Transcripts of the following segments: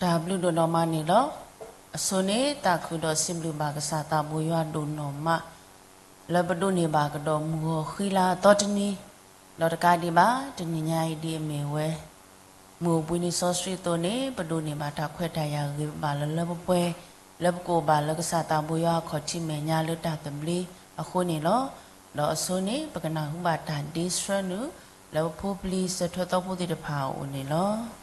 တၢ်ဘျုးဒိၣ်နီၢ်မးန့ၣ်လီၤ. အဆိန့ၣ် သးခုဒီးစံးဘျုးဘၣ်ကစၢ်သးဘိယွၤဒိၣ်နီၢ်မး လၢပဒိးန့ၢ်ဘၣ်ကဒီးမုၢ်ဂီၤဃံလၤအသီတနံၤ, ဒီးတကးဒံးဘၣ် တနံၤညါအံၤဒ်အမ့ၢ်ဝဲ မုၢ်အိၣ်ဘှံးနံၤစီဆှံအသိးန့ၣ် ပဒိးန့ၢ်ဘၣ်တၢ်ခွဲးတၢ်ယာ်ဂ့ၤဘၣ်လၢလၢပှဲၤပှဲၤ လၢပကအိၣ်ဘၣ်လၢကစၢ်သးဘိယွၤအခီၣ်ထံးမဲာ်ညါလၢတၢ်သဘျ့အဃိန့ၣ်လီၤ. ဒီးအဆိန့ၣ် ပကနၢ်ဟူဘၣ်တၢ်ဒ့ဆှၢနုာ် လၢပဖိပလံၤစၢၤထွဲသီဖိသ့ၣ်တဖၣ်အအိၣ်န့ၣ်လီၤ.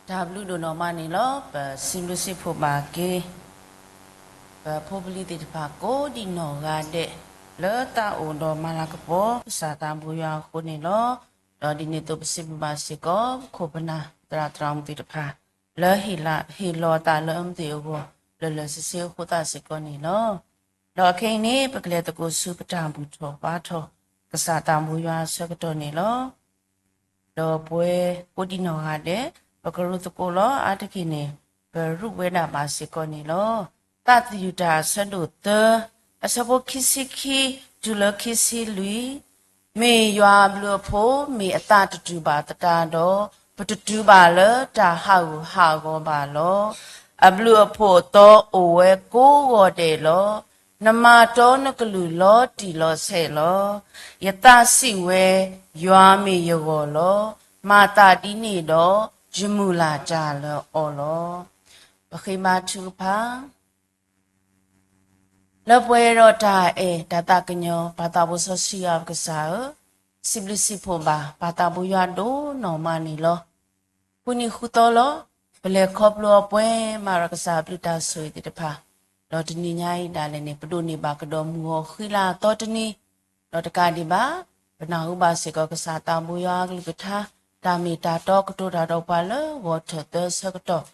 တၢ်ဘျုးဒိၣ်နီၢ်မးန့ၣ်လီၤ. ပစံးဘျုးစံးဖှိၣ်ဘၣ်က့ၤ ပဖိပလံၤသ့ၣ်တဖၣ်ကိးဒံးနီၢ်ဂၤဒဲး လၢသးအိၣ်ဒီးမၤလၤကပီၤ ကစၢ်သးဘိယွၤအဃိန့ၣ်လီၤ. ဒီးဒ်န့ၣ်အသိးပစံးဘျုးဘၣ်စ့ၢ်ကီး ပခိၣ်ပနၢ်သရၣ်သရၣ်မုၣ်သ့ၣ်တဖၣ် လၢဟ့ၣ်လၤဟ့ၣ်လီၤအသးလၢအမ့ၢ်သ့ၣ်အဂီၢ် လၢာ်လၢာ်ဆ့ဆ့အဃိသတးစ့ၢ်ကီးန့ၣ်လီၤ. ဒီးခဲအံၤန့ၣ် ပကလဲၤသကိးဆူပတၢ်ဘူၣ်ထီၣ်ဘါထီၣ် ကစၢ်သးဘိယွၤအဆၢကတီၢ်န့ၣ်လီၤ. ဒီးပဝဲကိးဒံးနီၢ်ဂၤဒဲး ပကရူၢ်သကိးလီၤအါတက့ၢ်န့ၣ် ပရူၢ်ဝဲဒၣ်ဘၣ်စ့ၢ်ကီးန့ၣ်လီၤ. သးသယုၢ်တၢ်အဆၢဒိၣ်သၢ အဆၢဖိခံဆံခံ တုၤလၢခံဆံလွံၢ်, မ့ၢ်ယွၤအဘျုးအဖှိၣ် မ့ၢ်အသးတတုၤဘၣ်သတးဒီး ပတတုၤဘၣ်လၢတၢ်ဟးဂူာ်ဟးဂီၤဘၣ်လီၤ. အဘျုးအဖှိၣ်အသီအိၣ်ဝဲကိးဂီၤဒဲးလီၤ. နမၤတီနကလုၢ်လီၤတံၢ်လီၤဆဲးလီၤ. ယသးစံးဝဲ, ယွၤမ့ၢ်ယဂီၢ်လီၤ. မၤသးဒ်န့ၣ်ဒီး ယမုၢ်လၢ်တၢ်လၢအီၤလီၤ. ပဃ့ဘါထုကဖၣ် လၢပှဲၤဒီးတၢ်အဲၣ်တၢ်သးကညီၤ ပၢ်သးဘိစီဆှံယွၤပကစၢ်ဧၢ, စံးဘျုးစံးဖှိၣ်ဘၣ် ပၢ်သးဘိယွၤဒိၣ်နီၢ်မးန့ၣ်လီၤ. ဃုနံၤဃုသီလီၤ, ပလဲၤခီဖျိအီၤပှဲၤမးဒီးကစၢ်အဘျုးတၢ်ဆိၣ်ဂ့ၤသ့ၣ်တဖၣ်, ဒီးတနံၤညါအံၤဒၣ်လဲာ်န့ၣ် ပဒိးန့ၢ်ဘၣ်ကဒီးမုၢ်ဂီၤဃံလၤအသီတနံၤ, ဒီးတကးဒံးဘၣ် ပနၢ်ဟူဘၣ်စ့ၢ်ကီးကစၢ်သးဘိယွၤအကလုၢ်ကထါ, တၢ်မ့ၢ်တၢ်တီကတိၤတၢ်ဒီးပှၤလၢဂီၤထၢၣ်သၢဆၢကတီၢ်,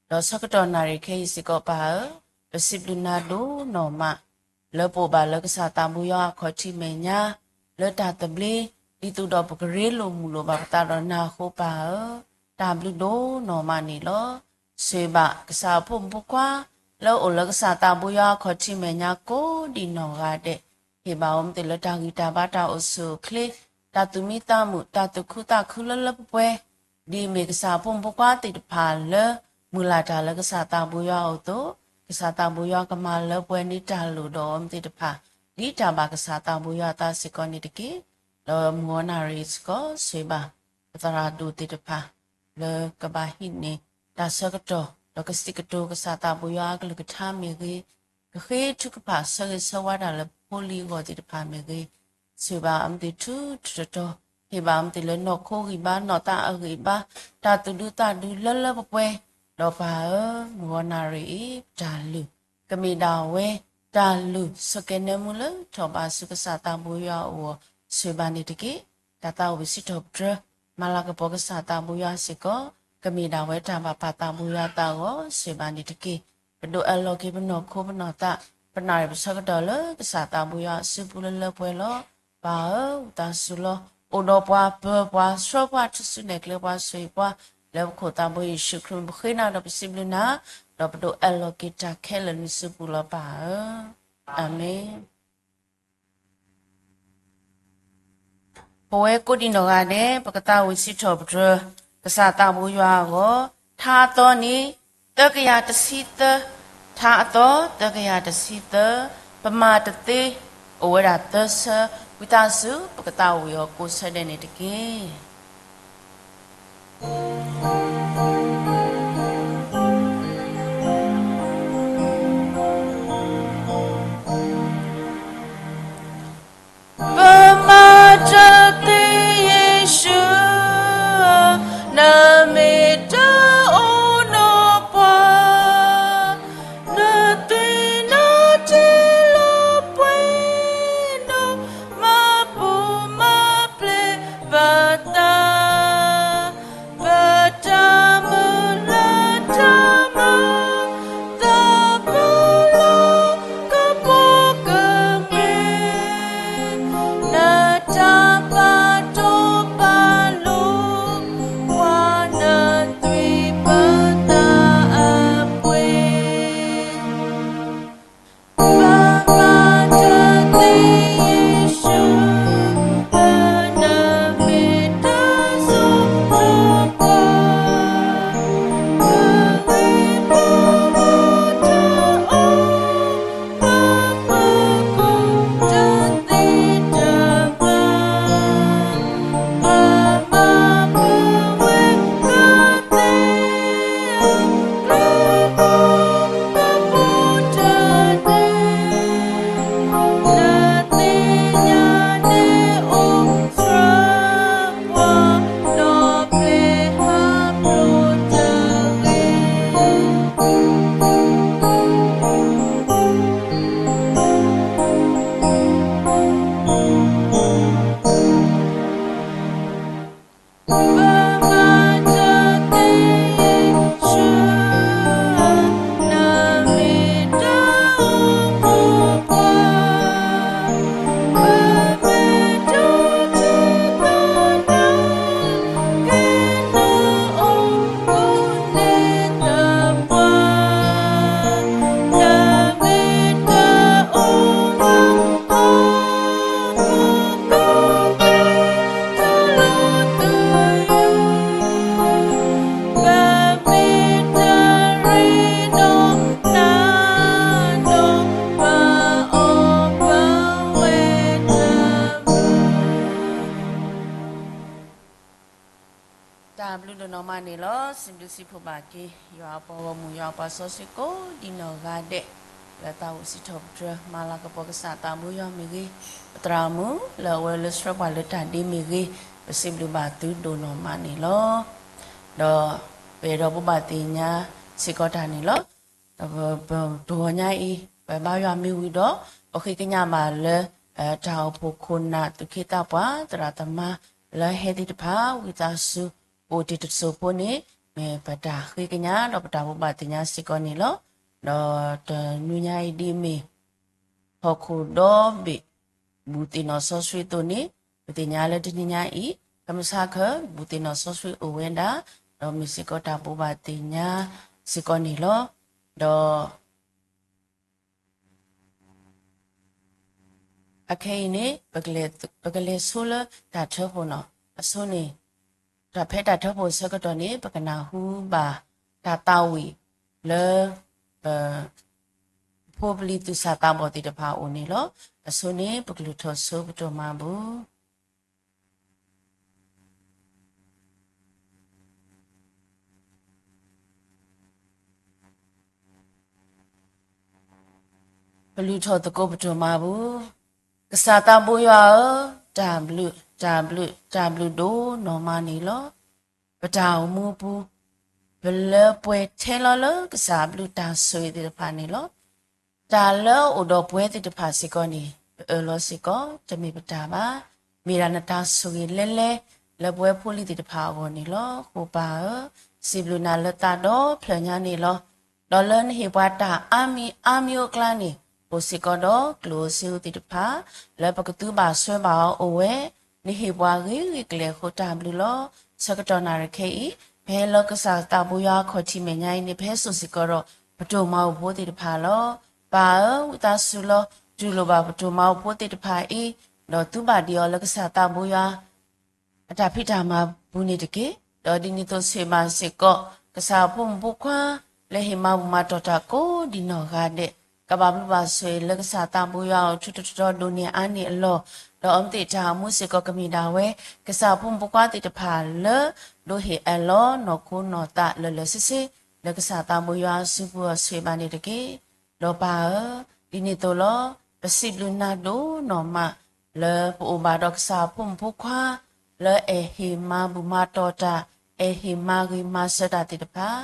ဒီးဆၢကတီၢ်နၣ်ရံၣ်ခဲအံၤစ့ၢ်ကီးပၢ်ဧၢ, ပစံးဘျုးနၤဒိၣ်နီၢ်မး, လၢပအိၣ်ဘၣ်လၢကစၢ်သးဘိယွၤအခီၣ်ထံးမဲာ်ညါ, လၢတၢ်သဘျ့, ဒ်သိးဒီးပကရ့လိာ်မုာ်လိာ်ဘၣ်ပသးဒီးနၤအဃိပၢ်ဧၢ, တၢ်ဘျုးဒိၣ်နီၢ်မးန့ၣ်လီၤ. ဆိၣ်ဂ့ၤဘၣ်ကစၢ်အဖိမုၣ်ဖိခွါ, လၢအိၣ်လၢကစၢ်သးဘိယွၤအခီၣ်ထံးမဲာ်ညါကိးဒံးနီၢ်ဂၤဒဲး, ဟ့ၣ်ဘၣ်အီၤမ့ၢ်သ့ၣ်လၢတၢ်ဂံၢ်တၢ်ဘါတၢ်အိၣ်ဆူၣ်အိၣ်ချ့, တၢ်သူၣ်မံသးမုာ် တၢ်သူၣ်ခုသးခုလၢလၢပှဲၤပှဲၤ, ဒ်အမ့ၢ်ကစၢ်အဖိမုၣ်ဖိခွါသ့ၣ်တဖၣ်လၢ မုၢ်လၢ်တၢ်လၢကစၢ်သးဘိယွၤအအိၣ်အသိး, ကစၢ်သးဘိယွၤကမၤလၢပှဲၤန့ၢ်တၢ်လိၣ်ဒီးအီၤမ့ၢ်သ့ၣ်တဖၣ်, ဒ်တၢ်ဘၣ်ကစၢ်သးဘိယွၤအသးစ့ၢ်ကီးန့ၣ်တက့ၢ်. ဒီးမုၢ်ဂီၤနၣ်ရံၣ်စ့ၢ်ကီးဆိၣ်ဂ့ၤဘၣ် ပသရၣ်ဒိၣ်သ့ၣ်တဖၣ် လၢကဘၣ်ဟံးန့ၢ်တၢ်ဆၢကတီၢ် ဒီးကစံးကတိၤကစၢ်သးဘိယွၤအကလုၢ်ကထါမ့ၢ်ဂ့ၤ, ကဃ့ထုကဖၣ်ဆၢဂ့ၤဆၢဝါတၢ်လၢဖိလံၤအဂီၢ်သ့ၣ်တဖၣ်မ့ၢ်ဂ့ၤ, ဆိၣ်ဂ့ၤဘၣ်အီၤမ့ၢ်သ့ၣ်ထူထူတီတီ, ဟ့ၣ်ဘၣ်အီၤမ့ၢ်သ့ၣ်လၢနီၢ်ခိဂံၢ်ဘါ နီၢ်သးအဂံၢ်ဘါ, တၢ်သူၣ်ဒူသးဒူလၢလၢပှဲၤပှဲၤ, ဒီးပၢ်ဧၢ, မုၢ်ဂီၤနၣ်ရံၣ်အံၤ တၢ်လုၢ် ကမ့ၢ်ဒၣ်ဝဲ တၢ်လုၢ်ဆိးကဲၤနၢမူလၢထီၣ်ဘးဆူကစၢ်သးဘိယွၤအအိၣ်အီၤ, ဆိၣ်ဂ့ၤဘၣ်န့ၣ်တက့ၢ်. တၢ်သးအိၣ်ပစံးထီၣ်ပတြၢၤ မၤလၤကပီၤကစၢ်သးဘိယွၤစ့ၢ်ကီး, ကမ့ၢ်ဒၣ်ဝဲတၢ်ဘၣ်ပၢ်သးဘိယွၤအသးအဂီၢ်, ဆိၣ်ဂ့ၤဘၣ်န့ၣ်တက့ၢ်. ပဒိးအၢၣ်လီၤက့ၤပနီၢ်ခိပနီၢ်သး, ပနၣ်ရံၣ်ပဆၢကတီၢ်လၢကစၢ်သးဘိယွၤအစုပူၤလၢလၢပှဲၤပှဲၤလီၤ. ပၢ်ဧၢ, ဝံသးစူၤလီၤ. အိၣ်ဒီးပှၤပၢၤပှၤဆှၢပှၤထူၣ်စုနဲၣ်ကျဲပှၤဆိၣ်ဂ့ၤပှၤ, လၢပခိၣ်သးဘိယ့ၣ်ၡူးခရံာ်ပဃ့နၤဒီးပစံးဘျုးနၤ, ဒီးပဒိးအၢၣ်လီၤက့ၤတၢ်ခဲလၢာ်နစုပူၤလီၤပၢ်ဧၢ. အၤမ့ၣ်. ပဝဲကိးဒံးနီၢ်ဂၤဒဲး ပကသးဝံၣ်စံးထီၣ်ပတြၢၤ ကစၢ်သးဘိယွၤအဂီၢ်, ထါအသီန့ၣ် သၢကယၤတဆံသၢ, ထါအသီ သၢကယၤတဆံသၢ, ပမၤတသ့, အိၣ်ဝဲဒၣ်သၢဆၢ, ဝံသးစူၤ ပကသးဝံၣ်အီၤကိးဆၢဒဲးန့ၣ်တက့ၢ်. ပမၤတသ့ယ့ၣ်ၡူးဧၢ, နမ့ၢ်တအိၣ်နီၢ်ပှၤ, နသ့ၣ်နီၣ်ထံလီၤပှဲၤနီၣ်, မၤပူၤမၤဖျဲးပသး, ပတၢ် မၤန့ၣ်လီၤ. စံးဘျုးစံးဖှိၣ်ဘၣ်က့ၤ ယွၤအပှၤဂီၢ်မုၢ် ယွၤအပှၤစီဆှံကိးဒံးနီၢ်ဂၤဒဲး လၢသးအိၣ်စံးထီၣ်ပတြၢၤ မၤလၤကပီၤကစၢ်သးဘိယွၤမ့ၢ်ဂ့ၤ, ပသရၣ်မုၣ်လၢအဝဲလၢဆှၢပှၤလၢတၢ်ဒ့မ့ၢ်ဂ့ၤ, ပစံးဘျုးဘၣ်သုဒိၣ်နီၢ်မးန့ၣ်လီၤ. ဒီးပအဲၣ်ဒိးဘိးဘၣ်သ့ၣ်ညါစ့ၢ်ကီးတၢ်န့ၣ်လီၤ. ဒီးပတဂီၤညါအံၤ ပဘါယွၤမ့ၢ်ဝံၤဒီး ပဃ့ကညးဘၣ်လၢ တၢ်အိၣ်ဖှိၣ်ခိၣ်နၢ် သူၣ်က့သးပှၢ် သရၣ်သမါ လၢဟဲသ့ၣ်တဖၣ် ဝံသးစူၤ အိၣ်တ့ၢ်တစိၢ်ဖိန့ၣ် မ့ၢ်ပတၢ်ဃ့ကညး ဒီးပတၢ်ဘိးဘၣ်သ့ၣ်ညါစ့ၢ်ကီးန့ၣ်လီၤ. ဒီးတနွံညါအံၤဒ်အမ့ၢ် ဟီၣ်ခိၣ်ဒီဘ့ၣ် ဘူၣ်သ့ၣ်နီၣ်စီဆှံအသိးန့ၣ် ပသ့ၣ်ညါလၢတနွံညါအံၤ ကမဆါခၢ ဘူၣ်သ့ၣ်နီၣ်စီဆှံအိၣ်ဝဲဒၣ်, ဒီးမ့ၢ်စ့ၢ်ကီးတၢ်ဘိးဘၣ်သ့ၣ်ညါစ့ၢ်ကီးန့ၣ်လီၤ. ဒီး အခဲအံၤန့ၣ် ပကလဲၤဆိလၢတၢ်ထၢဖှိၣ်နီၤ, အဆိန့ၣ် တၢ်ဖဲတၢ်ထၢဖှိၣ်ဆၢကတီၢ်န့ၣ် ပကနၢ်ဟူဘၣ်တၢ်သးဝံၣ်လၢ ပဖိပလံၤသူၣ်စၢ်သးဘီၣ်သ့ၣ်တဖၣ်အအိၣ်န့ၣ်လီၤ. အဆိန့ၣ် ပကလုၢ်ထီၣ်ဆိပတိၢ်မၤဘူၣ် ပလုၢ်ထီၣ်သကိးပတိၢ်မၤဘူၣ်, ကစၢ်သးဘိယွၤဧၢ, တၢ်ဘျုး, တၢ်ဘျုး, တၢ်ဘျုးဒိၣ်နီၢ်မးန့ၣ်လီၤ. ပတၢ်အိၣ်မူပူၤ ပလၢပှဲၤထဲလီၤလၢကစၢ်အဘျုးတၢ်ဆိၣ်ဂ့ၤသ့ၣ်တဖၣ်န့ၣ်လီၤ. တၢ်လၢအအိၣ်ဒီးပဝဲသ့ၣ်တဖၣ်စ့ၢ်ကီးန့ၣ် ပအၢၣ်လီၤစ့ၢ်ကီး တမ့ၢ်ပတၢ်ဘၣ်. မ့ၢ်ဒၣ်နတၢ်ဆိၣ်ဂ့ၤလဲၤလဲၤ လၢပဝဲဖိလံၤသ့ၣ်တဖၣ်အဂီၢ်န့ၣ်လီၤ. ဃိပၢ်ဧၢ, စံးဘျုးနၤလၢသးဒီဖျၢၣ်ညါန့ၣ်လီၤ. ဒီးလၢနဟ့ၣ်ပှၤတၢ်အါမံၤအါမျိုးအကျါန့ၣ် အိၣ်စ့ၢ်ကီးဒီးကျိၣ်ဧိၤစ့ဧိၤသ့ၣ်တဖၣ် လၢပကသူဘၣ်ဆှၢဘၣ်အီၤအိၣ်ဝဲ, နဟ့ၣ်ပှၤဂ့ၤဂ့ၤကလဲာ်အဃိတၢ်ဘျုးလီၤ. ဆၢကတီၢ်နၣ်ရံၣ်ခဲအံၤ ပဟဲလၢကစၢ်သးဘိယွၤအခီၣ်ထံးမဲာ်ညါအံၤန့ၣ် ပဟဲစိာ်စ့ၢ်ကီးဒီး ပတိၢ်မၤဘူၣ်ဖိသ့ၣ်တဖၣ်လီၤ. ပၢ်ဧၢ, ဝံသးစူၤလီၤ. တူၢ်လိာ်ဘၣ်ပတိၢ်မၤဘူၣ်ဖိသ့ၣ်တဖၣ်အံၤ, ဒီးသူဘၣ်ဒံးအီၤလၢကစၢ်သးဘိယွၤ အတၢ်ဖံးတၢ်မၤပူၤန့ၣ်တက့ၢ်. ဒီးဒ်န့ၣ်အသိးဆံးဘၣ်စ့ၢ်ကီး ကစၢ်အဖိမုၣ်ဖိခွါ လၢဟ့ၣ်မၤဘူၣ်မၤတီၢ်တၢ်ကိးဒံးနီၢ်ဂၤဒဲး, ကဘၣ်ဘျုးဘၣ်ဆိၣ်ဂ့ၤလၢကစၢ်သးဘိယွၤအအိၣ် ထူးထူးတီၤတီၤဒိၣ်န့ၢ်အါန့ၢ်အလီၢ်, ဒီးအဝဲသ့ၣ်တၢ်အိၣ်မူစ့ၢ်ကီးကမ့ၢ်ဒၣ်ဝဲ ကစၢ်အဖိမုၣ်ဖိခွါသ့ၣ်တဖၣ်လၢ ဒိးဟ့ၣ်အလီၤနီၢ်ခိနီၢ်သးလၢာ်လၢာ်ဆ့ဆ့ လၢကစၢ်သးဘိယွၤအစုပူၤအီၤ ဆံးဘၣ်န့ၣ်တက့ၢ်. ဒီးပၢ်ဧၢ, ဒ်န့ၣ်အသိးလီၤ. ပစံးဘျုးနၤဒိၣ်နီၢ်မး လၢပအိၣ်ဘၣ်ဒီးကစၢ်အဖိမုၣ်ဖိခွါ လၢအဲၣ်ဟ့ၣ်မၤဘူၣ်မၤတီၢ်တၢ်, အဲၣ်ဟ့ၣ်မၤဂ့ၤမၤစၢၤတၢ်သ့ၣ်တဖၣ်,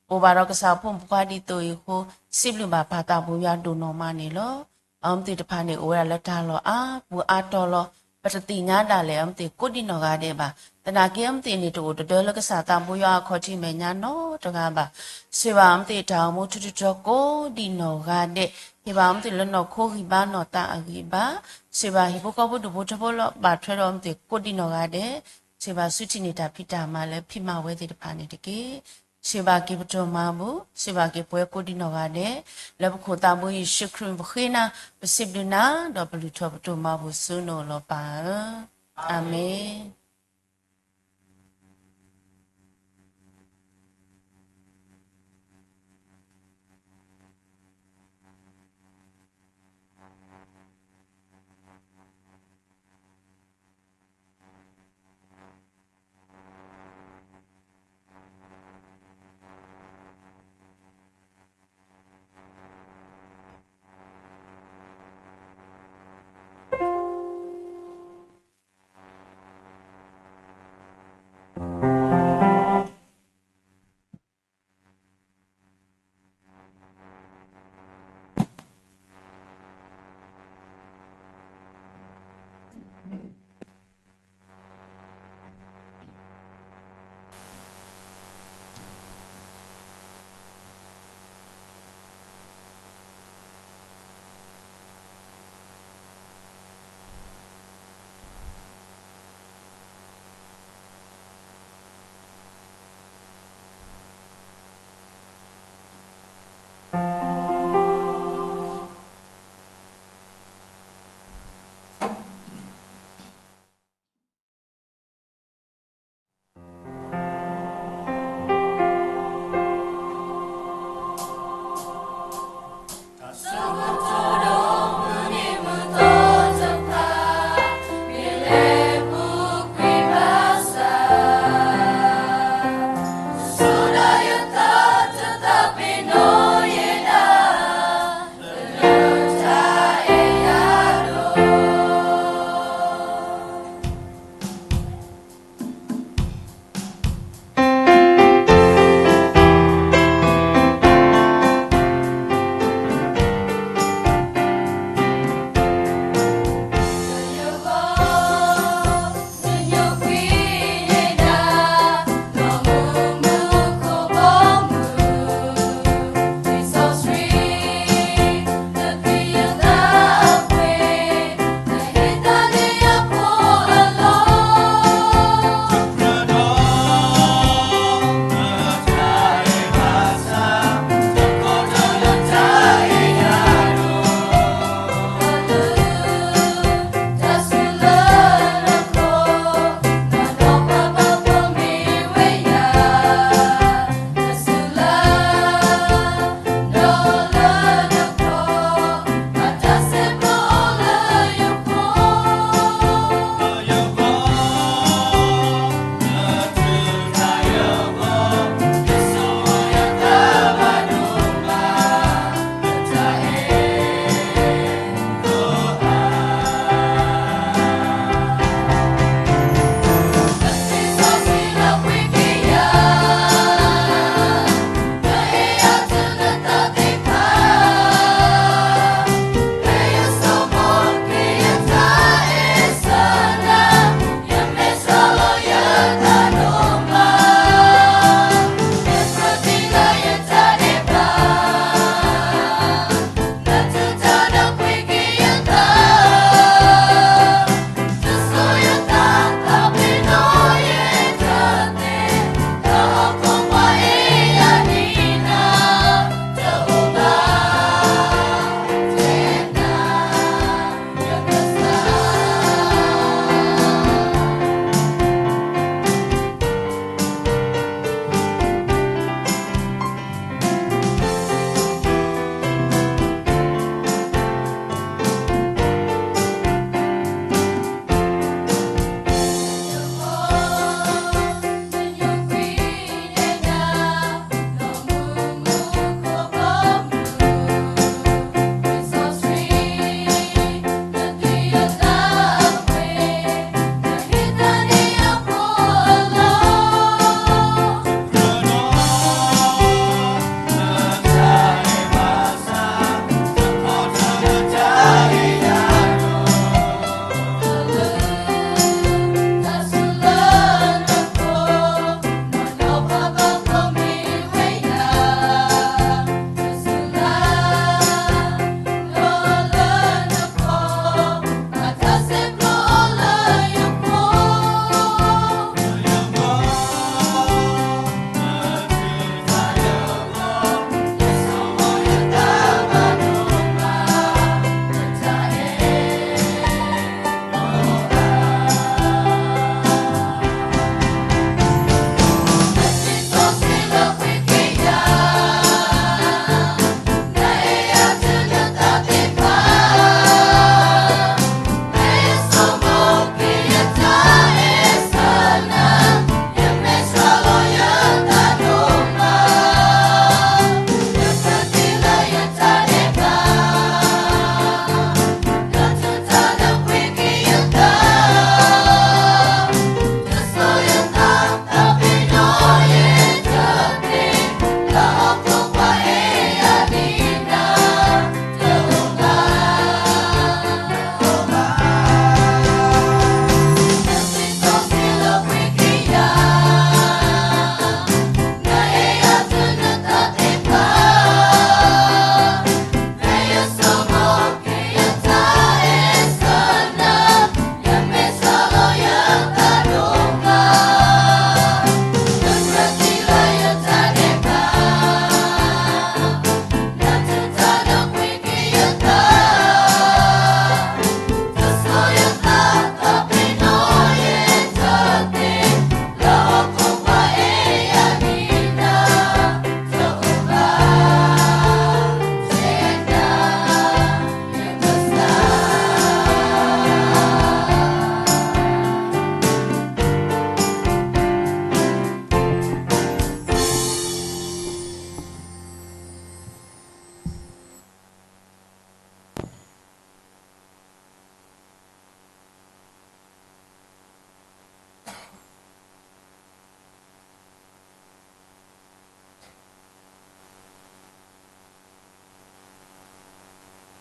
ပအိၣ်ဘၣ်ဒီးကစၢ်အဖိမုၣ်ဖိခွါဒ်သိးအံၤအဃိ စံးဘျုးဘၣ်ပၢ်သးဘိယွၤဒိၣ်နီၢ်မးန့ၣ်လီၤ. အဝဲသ့ၣ်တဖၣ်န့ၣ် အိၣ်ဝဲဒၣ်လၢတၢ်လီၢ်အါပူၤအါတီၤလီၤ. ပတသ့ၣ်ညါဒၣ်လဲာ်အဝဲသ့ၣ်ကိးဒံးနီၢ်ဂၤဒဲးဘၣ်. သနာ်က့အဝဲသ့ၣ်န့ၣ် တအိၣ်တဒၢလၢကစၢ်သးဘိယွၤအခီၣ်ထံးမဲာ်ညါနီတဂၤဘၣ်. ဆံးဘၣ်အဝဲသ့ၣ်တၢ်အိၣ်မူထူးထူးတီၤတီၤကိးဒံးနီၢ်ဂၤဒဲး, ဟ့ၣ်ဘၣ်အဝဲသ့ၣ်လၢနီၢ်ခိဂံၢ်ဘါနီၢ်သးအဂံၢ်ဘါ, ဆံးဘၣ်ဟံၣ်ဖိဃီဖိဒူၣ်ဖိထၢဖိလၢဘၣ်ထွဲဒီးအဝဲသ့ၣ်ကိးဒံးနီၢ်ဂၤဒဲး, ဆံးဘၣ်ဆူထံၣ်န့ၢ်တၢ်ဖံးတၢ်မၤလၢဖံးမၤဝဲသ့ၣ်တဖၣ်န့ၣ်တက့ၢ်. ဆံးဘၣ်က့ၤပတိၢ်မၤဘူၣ်, ဆံးဘၣ်က့ၤပဝဲကိးဒံးနီၢ်ဂၤဒဲး, လၢပခိၣ်သးဘိယ့ၣ်ၡူးခရံာ်ပဃ့နၤ, ပစံးဘျုးနၤ, ဒီးပလုၢ်ထီၣ်ပတိၢ်မၤဘူၣ်ဆူနအိၣ်လီၤပၢ်ဧၢ. အၤမ့ၣ်.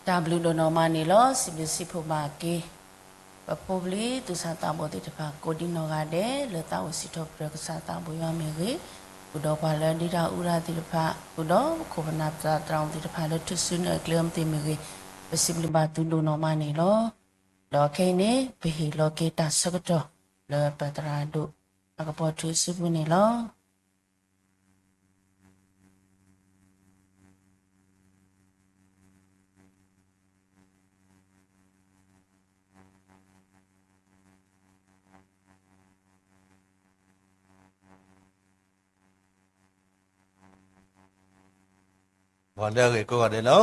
တၢ်ဘျုးဒိၣ်နီၢ်မးန့ၣ်လီၤ. စံးဘျုးစံးဖှိၣ်ဘၣ်က့ၤ ပဖိပလံၤသူၣ်စၢ်သးဘီၣ်သ့ၣ်တဖၣ် ကိးဒံနီၢ်ဂၤဒဲး လၢသးအိၣ်စံးထီၣ်ပတြၢၤကစၢ်သးဘိယွၤမ့ၢ်ဂ့ၤ, ဃုာ်ဒီးပှၤလၢဒုးတၢ်အူတၢ်သ့ၣ်တဖၣ်, ဃုာ်ဒီးပခိၣ်ပနၢ်သရၣ်သရၣ်မုၣ်သ့ၣ်တဖၣ်လၢထူၣ်စုညါအကျဲအံၤသ့ၣ်မ့ၢ်ဂ့ၤ, ပစံးဘျုးဘၣ်သုဒိၣ်နီၢ်မးန့ၣ်လီၤ. ဒီးခဲအံၤန့ၣ် ပဟ့ၣ်လီၤက့ၤတၢ်ဆၢကတီၢ် လၢပသရၣ်ဒိၣ်အကပီၤထူစုပူၤန့ၣ်လီၤ. ဂီၤလၢအဂ့ၤကိးဂၤဒဲးလီၤ.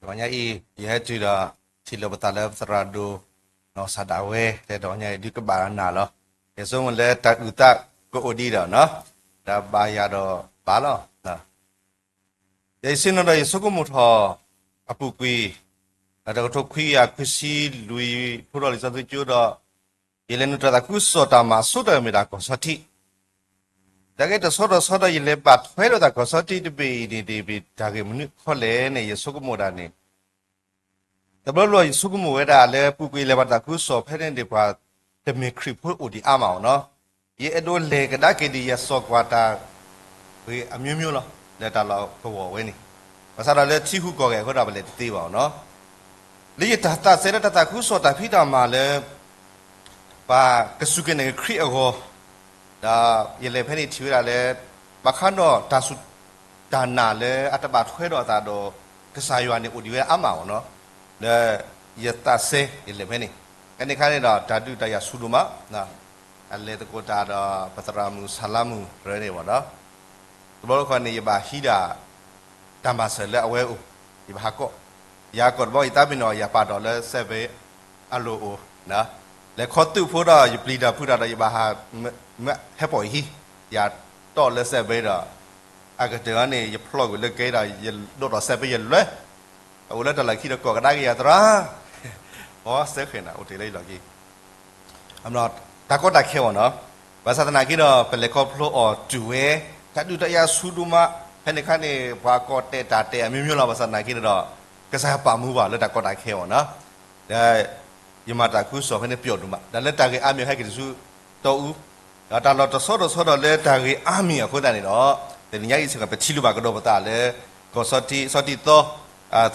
တဂီၤညါအံၤ ယဟဲတုၤဒီး ထံၣ်လိာ်ပသးလၢပသရၣ်ဒိၣ် နီၢ်စၢ်ဒၣ်ဝဲ တဲတဂီၤညါအံၤ ဒုးကဘၣ်နၤလီၤ. ယဆိကမိၣ်လၢတၢ်အုၣ်သးကအိၣ်ဒံးဒီးနီၤ, တၢ်ဘၣ်ယၤဒီးဘၣ်လီၤ. ယဆ့ၣ်နီၤဒီးယဆိကမိၣ်ထီၣ် အပူၤကွံာ် တကထိခွံကယၤခွံဆံလွံၢ် ဖျိထီၣ်လံာ်စီဆှံကၠိဒီး ယလဲၤနုာ်တၢ်သးခုကစီၣ်တၢ်မၤဆိတၢ်မ့ၢ်တၢ်ကီၢ်စီထံး, တၢ်ဂ့ၢ်တဆီတဆီဒီး ယလဲၤဘၣ်ထွဲလိာ်သးကီၢ်စီထံးတဘ့ၣ်အံၤန့ၣ် တၢ်ဂ့ၢ်မနုၤခီလဲၣ်န့ၣ် ယဆိကမိၣ်ဒၣ်န့ၣ် တဘျီဘျီယဆိကမိၣ်ဝဲဒၣ်လၢပူၤကွံာ်လဲၤဘၣ်တၢ်သးခုကစီၣ်ဖဲန့ၣ်န့ၣ် ပှၤတမ့ၢ်ခရံာ်ဖိအိၣ်ဒံးအါမးအီၤနီၤ. ယအဲၣ်ဒိးလဲၤကဒါက့ၤဒံး ယစီၤကွၢ်တၢ်ဂ့ၢ်အမျိုးမျိုးလီၤ လၢတၢ်လီၢ်ကဝီၤဝဲန့ၣ်, ဘၣ်ဆၣ်ဒီးလၢထံဟူးကီၢ်ဂဲၤအဃိဒီး ပလဲၤတသ့ဘၣ်အီၤနီၤ. လၢယတၢ်သးစဲလၢတၢ်သးခုကစီၣ်တၢ်ဖံးတၢ်မၤလၢ ပှၤကစူၢ်က့ၤနာ်က့ၤခရံာ်အဂီၢ်, ဒီးယလဲၤဖဲန့ၣ်ထံၣ်ဝဲဒၣ်လၢ ဘၣ်ဃးဒီးတၢ်စူၢ်တၢ်နာ်လၢအတဘၣ်ထွဲဒီးအသးဒီး ကစၢ်ယွၤန့ၣ်အိၣ်ဒံးဝဲအါမးအီၤနီၤ, လၢယသးစဲယလဲၤဖဲန့ၣ်, ဖဲန့ၣ်အခါန့ၣ်ဒီး တၢ်ဒုးတၢ်ယၤဆူၣ်ဒိၣ်မး, အလဲၤသကိးတၢ်ဒီးပသရၣ်မုၣ်ဆၣ်လါမုၣ်ရၢန့ၣ်ဘၣ်ဒီး တဘျီတခီၣ်န့ၣ် ယဘၣ်ဟံးဒၣ် တၢ်မၤစၢၤလၢအဝဲအိၣ်, ယဘၣ်ဟးကိး, ယဟးကိးတဘျီ ယသးပ့ၤနီၣ် ယပာ်ဒီးလၢစဲးဘ့းအလိၤအိၣ်, လဲၤခီသုးဖိဒီး ယပျံၤတၢ်ဖုးတၢ်ဒီး ယဘၣ်ဟး ဟဲပိာ်ယဟံၣ်, ယတီၢ်လၢစဲးဘ့းဒီး အကတၢၢ်န့ၣ် ယဖျီၣ်ကွံာ်လၢကဲဒီး ယဒိးထီၣ်စဲးဘ့းယလွဲၢ်, အအိၣ်လၢတၢ်လီၢ်ခံဒီး ကိးကဒါက့ၤယၤသရၣ်, အီစဲဃဲၤနၤ အိၣ်တ့ၢ်လၢယလီၢ်ခံ တၢ်ကီတၢ်ခဲအီၤနီၤ, ဘၣ်ဆၣ်သနာ်က့ဒီး ပလဲၤခီဖျိအီၤတုၤဝဲ, တၢ်ဒုးတၢ်ယၤဆူၣ်ဒိၣ်မး, ဖဲန့ၣ်အခါန့ၣ် ပှၤကိးတဲာ်တၢ်တဲာ်အမျိုးမျိုးလီၤ, ဘၣ်ဆၣ်သနာ်က့န့ၣ်ဒီး ကစၢ်ယွၤပာ်မူပှၤလၢတၢ်ကီတၢ်ခဲအီၤနီၤ, ဒီး ယမၤတၢ်သးခုကစီၣ်ဖဲန့ၣ်ပျီဒိၣ်မး, ဒီးလၢတၢ်ဂ့ၢ်အါမံၤဟဲက့ၤတစုတီအူ, ဒီးတၢ်လီၢ်တဆီတဆီဒီးလၢတၢ်ဂ့ၢ်အါမံၤအဃိသတးန့ၣ်ဒီး တနံၤညါအံၤစ့ၢ်ကီး ပထံၣ်လိာ်ဘၣ်ကဒီးပသးလၢ ကီၢ်စီထံး စီထံးသီ သရိာ်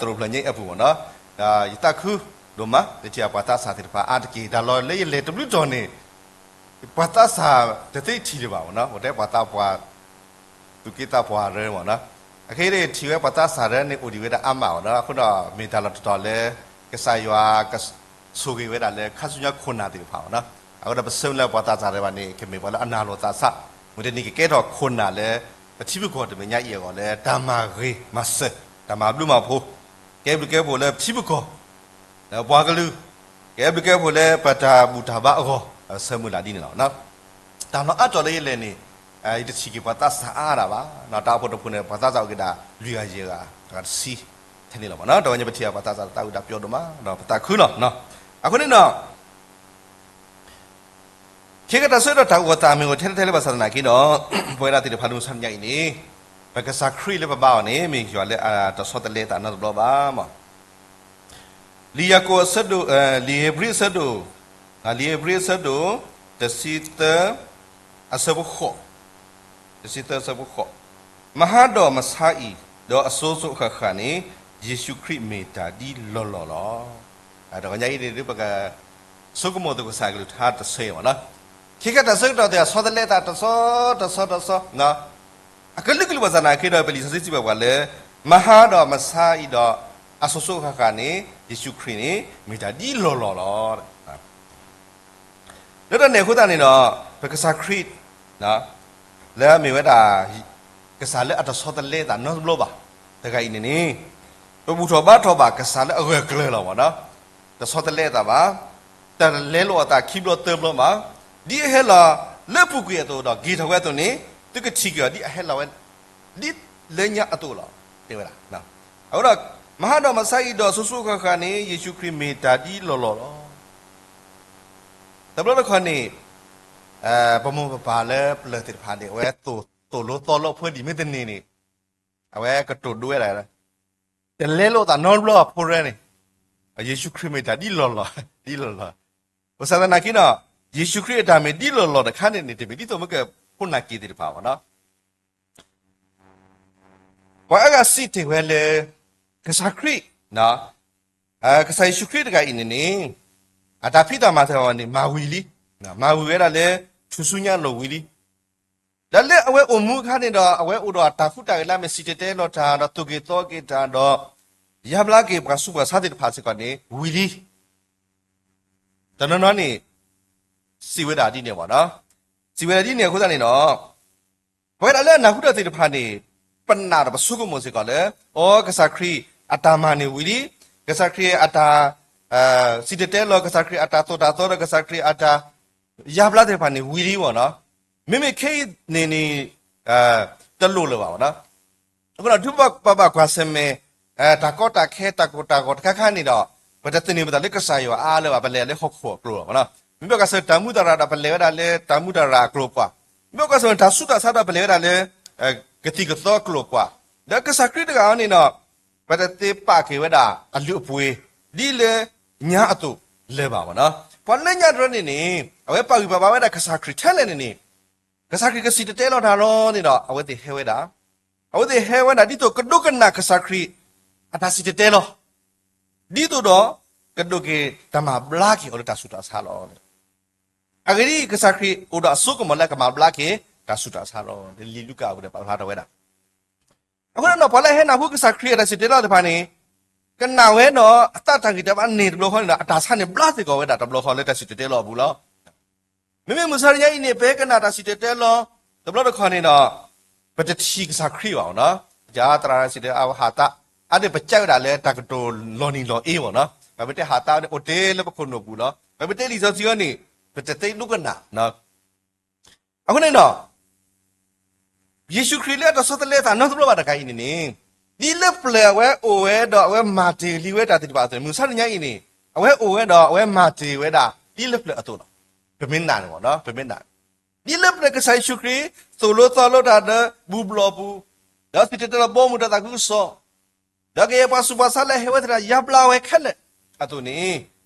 ဖျၢၣ်ညါအပူၤမ့ၢ်နီၤ, ဒီးယသးခုဒိၣ်မး လၢထံၣ်အပှၤသးစၢ်သ့ၣ်တဖၣ်အါတက့ၢ်, တၢ်လီၢ်လၢယလဲၤတဘျုးတီၤန့ၣ် ပှၤသးစၢ်တသ့ထံၣ်လၢၤဘၣ်မ့ၢ်နီၤ, အိၣ်ထဲပှၤသးပှၢ် သူၣ်က့သးပှၢ်ရၢမ့ၢ်နီၤ, အခဲအံၤထံၣ်ဝဲပှၤသးစၢ်ရၢန့ၣ် အိၣ်ဒံးဝဲဒၣ်အါမးမ့ၢ်နီၤ, အဃိဒီးမ့ၢ်တၢ်လီၢ်တတီၤလၢ ကစၢ်ယွၤကဆိၣ်ဂ့ၤဝဲဒၣ်လၢခါဆူညါခိၣ်နၢ်သ့ၣ်တဖၣ်မ့ၢ်နီၤ, အဃိဒီးပဆၢမုၢ်လၢပှၤသးစၢ်ရၢဘၣ်န့ၣ် ကမ့ၢ်ပှၤလၢအနၢ်လိာ်သးဆး, မုၢ်တနံၤကကဲထီၣ်ခိၣ်နၢ်လၢ ပထံပကီၢ်တနံၤညါအံၤအဂီၢ်လၢ တၢ်မၤဂ့ၤမၤစၢၤ တၢ်မၤဘျုးမၤဖှိၣ် ကဲဘျုးကဲဖှိၣ်လၢပထံပကီၢ် ဒီးပှၤကလုာ် ကဲဘျုးကဲဖှိၣ်လၢပတၢ်ဘူၣ်တၢ်ဘါအဂီၢ် ဆၢမုၢ်လၢ်ဒ်န့ၣ်လီၤ. တၢ်လီၢ်အါတီၤလၢယလဲၤန့ၣ် ယတထံၣ်က့ၤပှၤသးစၢ်အါဒၣ်ဘၣ်, တၢ်အိၣ်ဖှိၣ်တဖှိၣ်န့ၣ် ပှၤသးစၢ်အိၣ်က့ၤဒၣ်လွံၢ်ဂၤယဲၢ်ဂၤ တဂၤတဆံ ထဲန့ၣ်လီၤမ့ၢ်နီၤ, တဂီၤညါပထံၣ်ပှၤသးစၢ်တၢ်အုၣ်တၢ်ပျီဒိၣ်မး ဒီးပသးခုလီၤ. အဃိန့ၣ်ဒီး ခဲကတၢၢ်ဆၢကတီၢ်တၢ်အိၣ်သးမ့ၢ်အိၣ်ထဲထဲလၢဘၣ်ဆၣ်သနာ်က့ဒီး ပဝဲဒၣ်သ့ၣ်တဖၣ်လၢမုၢ်ဆါတနံၤညါအံၤန့ၣ် ပကစၢ်ခရံာ်လၢပဘါအီၤန့ၣ် မ့ၢ်ယွၤလၢအတဆီတလဲအသးနီတဘျီဘၣ်မး. လံာ်ယၤကိာ်အဆၢဒိၣ်, လံာ်ဧ့ၤဘြံၤအဆၢဒိၣ်, လံာ်ဧ့ၤဘြံၤအဆၢဒိၣ် တဆံသၢ အဆၢဖိဃိး, တဆံသၢအဆၢဖိဃိး, မဟါဒီးမဆါအံၤ ဒီးအစိၤစိၤအဃၣ်ဃၣ်န့ၣ် ယ့ၣ်ၡူးခရံာ်မ့ၢ်တၢ်ဒ်လီၢ်လီၢ်လီၤ. တဂီၤညါအံၤန့ၣ်ဒုး ပကဆိကမိၣ်သကိးကစၢ်အကလုၢ်ကထါတဆၢအံၤမ့ၢ်နီၤ. ခဲကတၢၢ်ဆၢကတီၢ်သ့ၣ်အဆီတလဲအသးတဆီတဆီတဆီ အကလုာ်ကလုာ်ဘၣ်ဆၣ်သနာ်က့ဒီး ပလံာ်စီဆှံစံးဘၣ်ပှၤလၢ မဟါဒီးမဆါအံၤဒီး အစိၤစိၤအဃၣ်ဃၣ်န့ၣ် ယ့ၣ်ၡူးခရံာ်န့ၣ် မ့ၢ်တၢ်ဒ်လီၢ်လီၢ်လီၤ. လၢတၢ်န့ၣ်အဃိသတးန့ၣ်ဒီး ပကစၢ်ခရံာ် လၢအမ့ၢ်ဝဲဒၣ် ကစၢ်လၢအတဆီတလဲအသးနီတဘျီဘၣ် တဂၤအံၤန့ၣ်န့ၣ် ပဘူၣ်ထီၣ်ဘါထီၣ်ဘၣ်ကစၢ်လၢအဂၢၢ်ကျၢၤလီၤမ့ၢ်နီၤ. တဆီတလဲအသးဘၣ်, တၢ်လဲလိာ်အသးခံဘျီသၢဘျီမး, ဒ်အဟဲလီၤလၢအပူၤကွံာ်အသိးဒီး က့ၤထီၣ်ဝဲအသိးန့ၣ် သုကထံၣ်က့ၤအီၤဒ်အဟဲလီၤဝဲ ဒ်လၢညါအသိးလီၤ တဲဝဲဒၣ်. အဃိဒီး မဟါဒီးမဆါအံၤဒီးအစိၤစိၤအဃၣ်ဃၣ်န့ၣ် ယ့ၣ်ၡူးခရံာ်မ့ၢ်တၢ်ဒ်လီၢ်လီၢ်လီၤ. တဘျီတခီၣ်န့ၣ် ပမိၢ်ပပၢ်လၢပျၢၤသ့ၣ်တဖၣ်န့ၣ် အဝဲသိၣ်လိသီလိအဖိဒံးမ့ၢ်တန့ၢ်န့ၣ် အဝဲကတိၤဒိဝဲဒၣ် တလဲလိာ်သးနီတဘျီအဖိရဲန့ၣ်, ယ့ၣ်ၡူးခရံာ်မ့ၢ်တၢ်ဒ်လီၢ်လီၢ်, ဒ်လီၢ်လီၢ်, ဘၣ်ဆၣ်သနာ်က့ဒီး, ယ့ၣ်ၡူးခရံာ်အတၢ်မ့ၢ်ဒ်လီၢ်လီၢ်တခါန့ၣ်န့ၣ် တမ့ၢ်ဒ်သိးမ့ၢ်ကဖိၣ်နာ်က့ၤသ့ၣ်တဖၣ်ဘၣ်နီၤ. ပှၤအါဂၤစံးတ့ၢ်ဝဲလၢ ကစၢ်ခရံာ်, ကစၢ်ယ့ၣ်ၡူးခရံာ်တဂၤအံၤန့ၣ်န့ၣ်, အတၢ်ဖံးတၢ်မၤသ့ၣ်တဖၣ်န့ၣ် မၤဝံၤလံ, မၤဝံၤဝဲဒၣ်လၢ ထူၣ်စုညါအလိၤဝံၤလံ. ဒီးလၢအဝဲအိၣ်မူအခါန့ၣ်ဒီး အဝဲအိၣ်ဒီးတၢ်ဃူတၢ်ဂဲၤလၢအမ့ၢ်စံၣ်တဲၤတဲလီၤတၢ်ဒီး သိၣ်က့ၤသီက့ၤတၢ်ဒီး ယါဘျါက့ၤပှၤဆူးပှၤဆါသ့ၣ်တဖၣ်စ့ၢ်ကီးန့ၣ် ဝံၤလံ. တနီၤနီၤန့ၣ် စံးဝဲဒၣ်ဒ်န့ၣ်ဘၣ်နီၤ. စံးဝဲဒၣ်ဒ်န့ၣ်အဃိသတးန့ၣ်ဒီး, ပဝဲဒၣ်လၢအနၢ်ဟူတၢ်သ့ၣ်တဖၣ်န့ၣ်, ပနာ်ဒီးပဆိကမိၣ်စ့ၢ်ကီးလၢ, အိ ကစၢ်ခရံာ်အတၢ်မၤန့ၣ်ဝံၤလံ, ကစၢ်ခရံာ်အတၢ် စံၣ်တဲၤတဲလီၤ, ကစၢ်ခရံာ်အတၢ်သိၣ်တၢ်သီဒီး ကစၢ်ခရံာ်အတၢ် ယါဘျါသ့ၣ်တဖၣ်န့ၣ်ဝံၤလံဘၣ်နီၤ. မ့မ့ၢ်ခဲအံၤန့ၣ်န့ၣ် တလိၣ်လၢၤဘၣ်ဘၣ်နီၤ. အဃိဒီး ဒ်ပဘၣ်ကွၢ်ဆၢၣ်မဲာ် တၢ်ကီတၢ်ခဲ တၢ်ကိၢ်တၢ်ဂီၤတခါခါန့ၣ်ဒီး, ပတသန့ၤပသးလၢကစၢ်ယွၤအါလၢၤဘၣ်, ပလဲၤလၢဟီၣ်ခိၣ်အကျိၤလီၤဘၣ်နီၤ. မ့ၢ်ဘၣ်ကွၢ်ဆၢၣ်မဲာ်တၢ်မူတၢ်ရၢ်ဒီး ပလဲၤဝဲဒၣ်လၢတၢ်မူတၢ်ရၢ်အကျိၤပှၤ, မ့ၢ်ဘၣ်ကွၢ်ဆၢၣ်မဲာ်တၢ်ဆူးတၢ်ဆါဒီး ပလဲၤဝဲဒၣ်လၢ ကသံၣ်ကသီအကျိၤပှၤ, ဒီးကစၢ်ခရံာ်တဂၤအံၤန့ၣ်ဒီး ပတသ့ပာ်က့ၤဝဲဒၣ်အလုၢ်အပှ့ၤ ဒ်လၢညါအသိးလၢၤဘၣ်ဘၣ်နီၤ. ပှၤလၢညါတဖၣ်န့ၣ်န့ၣ် အဝဲပာ်ဂံၢ်ပာ်ဘါဝဲဒၣ်ကစၢ်ခရံာ်ထဲလဲၣ်န့ၣ်န့ၣ်, ကစၢ်ခရံာ်ကစံၣ်တဲၤတဲလီၤတၢ်လီၤန့ၣ်ဒီး အဝဲသ့ၣ်ဟဲဝဲဒၣ်, အဝဲသ့ၣ်ဟဲဝဲဒၣ်ဒ်သိးကဒိကနၣ်ကစၢ်ခရံာ် အတၢ်စံၣ်တဲၤတဲလီၤ, ဒ်သိးဒီး ကဒိးက့ၤတၢ်မၤဘျါက့ၤအီၤလၢတၢ်ဆူးတၢ်ဆါလီၤ. အဂ့ၢ်ဒ်အံၤ, ကစၢ်ခရံာ်အိၣ်ဒီးအစိကမီၤလၢအကမၤဘျါက့ၤ တၢ်ဆူးတၢ်ဆါလီၤ. လံာ်လူၤကၣ်အပူၤန့ၣ် ပာ်ဖျါထီၣ်ဝဲဒၣ်. အဃိန့ၣ်ဒီး ပှၤလၢအဟဲနၢ်ဟူကစၢ်ခရံာ်အတၢ်စံၣ်တဲၤတဲလီၤသ့ၣ်တဖၣ်န့ၣ်, ကနၣ်ဝဲဒီးအသးတၢ်ဂံၢ်တၢ်ဘါန့ၣ်တဘျီဃီန့ၣ်ဒီး အတၢ်ဆါန့ၣ်ဘျါစ့ၢ်ကီးဝဲဒၣ်တဘျီဃီလၢတၢ်စံၣ်တဲၤတဲလီၤအပူၤလီၤ. မ့မ့ၢ်မုၢ်ဆါတနံၤအံၤန့ၣ် ပဟဲကနၣ်တၢ်စံၣ်တဲၤတဲလီၤ တဘျီတခီၣ်န့ၣ်ဒီး ပတထံၣ်ကစၢ်ခရံာ်ဘၣ်နီၤ. ယသရၣ်စံၣ်တဲၤအဝဲဟးသး, အါန့ၣ်ပကဲဝဲဒၣ်လၢတၢ်ကတိၤလီၤနံၤလီၤအ့ဘၣ်နီၤ. ပမ့ၢ်တဲဟးသးန့ၣ် အိၣ်တ့ၢ်လၢပခိၣ်နူာ်ပူၤလီၤ. ပမ့ၢ်တဲလံာ်စီဆှံအံၤန့ၣ် ပတသ့ဒိကနၣ် အဃိန့ၣ်ဒီး ယ့ၣ်ၡူးခရံာ်လၢအတဆီတလဲသးနီတဘျီဘၣ်တဂၤအံၤန့ၣ်န့ၣ်, ဒ်လၢပျၢၤအဝဲအိၣ်ဝဲဒီးအဝဲမၤတ့ၢ်လံဝဲတၢ်သ့ၣ်တဖၣ်အသိးန့ၣ် မုၢ်ဆါတနံၤအံၤန့ၣ်, အဝဲအိၣ်ဝဲဒီးအဝဲမၤတ့ၢ်ဝဲဒၣ် ဒ်လၢပျၢၤအသိးလီၤ. ပမ့ၢ်နာ်န့ၣ်ဘၣ်နီၤ, ပမ့ၢ်နာ်, ဒ်လၢပျၢၤကစၢ်ယ့ၣ်ၡူးခရံာ် သိၣ်လိသီလိတၢ်ဒီးဘူၣ်ဘျီၣ်ပူၤ, ဒီးစံၣ်တဲၤတဲလီၤဘီမုၢ်ဒီးသးခုကစီၣ် ဒီးကယဲၢ်ပှၤဆူးပှၤဆါလၢအဟဲဝဲသ့ၣ်တဖၣ် ယါဘျါဝဲခဲလၢာ်အသိးန့ၣ်,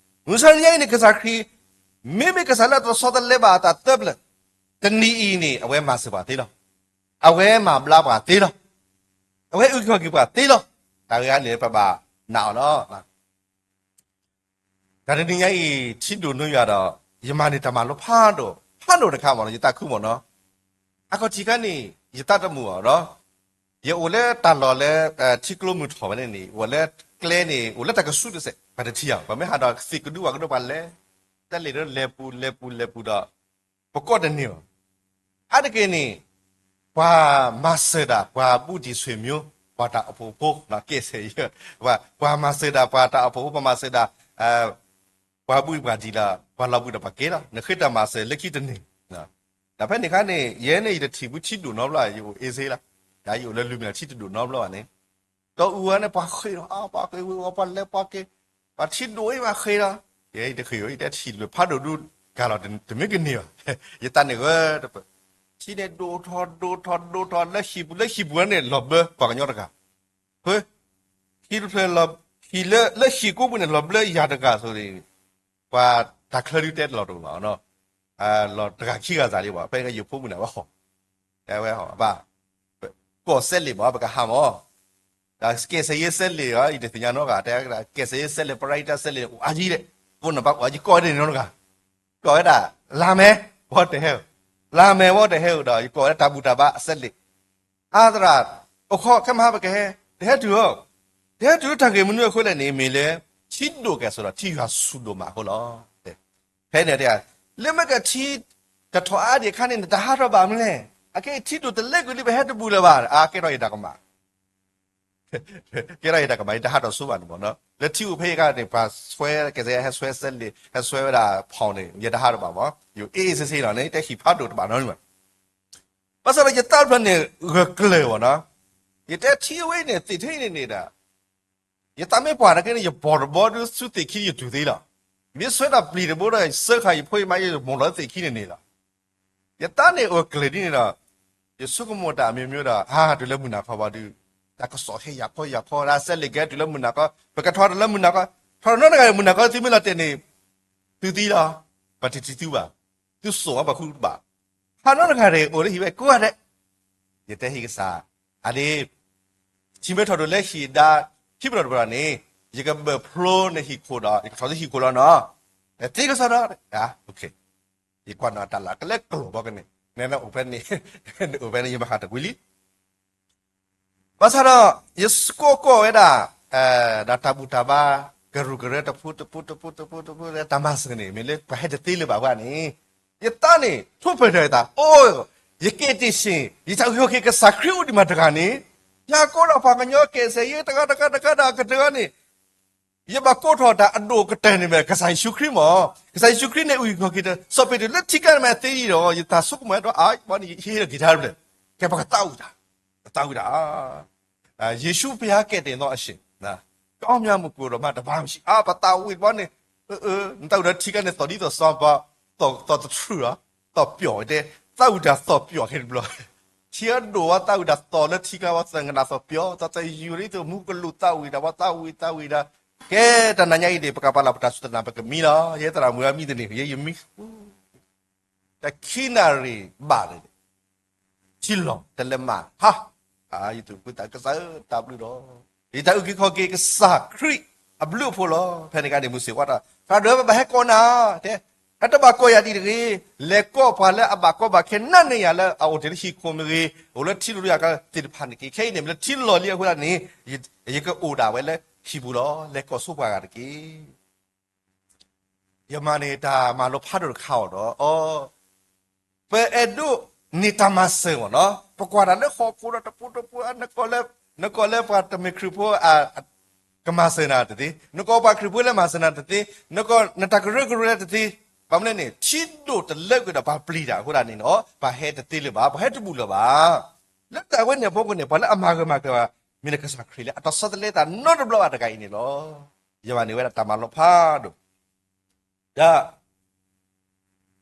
မုၢ်ဆါတနံၤအံၤန့ၣ် ကစၢ်ခရံာ် မ့မ့ၢ်ကစၢ်လၢအတဆီတလဲဘၣ်အသးသၢပျၢၤ, တနံၤအံၤန့ၣ် အဝဲမၤစၢၤပှၤသ့လီၤ. အဝဲမၤဘျါပှၤသ့လီၤ. အဝဲအုၣ်က့ၤခီၣ်က့ၤပှၤသ့လီၤ. တၢ်ဂ့ၢ်အံၤန့ၣ် ပဘၣ်နာ်အီၤလီၤ. တၢ်တနံၤညါအံၤ ထံဒိၣ်နိယွၤဒီး ယမၤန့ၢ်တၢ်မၤလိဖးဒိၣ်, ဖးဒိၣ်တခါမ့ၢ်နီၤ ယသးခုမ့ၢ်နီၤ. အခီၣ်ထံးခါန့ၣ် ယသးတမုာ်ဘၣ်နီၤ. ယအိၣ်လၢတၢ်လီၢ်လၢ ထံကျိမုၢ်ထီၣ်ဝဲန့ၣ်န့ၣ် အိၣ်လၢကျဲန့ၣ် အိၣ်လၢတၢ်ကဆူးတစဲး ပတထံၣ်ဧါ. ပမ့ၢ်ဟးဒီးသ့ၣ်ကဒုဝၣ်ကဒုပှၤလဲၤ, တၢ်လဲၤဒီးလဲၤပူၤလဲၤပူၤလဲၤပူၤဒီး ပကိးတန့ၢ်ဘၣ်. အါတက့ၢ်န့ၣ် ပှၤမၤစၢၤဒၣ် ပှၤဘူၣ်ဒံးဆွေမျိုး, ပှၤတၢ်အိၣ်ဖှိၣ်ဖိ, ကဲစဲးယဲ, ပှၤမၤစၢၤဒၣ် ပှၤတၢ်အိၣ်ဖှိၣ်ဖိ, ပှၤမၤစၢၤဒၣ် ပှၤဘူၣ်ပှၤဒံးလၢ ပှၤလီၤဘှံးဒီးပှၤကဲလီၤ. နဃ့တၢ်မၤစၢၤလၢခံတန့ၢ်. ဒီးဖဲန့ၣ်အခါန့ၣ် ယဲန့ၣ် ယတထံၣ်ဘူးထံဒိၣ်နီတဘျီ, ယအိၣ်အ့စ့လီၤ. ယအိၣ်လၢလူၤမ့ၢ်ထံတဒိၣ်နီတဘျီဘၣ်န့ၣ်, ဒီးအုၣ်ဝဲန့ၣ် ပှၤဃ့လီၤ, ပှၤဃ့ဝံၤဝဲ ပှၤလဲၤပှၤက့ၤ, ပှၤထံဒိၣ်အံၤပှၤဃ့လီၤ. ယဲယတဃ့ဝဲ ယတဲထံၣ်တဖျၢၣ်ဖးဒိၣ်ဒုးကၤလီၤ တမ့ၢ်ကန့ၢ်ဘၣ်. ယသးန့ၣ်ဂၢၢ်တပၢၢ်, ထံန့ၣ်ဒိၣ်ထီၣ်ဒိၣ်ထီၣ်ဒိၣ်ထီၣ် လၢဟံၣ်ပူၤလၢဟံၣ်ပူၤန့ၣ် လီၤဘျၢပှၤကညီတဂၤ, ဟၢ, ဟံၣ်တဖျၢၣ်လီၤ, ဟံၣ်လၢ လၢဟံၣ်ကိးပူၤန့ၣ် လီၤဘျၢယၤတဂၤအသိးန့ၣ်, ပှၤတၢ်ချၢဒုးတဲတလီၤတအိၣ်ဘၣ်နီၤ, လီၤတဂၤခံဂၤစးလံဘၣ်. ဖဲန့ၣ်ယဖိမုၣ်န့ၣ် အဝဲဟီၣ်, တဲဝဲဟီၣ်ဘၣ်, ကိးစဲးလ့ၣ်မး ပကဟးမး, ဒီးကဲစဲးယဲစဲးလ့ၣ်ဧါ ယတသ့ၣ်ညါနီတဂၤ, တဲကဲစဲးယဲစဲးလ့ၣ် ပရဟံတၢ်စဲးလ့ၣ် အိၣ်အါယံၤလဲၣ်, ကိးနဘၣ်အိၣ်အါယံၤ ကိးဝဲဒၣ်န့ၣ်နီတဂၤ, ကိးဝဲဒၣ် လါမဲာ် ဝဲတဟဲဧၢ, လါမဲာ်ဝဲတဟဲဧၢဒီး ယကိးဝဲဒၣ်တၢ်ဘူၣ်တၢ်ဘါအစဲးလ့ၣ် အါသရၣ်, အိၣ်ခိးခဲမဟါပကဟဲ, တဟဲတုၤဧၢ, တဟဲတုၤလၢတၢ်ဂ့ၢ်မနုၤအဃိလဲၣ်န့ၣ် မ့ၢ်လၢ ထံဒိၣ်ကဲၣ်ဆိးဒီး ထံယွၤဆူၣ်ဒိၣ်မးအဃိလီၤ. ဖဲန့ၣ်တဲ, လၢမ့ၢ်ကထံ တထီၣ်အါဒံးအခါန့ၣ် နတဟးထီၣ်ဘၣ်မနုၤလဲၣ်, အကဲထံဒိၣ်တလဲကွံာ်လံ ပဟဲတဘူၣ်လၢၤဘၣ်, အါကဲထီၣ်ယတၢ်ကမၣ် ကဲထီၣ်ယတၢ်ကမၣ် ယတဟးထီၣ်ဆိဘၣ်န့ၣ်မးနီၤ. လၢထံအိၣ်ဖဲယခါန့ၣ် ပှၤဆွဲကဲစဲး ဟဲဆွဲစဲးလ့ၣ် ဟဲဆွဲဝဲဒၣ်ဖီၣ်န့ၣ် ယတဟးထီၣ်ဘၣ်မး, ယအိၣ်အ့ၣ်စ့ဆ့လီၤန့ၣ် တဟံၣ်ဖးဒိၣ်တဘၣ်နီတမံၤဘၣ်. ဘၣ်ဆၣ်ဒီးယသးဖျၢၣ်န့ၣ် ဂၢၢ်ကျၢၤဘၣ်နီၤ, ယတဲထံအဝဲန့ၣ် သ့ၣ်ထဲအံၤန့ၣ်န့ၣ်ဒီး ယသးမ့ၢ်ပှၢ်တက့ၢ်န့ၣ် ယဘီၣ်တဘီဒုးဆူသ့ၣ်ခံယတူၢ်သ့လီၤ. မ့ၢ်ဆွဲတၢ်ပျံၤတဘိဒီး ယစၢဃာ်ယဖိယမါ ယမိၢ်လီၤသ့ၣ်ခံန့ၣ်န့ၣ်လီၤ. ယသးန့ၣ်အိၣ်ကျၢၤဒ်န့ၣ်ဒီး ယဆိကမိၣ်တၢ်အမျိုးမျိုးဒီး အါ တုၤလၢမုၢ်နၤခီဘီဒုး တၢ်ကစီၣ်ဟဲယၤခီယၤခီ တၢ်စဲးလ့ၣ်ကဲတုၤလၢမုၢ်နၤခီ ပကထီတၢ်လၢမုၢ်နၤခီ, ထီတနီတဂၤမုၢ်နၤခီ သုမ့ၢ်လီၤတဲာ်န့ၣ် သုသံလီၤ, ပှၤတထံၣ်သုဘၣ်, သုစိာ်အီၤပှၤဃုတဘၣ်, ထီတနီတဂၤန့ၣ် အိၣ်လၢဟံၣ်ဝဲကိးဂၤဒဲး, ယတဲဟံၣ်ကစၢ်, အဒ့ ထံမ့ၢ်ထီၣ်ဒိၣ်လၢဟံၣ်ဒါ ထံပတီၢ်တပတီၢ်န့ၣ် ယကဘၢၣ်ဖျိနဟံၣ်ခိၣ်ဒီး ယကထီၣ်သုဟံၣ်ခိၣ်လီၤနီၤ, သ့ကစီဒီး, ယကွၢ်နီၤတၢ်လၢကလဲၤကျိာ်ဘီကန့ၣ်, နအိၣ်ဖဲန့ၣ်, နအိၣ်ဖဲန့ၣ် ယမၤဟးတကွံလံ ဘၣ်ဆၣ်ဒီး ယစကိးကီၢ်ဝဲဒၣ်, ဒီးတၢ်ဘူၣ်တၢ်ဘါ ကရူၢ်ကရၢတပူၤတပူၤတပူၤတပူၤတပူၤ တၢ်မၤစၢၤန့ၣ် မ့ၢ်လၢပှၤဟဲတသ့လၢၤဘၣ်အဃိန့ၣ်, ယသးန့ၣ် ထိၣ်ဖျဲးထီၣ်ယသး, အိ, ယက့ၤတ့ၢ်ဆ့ၣ် ယတၢ်အုၣ်က့ၤခီၣ်က့ၤကစၢ်ခရံာ်အိၣ်ဒံးမးတဂၤန့ၣ်, ယၤကိးဒီးပှၤကညီကဲးစဲးယဲတဂၤတဂၤတဂၤဒီးကတၢၢ်န့ၣ် ယဘၣ်ကိးထီၣ်တၢ်အဒိၣ်ကတၢၢ်န့ၣ်မ့ၢ် ကစၢ်ယ့ၣ်ၡူးခရံာ်မး, ကစၢ်ယ့ၣ်ၡူးခရံာ်န့ၣ် အုၣ်က့ၤခီၣ်က့ၤဒီး စီၤပ့းတရူးလၢထံကျါန့ၣ်မ့ၢ်သ့အံၤဒီး ယတၢ်ဆိကမိၣ်ဝဲဒီး အါ ဘီန့ၣ် ယဟ့ၣ်လီၤက့ၤတၢ်တဖျၢၣ်, ကဲပှၤကသးဝံၣ်တၢ်, ကသးဝံၣ်တၢ်, ယ့ၣ်ၡူးဘုရားကယ်တင်သောအရှင်, ကောင်းမြတ်မုၢ်ကိုယ်တော်မှတပါးမရှိ, အါ ပသးဝံၣ်ဘီန့ၣ်, နတၢ်အုၣ်ဒီးထံကျါန့ၣ် သီၣ်ဒ်သိးစီၤပီ, သီၣ်တထြူၢ်လီၤ, သီၣ်ပျီၣ်တဲ, သးဝံၣ်တၢ်သီၣ်ပျီၣ်ခဲတဘျီ ထံအဒိၣ်ဝဲသးဝံၣ်တၢ်သီၣ်လၢထံကျါဝဲသၢကနၣ်သီၣ်ပျီၣ်, သီၣ်သယုၢ်ဒ်သိးမူကလူးသးဝံၣ်တၢ် ပှၤသးဝံၣ်သးဝံၣ်ဒီး, ကဲတနၤညါအံၤန့ၣ် ပကပာ်လီၤပတၢ်စူၢ်တၢ်နာ်ပကမံလီၤ, ယဲသရၣ်မုၣ်အမံတန့ၢ် ယဲယမံ, တခံနၣ်ရံၣ်ဘၣ်န့ၣ်, ထံလီၤတလဲမး, ဟါ, ယသူၣ်ခုသးကစၢ်ဧၢ တၢ်ဘျုးဒီး, ယတၢ်အုၣ်က့ၤခီၣ်က့ၤကစၢ်ခရံာ်အဘျုးအဖှိၣ်လီၤ, ဖဲန့ၣ်ကါန့ၣ် မုၢ်ဆ့ၣ်ဝါထီၣ် သရၣ်ဒိၣ်ဧၢ ပဘၣ်ဟဲကိးနၤ, တဲ, အတဘၣ်ကိးယၤဒ်တဂ့ၤ, လဲၤကိးပှၤလၢအဘၣ်ကီဘၣ်ခဲနာ်န့ၢ်ယၤလၢအအိၣ်တ့ၢ်လၢဟံၣ်ခိၣ်မ့ၢ်ဂ့ၤ, အိၣ်လၢထံလိၤယၤကသ့ၣ်တဖၣ်န့ၣ်တက့ၢ်, ခဲအံၤန့ၣ် မ့ၢ်လၢထံလီၤလံအဃိသတးန့ၣ်, ယကအိၣ်ဒၣ်ဝဲလၢဟံၣ်ပူၤလီၤ, လဲၤကိးဆိပှၤဂၤတက့ၢ်. ယမၤန့ၣ်တၢ်မၤလိဖးဒိၣ်တခါအီၤဒီး, ပအဲၣ်ဒိးန့ၢ်တၢ်မၤစၢၤမ့ၢ်နီၤ, ပကွၢ်တၢ်လၢဟီၣ်ခိၣ်ဒီးတပူၤတပူၤ, နကိးလၢပှၤတမ့ၢ်ခရံာ်ဖိ ကမၤစၢၤနၤတသ့, နကိးပှၤခရံာ်ဖိလၢမၤစၢၤနၤတသ့, နကိးနတၢ်ကရၢကရိလၢတသ့, ဘၣ်မနုၤလဲၣ်န့ၣ် ထံဒိၣ်တလၢကွံာ်ဒီးပှၤပျံၤတၢ်အဃိသတးန့ၣ်နီၤ, ပှၤဟဲတသ့လၢၤဘၣ်, ပှၤဟဲတဘူၣ်လၢၤဘၣ်. လၢတၢ်ဝဲန့ၣ်အဖီခိၣ်န့ၣ် ပှၤလၢအမၤဂၢၢ်မၤကျၢၤဘၣ် မ့ၢ်လၢကစၢ်ခရံာ်လၢအတၢ်ဆီတလဲသးနီတဘျီဘၣ်တဂၤအံၤန့ၣ်လီၤ. ယမၤန့ၢ်ဝဲဒၣ်တၢ်မၤလိဖးဒိၣ်, ဒီး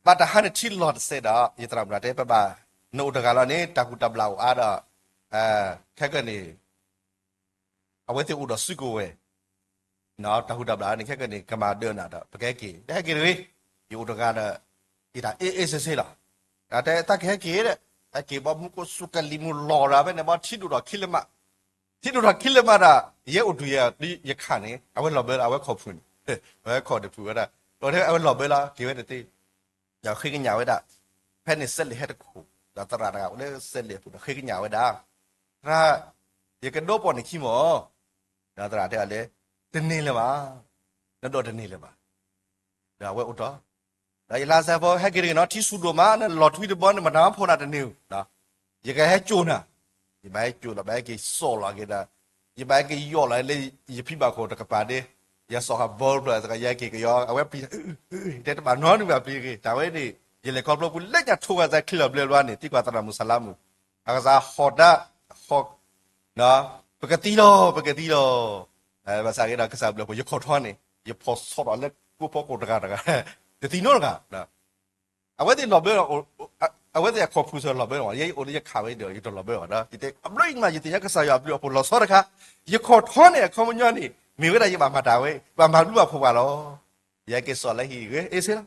ဘၣ်တဟါန့ၣ်ထံလီၤတစဲးဒီး ယသရၣ်မုၣ်တဲ ပဘၣ်, နအိၣ်တဂၤလီၤန့ၣ် တၢ်ဟူးတၢ်ဘျၣ်အိၣ်အါဒီး, ခဲကနံၣ်န့ၣ် အဝဲသ့ၣ်အိၣ်ဒီးစုကဝဲၤ, တၢ်ဟူးတၢ်ဘျၣ်န့ၣ် ခဲကနံၣ်န့ၣ် ကမၤဒၢနၤဒီး ပကဟဲက့ၤ, တဟဲက့ၤတဂ့ၤ, ယအိၣ်တဂၤဒီး ယတၢ်အ့ၣ်အ့ၣ်ဆ့ဆ့လီၤ. ဒီးတဲသးကဟဲက့ၤဒီး, ဟဲက့ၤဘီမူခိၣ်စူၤကလံၤမူၤလီၤဒီး ဖဲန့ၣ်ဘီထံဒိၣ်ထီၣ်ခံလၢမး, ထံဒိၣ်ထီၣ်ခံလၢမးဒီး ယဲအိၣ်တုၤယခးန့ၣ် အဝဲလီၤဘၢလီၤ အဝဲခိးဖုန့ၣ်, အဝဲခိးတဖုဝဲဒၣ်, အဝဲလီၤဘၢလီၤ က့ၤဝဲတသ့ ဒီးဃ့ကညးဝဲဒၣ်, ဖဲန့ၣ်စဲးလ့ၣ်ဟဲတခိၣ်, ဒီးသရၣ်တဂၤအိၣ်လၢစဲးလ့ၣ်အပူၤဒီးဃ့ကညးဝဲဒၣ်, သရၣ်, ယကဒိးပိာ်နခံမး, ဒီးသရၣ်တဲအီၤလၢ, တန့ၢ်လၢၤဘၣ်, နဒိးတန့ၢ်လၢၤဘၣ်, ဒီးအဝဲအိၣ်တီၢ်, ဒီးယလါစဲးဖိ ဟဲက့ၤတဂ့ၤနီၤ ထံဆူၣ်ဒိၣ်မး နလီၤထွံတဘီန့ၣ် မတၤမၤဖိနၤတန့ၢ်ဧိၤ ယကဟဲကၠိၣ်နၤ, ယဘၣ်ဟဲကၠိၣ်လီၤ ဘၣ်ဟဲက့ၤစိာ်လီၤက့ၤဒီး, ယဘၣ်ဟဲက့ၤယီၣ်လီၤလၢယဖံဘၣ်ခိၣ်တကပၤဒ့, ယစီၤဃာ်ဘီဖျၢၣ်တကယၤက့ၤကယီၤ အဝဲပျံၤ, တဲတဘၣ်နီတမံၤဘၣ်ပျံၤတဂ့ၤ တၢ်ဝဲန့ၣ်, ယလဲၤခီဖျိပူၤလၢညါထိၣ်ဂၤသးချ့လီၤဘျၢဘျီန့ၣ် သံကွၢ်သရၣ်မုၣ်စလါမုၣ်, အကစၢ်ဟီၣ်တၢ်, ဟီၣ်, ပကသံလီၤ ပကသံလီၤ, ဘၣ်ဆၣ်က့ဒီးကစၢ်ဘျုးဖှိၣ် ယခီၣ်ထီန့ၣ် ယဖီၣ်ဆီထီၣ်လၢကိးဖီခိၣ်တဂၤတဂၤ, တသံနီတဂၤ အဝဲသ့ၣ်လီၤဘၢလီၤ, အဝဲသ့ၣ်အခီၣ်ဖုးစၢၤလီၤဘၢလီၤ, ယအိၣ်လၢယခးဝဲဒီး ယတလီၤဘၢဘၣ်ဒီး ယတဲအဘျီယမး ယသ့ၣ်ညါကစၢ်ယွၤအဘျုးအဖှိၣ်လီၤဆီတခါ, ယခီၣ်ထီန့ၣ် အခီပညီန့ၣ် မ့ၢ်ဝဲဒၣ်ယဘၣ်မၤတၢ်ဝဲ ဘၣ်မၤဘျုးဘၣ်ဖှိၣ်ဘၣ်လီၤ, ယဟဲက့ၤစိာ်လၢဟံၣ်ဂ့ၤအ့ၣ်စ့လီၤ,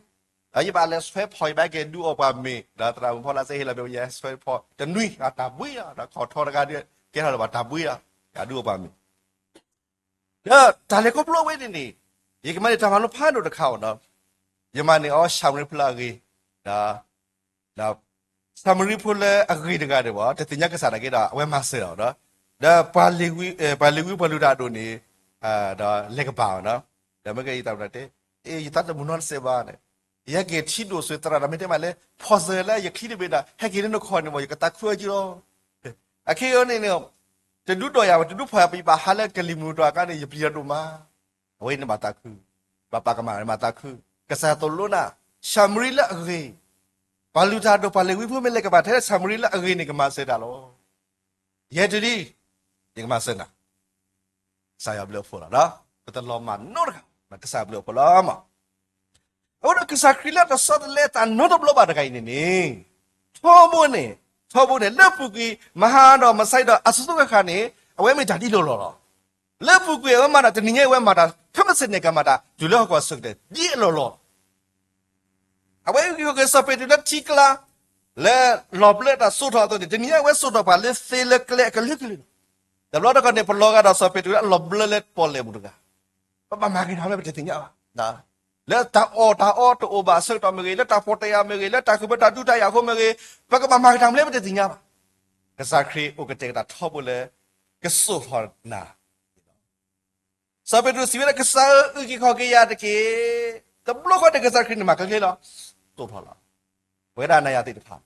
ဒီးယဘၣ်လဲၤဆွဲဖီၣ် ယဘၣ်ဟဲက့ၤဒုးအီၣ်ပှၤမ့ၤ ဒီးသရၣ်မုၣ်ဖီလာ်စ့ဟ့ၣ်လီၤဘၣ် ယဟဲဆွဲဖီၣ် တနွံ တၢ်ဘှံးလီၤ ဒီးခီၣ်ထီတဂၤဒီး ကဲထီၣ်လၢဘၣ်တၢ်ဘှံးလီၤ, ယဒုးအီၣ်ပှၤမ့ၤ ဒီးတၢ်လဲၤခီဖျိဝဲန့ၣ်န့ၣ်, ယကမၤန့ၢ်တၢ်မၤလိဖးဒိၣ်တခါအီၤဒီး, ယမၤန့ၢ်အီၤၡၤမရံဖျၢၣ်အဂ့ၢ်, ဒီးၡၤမရံဖိလၢအဂ့ၤတဂၤန့ၣ်ဘၣ် တသ့ၣ်ညါကစၢ်နာ်က့ဒီး အဝဲမၤစၢၤအီၤဒီး, ဒီးပှၤလ့ၤဝံ, ပှၤလ့ၤဝံပှၤလုၢ်တၢ်အဒိၣ်န့ၣ်, ဒီးလဲၤကပၤအီၤ, ဒီးမ့ၢ်ကယသးတဲ, ယသးတမုာ်နီတစဲးဘၣ်န့ၣ်, ယဟဲက့ၤထံဒိၣ်စွဲသရၣ်ဒီးမ့ၢ်တဲမးလၢ ဖီၣ်စၢၤလၢယချံတဘ့ၣ်ဒီး ဟဲက့ၤလၢနခီၣ်န့ၣ်မး ယကသးခုအီၤက့လီၤ အခဲအံၤန့ၣ်န့ၣ်, တဒုးဒိၣ်ယၤဝဲ တဒုးဖီၣ်ယၤ ပယဘၣ်ဟးလၢကလံၤမုၢ်တြီၤအခါန့ၣ် ယပျံၤတၢ်ဒိၣ်မး, အဝဲန့ၣ်ဘၣ်သးခု, ဘၣ်ပာ်ကမၣ်မၤသးခု, ကစၢ်သိၣ်လိနၤ, ၡၤမရံလၢအဂ့ၤ, ပှၤလုၢ်တၢ်ဒိၣ်ပှၤလ့ၤဝံဖိမ့ၢ်လဲၤကပၤထဲလၢ ၡၤမရံလၢအဂ့ၤန့ၣ် ကမၤစၢၤတၢ်လီၤ. ယဲတုၤလံ, ယကမၤစၢၤနၤ ကစၢ်ယွၤဘျုးအဖှိၣ်လီၤ. ပတလီၤမၢ်နီတဂၤ, ကစၢ်ဘျုးအဖှိၣ်လီၤမး. အဃိဒီးကစၢ်ခရံာ်လၢတဆီတလဲသးနီတဘျီဘၣ်တဂၤအံၤန့ၣ်န့ၣ်, ထီဘိန့ၣ်, ထီဘိန့ၣ် လၢပူၤကွံာ် မဟါဒီးမဆါဒီးအစိၤစိၤဃၣ်ဃၣ်န့ၣ်, အဝဲမ့ၢ်တၢ်ဒ်အလီၢ်လီၢ်လီၤ. လၢအပူၤကွံာ်အဝဲမၤတၢ် တနံၤညါအံၤအဝဲမၤတၢ် ခဲမုၢ်ဆ့ၣ်န့ၣ် ကမၤတၢ်တုၤလၢဟီၣ်ခိၣ်အဆၢကတီၢ် ဒ်အလီၢ်လီၢ်လီၤ. အဝဲအုၣ်က့ၤခီၣ်က့ၤစီၤပ့းတရူးလၢထံကျါ လၢလီၤဘျၢတၢ်စိာ်ထီၣ်အသိးန့ၣ် တနံၤညါအဝဲစိာ်ထီၣ်ပှၤလၢသ့လၢကျဲအကလုာ်ကလုာ်လီၤ. တဘျီတခီၣ်န့ၣ် ပလီၤဂာ်ဒီးစီၤပ့းတရူးလၢအလီၤဘျၢလၢပီၣ်လဲၣ်ပူၤတဂၤ ပဘၣ်မၤက့ၤတၢ်မနုၤလဲၣ်ပတသ့ၣ်ညါဘၣ်. လၢတၢ်အီၣ်တၢ်အီတအိၣ်ဘၣ်အဆၢကတီၢ်မ့ၢ်ဂ့ၤ, လၢတၢ်ဖှီၣ်တယာ်မ့ၢ်ဂ့ၤ, လၢတၢ်ဃုာ်ဘၢတၢ်ဒုးတၢ်ယၤအဃိမ့ၢ်ဂ့ၤ, ပကဘၣ်မၤက့ၤတၢ်မနုၤလဲၣ်ပတသ့ၣ်ညါဘၣ်. ကစၢ်ခရံာ်အိၣ်ကတဲာ်ကတီၤထီဘိလၢ ကစိာ်ထီၣ်နၤ စီၤပ့းတရူးစံးဝဲဒၣ် ကစၢ်ဧၢ, အုၣ်က့ၤခီၣ်က့ၤယၤတက့ၢ်. တဘျီဃီန့ၣ် ကစၢ်ခရံာ်န့ၣ်မၤကျဲကျဲလီၤ. စိာ်ထီၣ်လီၤ. ပဝဲဒၣ်နၤယၤသ့ၣ်တဖၣ်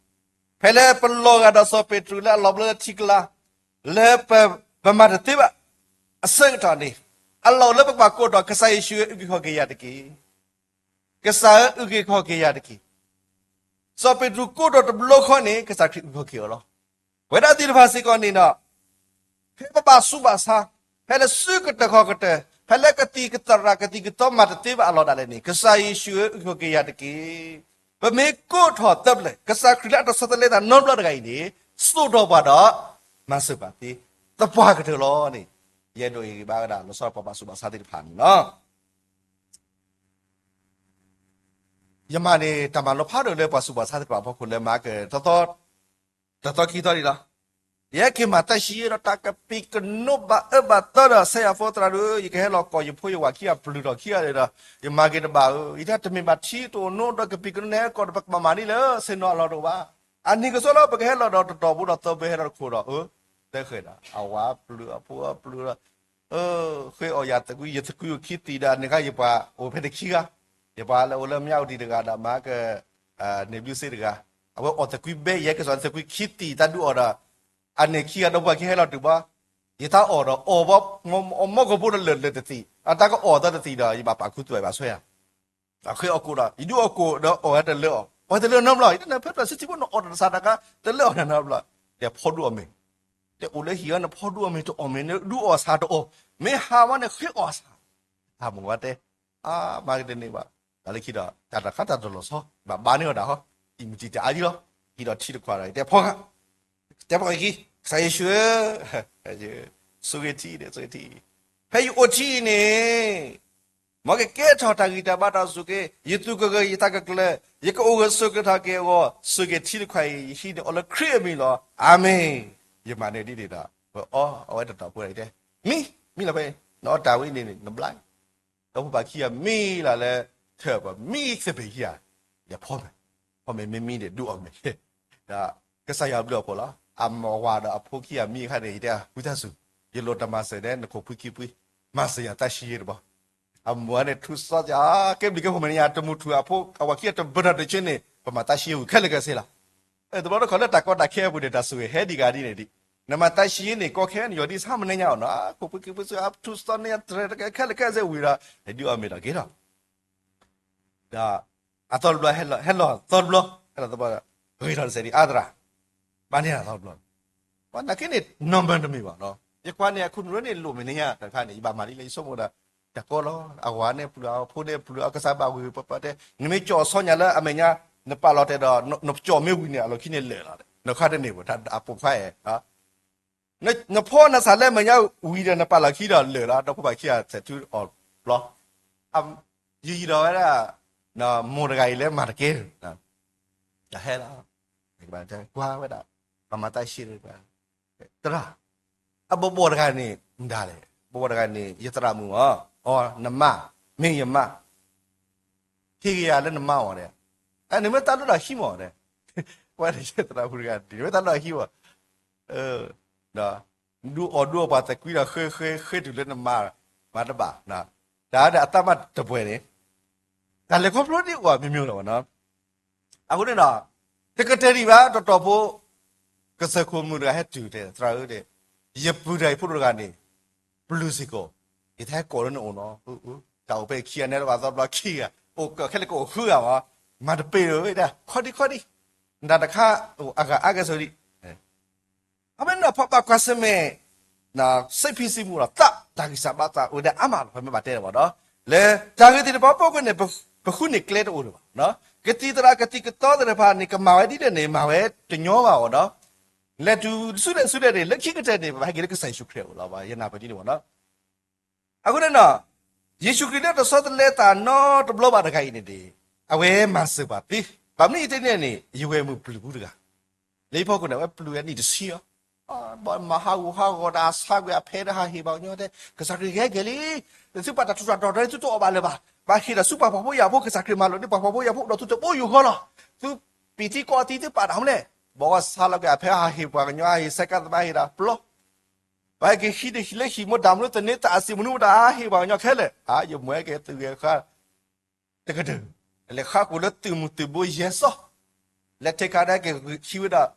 ဖဲလၢပလီၤဂာ်ဒီးစီၤပ့းတရူးလၢအလီၤဘျၢလၢထံကျါ လၢပ ပမၤတသ့ဘၣ်အဆၢကတီၢ်န့ၣ် အလီၢ်အိၣ်လၢပကဘၣ်ကိးထီၣ် ကစၢ်ယ့ၣ်ၡူးဧၢ, အုၣ်က့ၤခီၣ်က့ၤယၤတက့ၢ်. ကစၢ်ဧၢ, အုၣ်က့ၤခီၣ်က့ၤယၤတက့ၢ်. စီၤပ့းတရူးကိးထီၣ်တဘျီဃီန့ၣ် ကစၢ်ခရံာ်အုၣ်က့ၤခီၣ်က့ၤအီၤလီၤ. ပဝဲဒၣ်သ့ၣ်တဖၣ်စ့ၢ်ကီးန့ၣ်ဒီး ဖဲပဘၣ်ဆူးဘၣ်ဆါ, ဖဲလၢစုကတၢၢ်ခီၣ်ကတၢၢ်, ဖဲလၢကသံၣ်ကသရၣ်ကသံၣ်ကသီမၤတသ့ဘၣ်အလီၢ်ဒၣ်လဲာ်န့ၣ် ကစၢ်ယ့ၣ်ၡူးဧၢ, အုၣ်က့ၤခီၣ်က့ၤယၤတက့ၢ်. ပမ့ၢ်ကိးထီၣ်သၢပျၢၢ် ကစၢ်ခရံာ်လၢအတဆီတလဲသးနီတဘျီတဂၤအံၤန့ၣ် စိာ်ထီၣ်ပှၤဒီး မၤစၢၤပှၤသ့ သပှၢ်ကတၢၢ်လီၤန့ၣ် ယအဲၣ်ဒိးဟ့ၣ်ဂံၢ်ဘါဝဲဒၣ် လီၤဆီဒၣ်ပှၤဘၣ်ဆူးဘၣ်ဆါသ့ၣ်တဖၣ်န့ၣ်လီၤ. ယမၤန့ၣ် တၢ်မၤလိဖးဒိၣ်လၢပှၤဆူးပှၤဆါသ့ၣ်တဖၣ်အဖီခိၣ်လၢမၤက တသီခံသီဒံးလီၤ. ယဟဲက့ၤမၤသးဆံးယဲဒီး တၢ်ကပံးကနိးဘၣ်အၢဘၣ်သီဒီး ဆဲယၤဖိသရၣ်ဒုး ယကဟဲလီၤကိးယဖိယဝၤခံဂၤပျုၤထီၣ်ခံဂၤဒီး ယမၤက့ၤတဘၣ်ဧၢ, ယတၢ်တမ့ၢ်ဘၣ်ထံတအိၣ်နီဒီး ကပံးကနိးန့ၣ်ဟဲကိးဒီး ပကဘၣ်မၤဒ်လဲၣ် ဆ့ၣ်နီၤအလီၢ်တအိၣ်ဘၣ်. အန့ၣ်ကစီဒီး ပကဟဲလီၤဒီးတတီၤဖိဒီးသၢဘိဟဲလီၤတခိၣ်ဒီး အၢ သၢဃဲၤဒီး အဝၤပျုၤအဖိအပျုၤဒီး ဃ့အီၣ်ယၤသကွံာ် ယသကွံာ်အိၣ်ခံသံၣ်ဒီး အန့ၣ်ခါယပှၤအိၣ်ဖဲန့ၣ်ခံဂၤ, ယပှၤလၢအိၣ်လၢမၠၣ်အူဒံးတဂၤဒီး မၤက န့ၣ်ဘျုးစ့တဂၤ, အဝဲအီၣ်သကွံာ်ဘဲ ယဟဲက့ၤစိာ်သကွံာ်ခံသံၣ်တၢ်ဒုးအီၣ်ဒီး အန့ၣ်ခံဂၤဒီးပှၤကဟဲလီၤတုၤဘၣ်, ယတၢ်အီၣ်ဒီးအီၣ်ဘၣ် အီၣ်မီၢ်ကဘိဒီးလၢာ်လၢာ်တသံၣ် အတၢ်ကအီၣ်သီတသံၣ်ဒီး ယဘၣ်ပာ်ခူသူၣ်ဘၣ်ယဘၣ်ဆွဲယၤ အဃ့အီၣ်ကိၣ်ဒီး ယဒုးအီၣ်ကိၣ်ဒီးအီၣ်ဝဲတလၢအီၤ ပှၤတလၢနီတဘျီ ယတနၢ်ဖဲတၢ်စုထံဖိန့ၣ်အီၣ်တၢ်တစးတၢ်ကါ တလၢအီၤတနီတဘျီ, တဲဖီဒုးအီၣ်မ့ၤ, တဲအိၣ်လၢဟံၣ်အီၤန့ၣ် ဖီဒုးအီၣ်မ့ၤ တအီၣ်မ့ၤန့ၣ် ဒုးအီၣ်ဆၣ်တအီၣ်, မ့ၢ်ဟးဝဲန့ၣ်ဃ့အီၣ်ဆၣ်, ဟးမုၢ်ဝဲတဲ, အါ မၤကတန့ၢ်ဘၣ်, တၢ်လၢခံဒီး တၢ်တခါတၢ်တလီၤဆီ ဘၣ်ဘါန့ၢ်အီၤဒၣ်ဟီ, အံၤမတံၤတအါယံလီၤ, ဟံးဒီးထံတခွးဒီး တဲဖီဂၤ တဲပှၤက့ၤခံ ကစၢ်ယ့ၣ်ၡူးဧၢ, ဆိၣ်ဂ့ၤထံန့ၣ် ဆိၣ်ဂ့ၤထံ, ဖဲယအိၣ်ထံအံၤန့ၣ် မ်ကကဲထီၣ်တၢ်ဂံၢ်တၢ်ဘါတၢ်ဆိၣ်ဂ့ၤ, ယသူၣ်ကဂၢၢ်ယသးကကျၢၤ, ယကအိၣ်ဂၢၢ်ဆိးကျၢၤထီၣ်က့ၤအဂီၢ်, ဆိၣ်ဂ့ၤထံတခွးအံၤ ယဟံးန့ၢ်အီၤလၢခရံာ်အမံၤလီၤ. အၤမ့ၣ်. ယမၤန့ၢ်ဒ်န့ၣ်ဒီး ပအီ အဝဲတတီၢ်ဖိတဲ, မံ, မံလီၤဖဲ, နအီၣ်တၢ်ဝဲအံၤန့ၣ် နဘျါ ဒီဖိပၢ်ခံဂၤမံလီၤလၢ ထၢၣ်ပမံသပ့ၤခံဂၤ, ယဖီမ့ၤ, ဖီမ့ၤမ့ၢ်မံန့ၣ် ဒုးအီၣ်မ့ၤ, ဒီးကစၢ်ယွၤဘျုးအဖှိၣ်လီၤ. အမၤဝၤဒီးအဖိခံဂၤမံအခါန့ၣ် ယတဲ ဝံသးစူၤ, ယလိၣ်တၢ်မၤစၢၤန့ၣ် နခိၣ်ဖှံခံဖှံ, မၤစၢၤယၤသးဆံးယဲတဘျီ. အမိၢ်န့ၣ်ထူစီယၤ, ကဲဘျုးကဲဖှိၣ်မဲာ်ညါ တမုၢ်ထူၣ်အဖိ အဝၤခံဂၤတဘၢထီၣ်တဆၢန့ၣ် ပမၤသးဆံးဝံၤခဲလၢာ်ခဲဆ့လီၤ. တဘျီတခီၣ်လၢတၢ်ကီတၢ်ခဲအပူၤန့ၣ် တၢ်ဆိၣ်ဂ့ၤဟဲဒံးဂၤဒ်န့ၣ်ဒံး, နမၤသးဆံးန့ၣ် ကီခဲန့ၣ် ယီၤဒ်ဆါမနုၤညါအီၤနီၤ, ခိၣ်ဖှံခံဖှံစ့ၢ် ထူစီန့ၣ် တြဲၤတကဲခဲလၢာ်ခဲဆ့ဝံၤဒီး နဒုးအီၣ်မ့ၤဒီးက့ၤထီၣ် ဒီးအသီတဘျီ ဟဲလီၤသီတဘျီ, ဟဲလီၤသီတဘျီ, ဂ့ၤထီၣ်တစဲးဒံးအါသရၣ်, ဘၣ်န့ၢ်အသီတဘျီ, ပှၤနာ်က့န့ၣ် number တမ့ၢ်ဘၣ်, ယကွၢ်န့ၣ် အခိၣ်နူာ်န့ၣ် လိၣ်မဲာ်ညါတခါန့ၣ် ယဘၣ်မၤဒ်လဲၣ် ယဆိကမိၣ်ဒီး တၢ်ကီလီၤ, အဝၤန့ၣ်ပျုၤ အဖိန့ၣ်ပျုၤ အကစၢ်ဘၣ်ဝံၤပပတဲ, နမ့ၢ်ကၠီၣ်အီၤဆီညါလၢအမဲာ်ညါ, နပာ်လီၤတဲာ်ဒီး နကၠီၣ်မ့ၢ်ဝံၤန့ၣ် အလီၢ်ခံန့ၣ်လၢာ်လီၤ, နခါတန့ၢ်ဘၣ် အပိာ်ခွါဧၢ နဖီနသးလၢမဲာ်ညါဝံၤဒီး နပာ်လီၤခံဒီးလၢာ်လီၤ, ဒီဖိပၢ်ခံဂၤဆဲးထုအီၤဘျီ, ယယံၤဒီးဝဲဒၣ် မိၢ်တဂၤအံၤလၢမၤတကဲ, တဟဲလီၤ, ကွၢ်ဝဲဒၣ် ပှၤမၤသးဆံး သရၣ်, အဘီဘီတဂၤန့ၣ် မတၤလဲၣ်, ဘီဘီတဂၤန့ၣ် ယသရၣ်မုၣ်မး, အီ နမါ, မ့ၢ်ယမါ ဟ့ၣ်က့ၤယၤလၢနမါအီၤဒီး, နမ့ၢ်တၢ်လိၣ်ဒီးဟံးမးဒီး, ဝဲဒၣ်ယသရၣ်မုၣ်တဂၤ နမ့ၢ်တၢ်လိၣ်ဒီးဟံးမး, ဒီး ဒုးအီၣ်ဒုးအီၣ်ပှၤသကွံာ်ဒီး ဃ့ဃ့ဃ့တုၤလၢနမါ, မၤတဘၣ်, တၢ်ဒီးအတၢ်မၤတပှဲၤန့ၣ်, တၢ်လဲၤခီဖျိဒ်အိၣ်အမျိုးမျိုးလီၤဘၣ်နီၤ. အဃိန့ၣ်ဒီး တကတၢၢ်ဒံးဘၣ် တီတီဖိ ကစၢၢ်ခိၣ်မုၣ်တဂၤဟဲတုၤတဲ သရၣ်ဧၢ, ယပုၢ်တဂၤ ယဖိဒိၣ်တဂၤန့ၣ် ပျုၤစ့ၢ်ကီး, ယတဟဲကိးလၢနအိၣ်နီၤ, တၢ်အိၣ်ဖဲခံဂၤန့ၣ်တဘၣ်သီဘျီခံဂၤ, အိၣ်ခဲလၢာ်ကအိၣ်ဃုဂၤမး, မၤတပ့ၤဒီးဝဲဒၣ် ခီဒံခီဒံ, နတၢ်တခါ အဂၤအါကဲဆိးဒံး အမ့ၢ်နီၤဖီဘၣ်ကွၢ်ဆၢၣ်မဲာ် စ့ဖံစ့မူလီၤ သးတၢ်ဂံၢ်စၢ်ဘါစၢ်အိၣ်ဝဲဒၣ်အါမးလီၤ ပမ့ၢ်ဘၣ်တဲလီၤဘၣ်ဒီး လၢတၢ်ဂ့ၢ်သ့ၣ်တဖၣ်ပိာ်ကွဲန့ၣ် ပဃုန့ၢ်ကျဲတအိၣ်လၢၤဘၣ်. ကသံၣ်သရၣ်ကသံၣ်ကသီသ့ၣ်တဖၣ်န့ၣ် ကမၤဝဲဒ်လဲၣ်န့ၣ် မၤဝဲတညီဘၣ်အီၤဒီး လဲၤတုၤဆူလဲၣ်ဆူလဲၣ်န့ၣ် လၢခံကတၢၢ်န့ၣ် ပဟဲက့ၤလၢကစၢ်ယ့ၣ်ၡူးခရံာ်အအိၣ်လီၤ. ယနၢ်ပၢၢ်ဒ်န့ၣ်မ့ၢ်နီၤ. အဃိန့ၣ်နီၤ, ယ့ၣ်ၡူးခရံာ်လၢတဆီတလဲသးနီတဘျီဘၣ်တဂၤအံၤန့ၣ်န့ၣ်, အဝဲမၤစၢၤပှၤသ့, ဘၣ်မနုၤယတဲန့ၣ်န့ၣ် ယဝဲၢ်မုၢ်ပျုၤပူၤတဂၤ လၢယဖီခိၣ်န့ၣ် အဝဲပျုၤဝဲနံၣ်တဆံအီၤ, ဘၣ်မၤဟးဂူာ်ဟးဂီၤတၢ်အဆါကွံာ်အဖဲဒၣ်ဟးဟ့ၣ်ပှၤကညီတဲ, ကစၢ်ခရံာ်ကဟဲက့ၤလံ, သုပာ်တၢ်ထူးတၢ်တီၤဒီးသုတအီၣ်ဘၣ်လၢၤဘၣ်, ဘၣ်ဟ့ၣ်ဒီးဆူပှၤဖှီၣ်ဖိယာ်ဖိ ကစၢ်ခရံာ်မၤလိာ်န့ၢ်ပှၤဖှီၣ်ဖိယာ်ဖိဒီးသုတဘိယူၢ်ဃီလီၤ, သုပံာ်ထံကီၢ်သံသုပာ်တၢ်မလဲၣ်, ဘီကဆါလီၤက့ၤအဖဲဟးဟ့ၣ်ပှၤကညီဟးဟ့ၣ်ဆဲးကါသဘၣ်ဟ့ၣ်ဒၣ်ပျီ ပှၤဟဲက့ၤဟံးန့ၢ်ဟံၣ်လၢဟံၣ်မိၢ်တၢ်မနုၤသန့သးအစံးမနုၤမတၤဟးဟ့ၣ်ပှၤကညီခဲလၢာ်, ယမ့ၢ်ဟဲက့ၤသုးဂဲၤဃါ တကတၢၢ်, လဲၤဃါဃုာ်လၢသုးမုၢ်သုးဘိယဲၢ်စီၤ, လဲၤထဲခါဒၣ်က့ၤဟံးဝဲဒၣ်,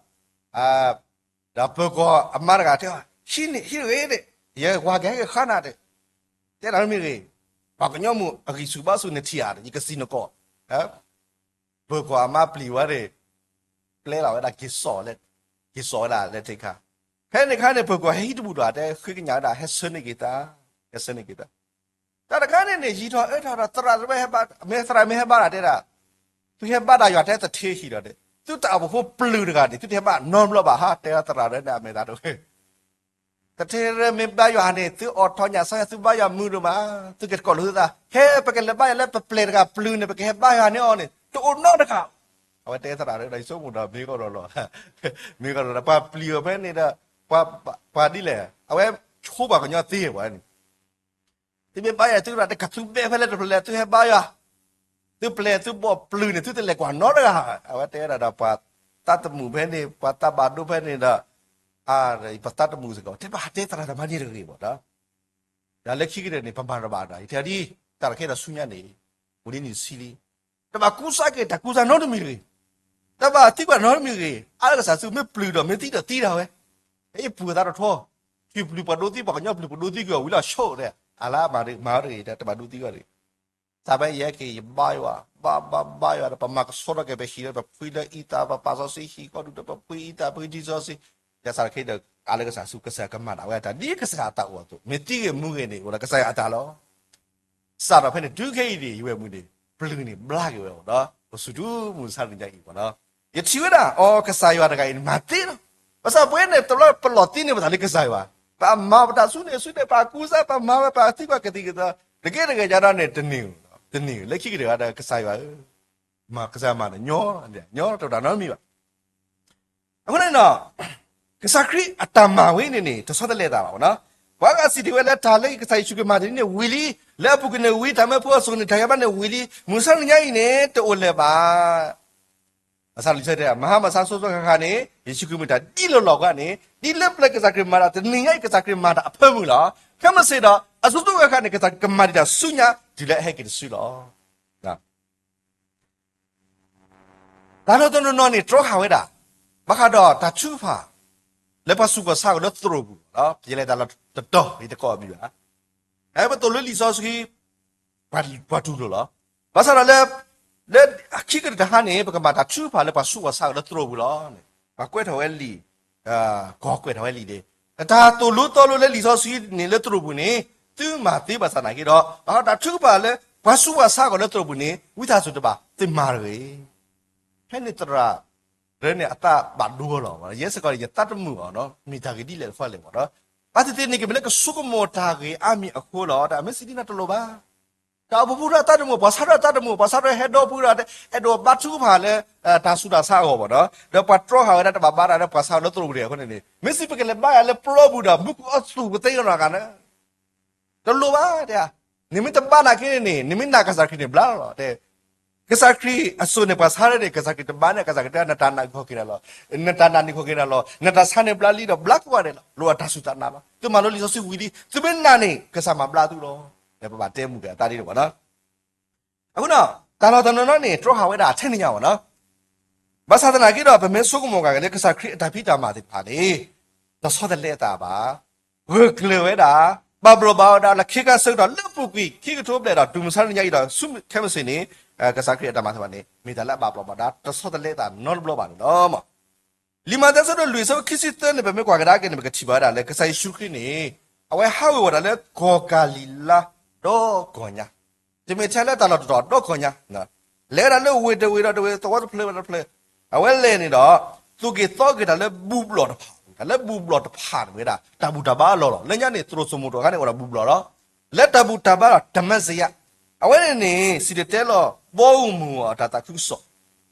ဒီးပၢၤကီၢ်အမါတဂၤတဲ, ဟံးန့ၣ်ဟံးဂ့ၤန့ၣ်, ယဲၢ်ဝၤကဟဲက့ၤဃါနၤတဲ, တဲဒၣ်မ့ၢ်ဂ့ၤ, ပှၤကညီမုၢ်အဂံၢ်ဆူၣ်ဘါဆူၣ်န့ၣ်ထံၣ်ဧါ, ယကစံးနကီၢ် ပၢၤကီၢ်အမါပျံၤဝဲန့ၣ်, ပျဲလီၤဝဲဒၣ်က့ၤစိာ်လၢ, က့ၤစိာ်ဝဲဒၣ်လၢထဲခါ, ဖဲန့ၣ်ခါန့ၣ် ပၢၤကီၢ်ဟဲဟံးတဘူၣ်ဒီး တဲဃ့ကညးဝဲဒၣ် ဟဲဆၢန့ၢ်က့ၤသး, ဟဲဆၢန့ၢ်က့ၤသး, တၢ်တခါန့ၣ်န့ၣ် ယံာ်ထီၣ်အၢထီၣ်ဒီး သရၣ်တဝဲဟဲဘါ, မ့ၢ်သရၣ်မ့ၢ်ဟဲဘါတၢ်တဲဒၣ်, သုဟဲဘါတၢ်ယွၤတဲသထ့ဟံၣ်ဒီးန့ၣ် သုတၢ်အိၣ်ဖှိၣ်ပျုၤတဂၤန့ၣ် သုတဟဲဘါနီတဘျီဘၣ်ဟါ တဲသရၣ်တဝဲန့ၣ် အမဲာ်သးတဝဲ တထ့ရဲမ့ၢ်ဘါယွၤန့ၣ် သုအိးထီၣ်ညၣ်ဆါယွၤ သုဘါယွၤမုာ်ဒိၣ်မး, သုကကိးလိာ်သုသး, ဟဲပကလဲၤဘါယွၤလၢပပျဲၢ်တဂၤပျုၤန့ၣ် ပကဟဲဘါယွၤန့ၣ်အီၤန့ၣ် တအိၣ်နီတဂၤ, အဝဲတဲသရၣ်တဝဲဒီး ယဆိကမိၣ်ဒီး မ့ၢ်ကီးဒီးလီၤ, မ့ၢ်ကီးဒီး ပှၤပျံၤအီၤဖဲန့ၣ်ဒီး, ပှၤဒ်လဲၣ် အဝဲဆိပှၤကညီသ့ဝဲန့ၣ် သုမ့ၢ်ဘါယွၤ သုတၢ်တကး သုဘဲဖဲလဲၣ်တဖျၢၣ်လဲၣ် သုဟဲဘါယွၤ, သုပျဲၢ်သုဘီၣ်ပျုၤန့ၣ် သုတလဲၤကွၢ်နီတဂၤ, အဝဲတဲဝဲဒၣ်ဒီး ပှၤသးတမုာ်ဖဲန့ၣ် ပှၤသးဘၣ်ဒိဖဲန့ၣ်ဒီး, ပှၤသးတမုာ်စ့ၢ်ကီး တဲဘၣ်တဲသရၣ်တမါန့ၣ်တဂ့ၤဘၣ်ဒီး, ဒီးလၢခံကတၢၢ်န့ၣ် ပမၤတဘၣ်ဒီး ယတဲဒ်, တၢ်တခဲဒီးဆူညါန့ၣ်, အိၣ်ဒ်န့ၣ်တဆံလံ, တဘၣ်ကူစါက့ၤတၢ်ကူစါနီတမံၤတဂ့ၤ, တဘၣ်သံကွၢ်နီတမံၤတဂ့ၤ, အါလၢကစၢ်စု မ့ၢ်ပျုၤဒီးမ့ၢ်သံဒီးသံဒၣ်ဝဲ, အပူၤအသးတထီ, ထံပျုၤပှၤဒိသံ ပှၤကညီပျုၤပှၤဒိသံကွံာ်အီၤဝံၤလီၤဆိၣ်ဒီး အလါမၤမၤတဂ့ၤ တဘၣ်ဒိသံကွၢ်တဂ့ၤ, သးဖဲယဟဲက့ၤယဘါယွၤ, ဘါဘါဘါယွၤဒီး ပမၤကဆှီထီၣ်က့ၤပဟံၣ်ဒီး ပဖှံလၢအံသၣ် ပပာ်စီဆှံဟံၣ်ကီၢ်ဒူၣ်ဒီး ပဖှံအံသၣ် ဖှံထံစီဆှံ, ယသးတခဲဒီး အါလၢကစၢ်စု ကစၢ်ကမၤဒၣ်ဝဲတၢ် ဒ်ကစၢ်အတၢ်အိၣ်အသိး မ့ၢ်သံဂ့ၤမူဂ့ၤန့ၣ် အိၣ်ဒီးကစၢ်ယွၤအတၢ်လီၤ. စးထီၣ်ဖဲန့ၣ်တုၤခဲအံၤန့ၣ် ယဝဲၢ်မုၢ်န့ၣ် ပျုၤန့ၣ်ဘျါက့ၤဝဲအီၤဒီး ပစူၢ်တုၤမုၢ်ဆါတနံၤညါအံၤဘၣ်နီၤ, ယထံၣ်ဝဲဒၣ် အိ ကစၢ်ယွၤတဂၤအံၤန့ၣ် မၤသ့လီၤ. ဘၣ်ဆၣ်ပဝဲန့ၣ် တဘျီပလီၢ်သံန့ၢ်ပသးလၢကစၢ်ယွၤ, ပမၤပတၢ်ဆူန့ၣ်ဆူန့ၣ် ပကူစါ ပမၤဝဲ ပသံကွၢ်ကသံၣ်ကသီ, တက့ၢ်တဂ့ၤညါဒီးန့ၣ် တန့ၢ်ဧိၤ, တန့ၢ်ဧိၤ လၢခံကတၢၢ်ဒီး ကစၢ်ယွၤဧၢ, မၤကစၢ်မၤန့ၣ် ညီ, ညီတတၢ်နီတမံၤဘၣ်. အဃိန့ၣ်ဒီး ကစၢ်ခရံာ်အတၢ်မၤဝဲန့ၣ်န့ၣ် တဆီတလဲသးဘၣ်နီၤ. ပှၤဂၤစံးတ့ၢ်ဝဲလၢ တၢ်လၢကစၢ်ယ့ၣ်ၡူးခရံာ်မၤတ့ၢ်န့ၣ်ဝံၤလံ, လၢအပူၤကွံာ်န့ၣ်ဝံၤ, တၢ်မၢဖိအစိၤန့ၣ် တၢ်ဟ့ၣ်ဘါန့ၣ်ဝံၤလံ, မုၢ်ဆါတနံၤညါအံၤန့ၣ် တအိၣ်လၢၤဘၣ်. ဘၣ်ဆၣ်လံာ်စီဆှံတဲ မဟါမဆါ ဆိကမိၣ်ဃၣ်ဃၣ်န့ၣ် ယ့ၣ်ၡူးခရံာ်မ့ၢ်တၢ်ဒ်လီၤလီၤအဂီၢ်န့ၣ် ဒ်လၢပျၢၤကစၢ်ခရံာ်မၤတၢ်တနံၤညါအံၤ ကစၢ်ခရံာ်မၤတၢ်အဖၢမုၢ်လီၤ. ခဲမုၢ်ဆ့ၣ်ဒီး အဆိကမိၣ်ဃၣ်ဃၣ်န့ၣ် ကစၢ်ခရံာ်ကမၤဒံးတၢ်ဆူညါ တုၤလၢအဟဲက့ၤတစုလီၤ. တၢ်လီၢ်တနီၤနီၤန့ၣ် တြီဃာ်ဝဲဒၣ် ဘၣ်ဃးဒီးတၢ်ထုကဖၣ် လၢပှၤဆူးပှၤဆါအဂီၢ်လၢသရိာ်ပူၤလီၤ. ယလဲၤတၢ်လီၢ်တတီၤ ယတကိးအမံၤဘၣ်. အဲ ပသိၣ်လိလံာ်စီဆှံ ပှၤတူၢ်လိာ်လီၤ. ဘၣ်ဆၣ်ဒီးလၢ လၢခံကတၢၢ်တဟါန့ၣ် ပကမၤတၢ်ထုကဖၣ်လၢပှၤဆူးပှၤဆါအဂီၢ်လၢသရိာ်ပူၤလီၤန့ၣ် ပှၤကွဲးထီၣ်ဝဲလံာ် ကီၢ်ကွဲးထီၣ်ဝဲလံာ်န့ၣ် တၢ်သိၣ်လိသီလိလၢလံာ်စီဆှံန့ၣ် လၢသရိာ်ပူၤန့ၣ် သုမၤသ့ဘၣ်ဆၣ်သနာ်က့ဒီး ဘၣ်ဃးတၢ်ထုကဖၣ်လၢ ပှၤဆူးပှၤဆါအဂီၢ်လၢသရိာ်ပူၤန့ၣ် ဝံသးစူၤတဘၣ် သုမၤတဂ့ၤ. ဖဲန့ၣ်သရၣ် ရၢန့ၣ်အသးဘၣ်ဒိလီၤ. ယဲစ့ၢ်ကီးန့ၣ် ယသးတမုာ်အီၤနီၤ မ့ၢ်တၢ်ဂ့ၢ်ဒ်လဲၣ်တဖၣ်လဲၣ်ဘၣ်ဒီး ဘၣ်သ့ၣ်သ့ၣ်န့ၣ် ကမ့ၢ်လၢကဆိကမိၣ်တၢ်ဂ့ၢ်အါမံၤအဃိလီၤ. တၢ်မ့ၢ်စံးဒ်န့ၣ်တလိၣ်ဘၣ်. တၢ်အိၣ်ဖှိၣ်ဖိတၢ်သးတမုာ် ပှၤဆါတၢ်သးတမုာ် ပှၤဆါတၢ်ဟဲဒီပုၢ်ဒီး အဲၣ်ဒိးဘါထုကဖၣ်လၢ တၢ်ဆူးတၢ်ဆါအဂီၢ်ဘၣ်ဒီး ဒီးပှၤတြီဃာ်ဝဲဒၣ်တဘၣ်ဘါတၢ်လၢပှၤဆါအဂီၢ်လၢသရိာ်ပူၤဒံးအဃိန့ၣ်န့ၣ် မ့ၢ်စံးပကလဲၤဘါယွၤလၢပျီပူၤဒီး မူခိၣ်အီၣ်သူၣ်ပသ့ကနီၤဂၤန့ၣ် တလိၣ်ဘၣ်တဲ. နမ့ၢ်တဘါနာ်က့န့ၣ် နမ့ၢ်နာ်ကစၢ်ခရံာ်န့ၣ်ဘျါလီၤတဲ. ကစၢ်ခရံာ်အစိၤန့ၣ် ပှၤဆါတၢ်န့ၣ် ကစၢ်ခရံာ်တဘါန့ၣ် ကစၢ်ခရံာ်တဲ နတၢ်နာ်ဂီၤက့ၤနၤလီၤ. နတၢ်နာ်န့ၢ်ဂီၤက့ၤနၤလီၤ. နတၢ်ဆါန့ၣ်ဘျါလံဒီးဘျါကိးဂၤဒဲးလီၤ. လိၣ်အတၢ်စူၢ်တၢ်နာ်လီၤ. သုမၤလိလံာ်စီဆှံဝံၤလံ သုမ့ၢ်နာ်န့ၣ် ကစၢ်မၤဘျါသုလီၤ. ပဘၣ်တဲမုာ်က့ၤအသးဒ်န့ၣ်ဘၣ်နီၤ. အဃိဒီး တၢ်လီၢ်တနီၤနီၤန့ၣ် တြီဃာ်ဝဲဒၣ်ထဲန့ၣ်ညါဘၣ်နီၤ. ဘၣ်ဆၣ်သနာ်က့ဒီး ပမ့ၢ်ဆိကမိၣ်ဂ့ၤလၢကစၢ်ခရံာ်အတၢ်ဖံးတၢ်မၤသ့ၣ်တဖၣ်န့ၣ် တဆီတလဲအသးဘၣ်. ဂၢၢ်ကျၢၤဝဲဒၣ်, ဘၣ်ဘျီးဘၣ်ဝဲဒၣ်လၢခံခါဆၢကတီၢ်လၢအပူၤကွံာ် ခံကထိဘျဲၣ်ဒီးတုၤမုၢ်ဆါတနံၤညါအံၤဒီး ဆူခဲမုၢ်ဆ့ၣ်န့ၣ် ကစၢ်ခရံာ်အတၢ်မၤသ့ၣ်တဖၣ်န့ၣ် မ့ၢ်တၢ်လၢအဘၣ်ဘျီးဘၣ်ဒါ တဆီတလဲအသးနီတဘျီဘၣ်န့ၣ်လီၤ. လံာ်မးသဲအဆၢဒိၣ်လွံၢ်အဆၢဖိခံဆံသၢန့ၣ် ပမ့ၢ်ကွၢ်ကဒါက့ၤန့ၣ် ပကထံၣ်ဘၣ်ဝဲဒၣ်လၢ ကစၢ်ယ့ၣ်ၡူးခရံာ်န့ၣ် အဝဲဟးဝ့ၤဝီၤတၢ်လၢကီၢ်ကၤလံၤလါ ဒီကီၢ်ညါ, တမ့ၢ်ထဲလၢတၢ်လီၢ်တတီၤ ဒီကီၢ်ညါ, လဲၤဝဲဒၣ်လၢဝ့ၢ်တဝ့ၢ်ဒီးတဝ့ၢ် သဝီတဖျၢၣ်ဝဲတဖျၢၣ်, အဝဲလဲၤန့ၣ်ဒီး သိၣ်က့ၤသီက့ၤတၢ်လၢဘူၣ်ဘျီၣ်တဖၣ်, တၢ်လၢဘူၣ်ဘျီၣ်တဖၣ်န့ၣ်မ့ၢ်ဝဲဒၣ် တၢ်ဘူၣ်တၢ်ဘါအလီၢ်လီၤ. လၢညါန့ၣ် သရိာ်စိမိၤတိၤအခါန့ၣ် အိၣ်ဒီးဘူၣ်ဘျီၣ်လီၤ. လၢတၢ်ဘူၣ်တၢ်ဘါဒီးတမၤစယၤ, အဝဲန့ၣ်န့ၣ် စံၣ်တဲၤတဲလီၤ ဘီမုၢ်အတၢ်သးခုကစီၣ်,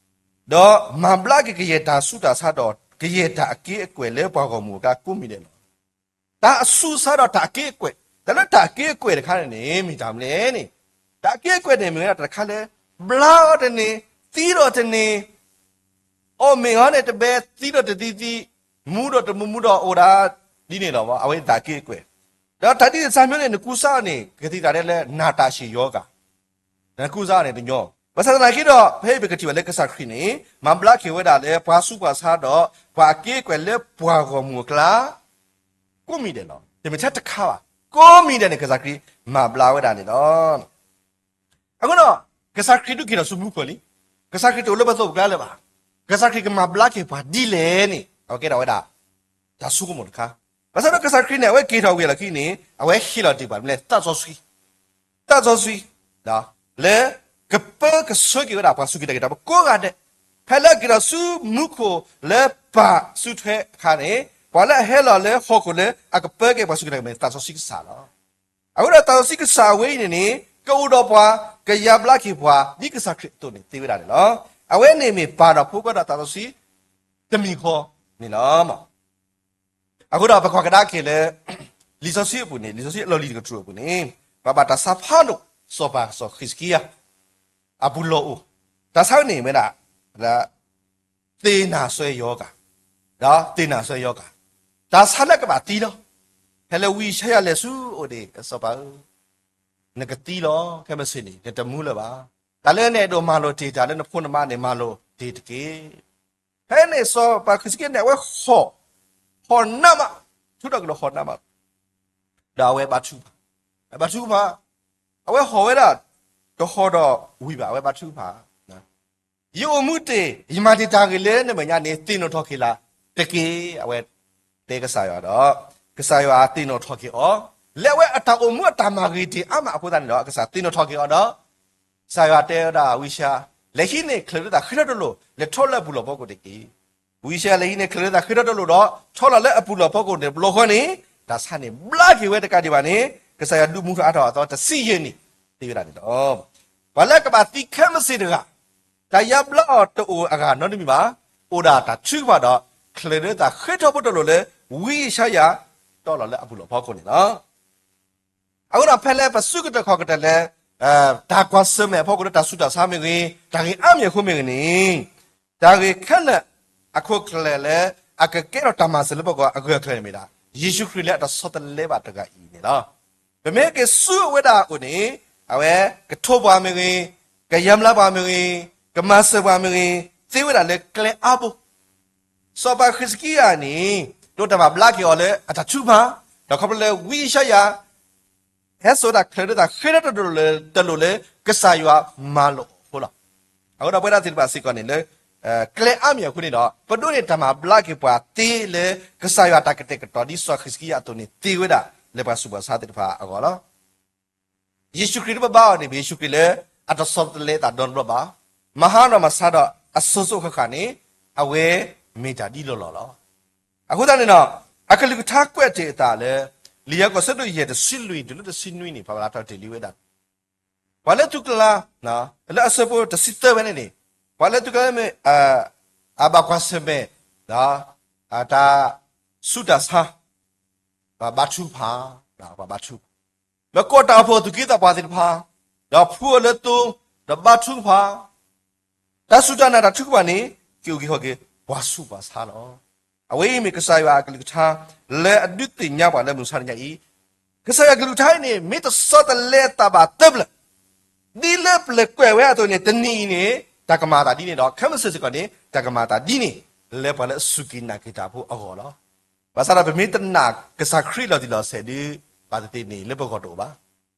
ဒီးမၤဘျါက့ၤကယဲၢ်တၢ်ဆူးတၢ်ဆါဒီး ကယဲၢ်တၢ်အက့အကွဲၢ်လၢပှၤဂီၢ်မုၢ်အကျါကိးမံၤဒဲးလီၤ. တၢ်အဆူးအဆါဒီးတၢ်အက့အကွဲၢ်, တၢ်လၢတၢ်အက့အကွဲၢ်တခါန့ၣ်န့ၣ် မ့ၢ်တၢ်မနုၤလဲၣ်န့ၣ်, တၢ်အက့အကွဲၢ်န့ၣ် မ့ၢ်ဝဲဒၣ်တၢ်တခါလၢ ဘျါအီၤတန့ၢ်, သံဒီးတန့ၢ်, အီၣ်မ့ၤအီၤန့ၣ်တဘဲ, သံဒီးတသံသံ, မူဒီးတမူမူဒီးအိၣ်ဒၣ်ဒ်န့ၣ်လီၤ. အဝဲတၢ်အက့အကွဲၢ်, ဒီးတၢ်ဒ်န့ၣ်တၢ်မနုၤန့ၣ် နကူစါအီၤန့ၣ် ကသံၣ်သရၣ်တဲလၢ နာတာရှည်ရောဂါ, နကူစါအီၤန့ၣ်တညီ, ဘၣ်ဆၣ်သနာ်က့ဒီး ဖဲအံၤပကထံၣ်ဘၣ်လၢကစၢ်ခရံာ်န့ၣ် မၤဘျါက့ၤဝဲဒၣ်လၢပှၤဆူးပှၤဆါဒီး ပှၤအက့အကွဲၢ်လၢပှၤဂီၢ်မုၢ်အကျါ ကိးမံၤဒဲးလီၤ. တမ့ၢ်ထဲတခါဘၣ်, ကိးမံၤဒဲးန့ၣ် ကစၢ်ခရံာ်မၤဘျါဝဲဒၣ်န့ၣ်လီၤ. အဃိဒီး ကစၢ်ခရံာ်ဒုးက့ၤထီၣ်ဆူမူခိၣ်လံ. ကစၢ်ခရံာ်တအိၣ်လၢပသိးပကျါလၢၤဘၣ်. ကစၢ်ခရံာ်ကမၤဘျါက့ၤပှၤဒ်လဲၣ်န့ၣ် အဝဲကဲထီၣ်ဝဲဒၣ် တၢ်ဆိကမိၣ်တခါ. ဘၣ်ဆၣ်ဒီးကစၢ်ခရံာ်န့ၣ် အဝဲက့ၤထီၣ်ဝံၤအလီၢ်ခံန့ၣ် အဝဲဟ့ၣ်လီၤတ့ၢ်ပှၤမနုၤလဲၣ်, သးစီဆှံ, သးစီဆှံ လၢ ကပၢကဆှၢက့ၤဝဲဒၣ်ပှၤစူၢ်က့ၤနာ်က့ၤတၢ်ဖိကိးဂၤဒဲး, ဖဲလၢအက့ၤထီၣ်ဆူမူခိၣ်လၢပၢ်စုထွဲအခါန့ၣ် ပှၤလၢအဟဲလီၤလၢဟီၣ်ခိၣ်လၢအကပၢက့ၤပှၤစူၢ်က့ၤနာ်က့ၤတၢ်မ့ၢ်သးစီဆှံကစၢ်လီၤ. အဃိဒီးသးစီဆှံကစၢ်အဝဲအံၤန့ၣ်န့ၣ် ကအိၣ်ဒီးပှၤ, ကယါဘျါက့ၤပှၤ ဒ်ကစၢ်ခရံာ်အသိးန့ၣ်သ့ဝဲဒၣ်န့ၣ်လီၤ. အဝဲန့ၣ်မ့ၢ်ပၢ်ဒီးဖိခွါဒီးသးစီဆှံ တမံၤဃီန့ၣ်လီၤ. အဃိဒီးပကွၢ်ကဒါက့ၤလၢ လံာ်စီဆှံအပူၤန့ၣ်, လံာ်စီဆှံအလီၢ်လံၤတကတြူၢ်အပူၤန့ၣ် ပှၤဘၣ်တၢ်ဆါဖးဒိၣ် စီၤပၤစီၤဃံးစကံယၤ အပူၤလီၢ်အိၣ်, တၢ်ဆါန့ၣ်မ့ၢ်ဒၣ် သ့ၣ်နၢ်စွဲယီၤကၤ, ဒီးသ့ၣ်နၢ်စွဲယီၤကၤ, တၢ်ဆါလၢကဘၣ်သံလီၤ. ဖဲလၢဝံယၡါယၤလဲၤဆူအအိၣ်န့ၣ် စီၤပၤဧၢ, နကသံလီၤ, ခဲမုၢ်ဆ့ၣ်န့ၣ် နတမူလၢၤဘၣ်. တၢ်လၢနအဲၣ်ဒိးမၤလိာ်တ့ၢ်တၢ်လၢနဖိနမါန့ၣ် မၤလိာ်တ့ၢ်တက့ၢ်. ဖဲန့ၣ်စီၤပၤဃံးစကံယၤန့ၣ် အဝဲဟီၣ်, ဟီၣ်နးမး, ထူထီၣ်ကဒီးဟီၣ်နးမး, ဒီးအဝဲဘါထုကဖၣ်, အဘါထုကဖၣ်, အဝဲဟီၣ်ဝဲဒၣ် တဟီၣ်ဒီးဝံၤဘၣ် အဝဲဘါထုကဖၣ်, ယအိၣ်မူတ့ၢ် ယမၤတ့ၢ်တၢ်ဂ့ၤလၢနမဲာ်ညါန့ၣ် သ့ၣ်နီၣ်ထီၣ်က့ၤလၢ်တက့ၢ်. အဝဲတဲကစၢ်ယွၤဒီး ကစၢ်ယွၤသ့ၣ်နီၣ်ထီၣ်က့ၤအီၤ, လၢအဝဲအတၢ်အိၣ်မူအတၢ်မၤဂ့ၤတ့ၢ်အါမးအဃိသတးန့ၣ်ဒီး ကစၢ်သ့ၣ်နီၣ်ထီၣ်က့ၤအီၤဒီး ကစၢ်ယွၤတဲဝဲဒၣ်ဝံယၡါယၤ, လဲၤဟံးန့ၢ်ချၢၣ်လၢသးဃ့ထီၣ်တလိၣ် လဲၤထီၣ်လၢအပူၤလီၢ်ဖီခိၣ်န့ၣ်တက့ၢ်. ဝံယၡါယၤလဲၤဟံးန့ၢ်ချၢၣ်လၢသးဃ့ထီၣ်တလိၣ်ဒီး ထီၣ်လီၤလၢအပူၤလီၢ်ဖီခိၣ်န့ၣ်တဘျီဃီန့ၣ် တၢ်ဆါန့ၣ်ဘျါက့ၤဝဲတကးဒံးဘၣ်န့ၣ် ကစၢ်ယွၤဒုးမူထီၣ်အါထီၣ်အသီတဆံယဲၢ်နံၣ် သ့ဝဲဒၣ်န့ၣ်လီၤ. ပှၤလၢကဘၣ်သံခဲမုၢ်ဆ့ၣ်တဂၤ တၢ်ယါဘျါအီၤတအိၣ်အဂၤနီတမံၤဘၣ်, အိၣ်ဒၣ်တၢ်ထုကဖၣ်ဒီး ချၢၣ်လၢသးဃ့ထီၣ်ဖိတလိၣ်လၢ ဝံယၡါယၤ တီၣ်လီၤလၢအပူၤလီၢ်ဖီခိၣ်န့ၣ်လီၤ. အဃိဒီးဖဲလၢပစုကတၢၢ်ခီၣ်ကတၢၢ်လၢ တၢ်ကွၢ်ဆၢၣ်မဲာ်အဖီခိၣ်လၢတၢ်ဆူးတၢ်ဆါမ့ၢ်ဂ့ၤ, တၢ်ဂ့ၢ်အါမံၤအဃိမ့ၢ်ဂ့ၤန့ၣ်, တၢ်ဂ့ၢ်ခဲလၢာ်အခိၣ်ကျၢၢ်လၢ အကကဲထီၣ်တၢ်မၤစၢၤလၢပဂီၢ်အဂၢၢ်အကျၢၤန့ၣ်မ့ၢ်ဒၣ် ယ့ၣ်ၡူးခရံာ်လၢအတဆီတလဲဘၣ်တဂၤအံၤန့ၣ်လီၤ. ပမ့ၢ်က့ၤဆူအဝဲဒၣ်အအိၣ်န့ၣ် အဝဲကထိးပှၤမ့ၢ်ဂ့ၤ, ကယါဘျါပှၤမ့ၢ်ဂ့ၤ, ကမၤစၢၤပှၤမ့ၢ်ဂ့ၤ, သ့ဝဲဒၣ်လၢကျဲအါဘိ စီၤပၤဃံးစကံယၤန့ၣ် ဒိးတၢ်မၤဘျါက့ၤအီၤလၢအတၢ်ထုကဖၣ်, ဒီးခီဖျိလၢဝံယၡါယၤ ဟဲစိာ်တၢ်ချၢၣ်လၢသးဃ့ထီၣ်တလိၣ်လၢ တလိၣ်လၢကစၢ်ယွၤမၤလိာ်အီၤအဃိလီၤ. အဃိဒီးပဝဲဒၣ်သ့ၣ်တဖၣ်စ့ၢ်ကီးန့ၣ်လၢ ကျဲအါမံၤအဃိန့ၣ်ဒီး ပဒိးန့ၢ်တၢ်မၤဘျါက့ၤပှၤသ့လၢ ကစၢ်ယွၤတၢ်ကတဲာ်ကတီၤဒ်စီၤဃံးစကံယၤအသိးန့ၣ်သ့ဝဲဒၣ်လၢပှၤဆူးပှၤဆါသ့ၣ်တဖၣ်အဂီၢ်လီၤ. ယ့ၣ်ၡူးခရံာ်လၢပဘါအီၤန့ၣ် မ့ၢ်ယ့ၣ်ၡူးခရံာ်လၢအတဆီတလဲအသးနီတဘျီဘၣ်. မၤဟါဒီးမၤဆါဒီးအစိၤစိၤဃၣ်ဃၣ်န့ၣ် အဝဲမ့ၢ်တၢ်ဒ်လီၢ်လီၢ်လီၤ. အဃိသတးန့ၣ်ဒီး အကလုၢ်ကထါကွဲးတ့ၢ်အသးလၢ လံာ်ယၤကိာ်ဆၢဒိၣ်ယဲၢ်တဆံလွံၢ်တုၤလၢတဆံနွံန့ၣ် ပှၤဘၣ်လၢထီၣ်တ့ၢ်လံဝဲဒၣ် ပှၤလၢသူၣ်ကလၤ လၢအဆၢဖိတဆံသၢဝဲန့ၣ်န့ၣ် ပှၤလၢသူၣ်ကလၤမ့ၢ် အဘၣ်ကွၢ်ဆၢၣ်မဲာ် တၢ်ဆူးတၢ်ဆါ ပှၤဘါထုကဖၣ်, ပှၤဘါထုကဖၣ်, ဒီးကိးတၢ်အိၣ်ဖှိၣ်သူၣ်က့သးပှၢ်သ့ၣ်တဖၣ်, ဒီးဖှူအီၤလၢသိ, ဒီးဘါထုကဖၣ်, တၢ်စူၢ်တၢ်နာ်တၢ်ထုကဖၣ်န့ၣ် က့ၤအိၣ်က့ၤခီၣ်က့ၤ ပှၤဆူးပှၤဆါလီၤ. အဝဲအံၤမ့ၢ်ကစၢ်ယွၤအကလုၢ်ကထါ လၢအဒုးသ့ၣ်ညါပှၤလၢမုၢ်ဆါတနံၤအံၤ, ကစၢ်ယွၤအကလုၢ်ကထါအံၤန့ၣ် မ့ၢ်တဆီတလဲအသးဘၣ်သၢပျၢၤ ဒ်လၢပျၢၤကွဲးဝဲအသိးန့ၣ် တနံၤအံၤန့ၣ် တၢ်ကမၤအသးဒ်န့ၣ်ဒီး ခဲမုၢ်ဆ့ၣ်စ့ၢ်ကီးန့ၣ် တၢ်ကမၤအသးဒ်န့ၣ် လၢပှၤလၢအစူၢ်က့ၤနာ်က့ၤတၢ်ဖိအဂီၢ်လီၤ. ဘၣ်ဆၣ်ဒီးပမ့ၢ်တနာ်ကစၢ်ခရံာ်လီၤတံၢ်လီၤဆဲးဒီး ဘၣ်သ့ၣ်သ့ၣ်န့ၣ် လၢပဂီၢ်တအိၣ်ဘၣ်.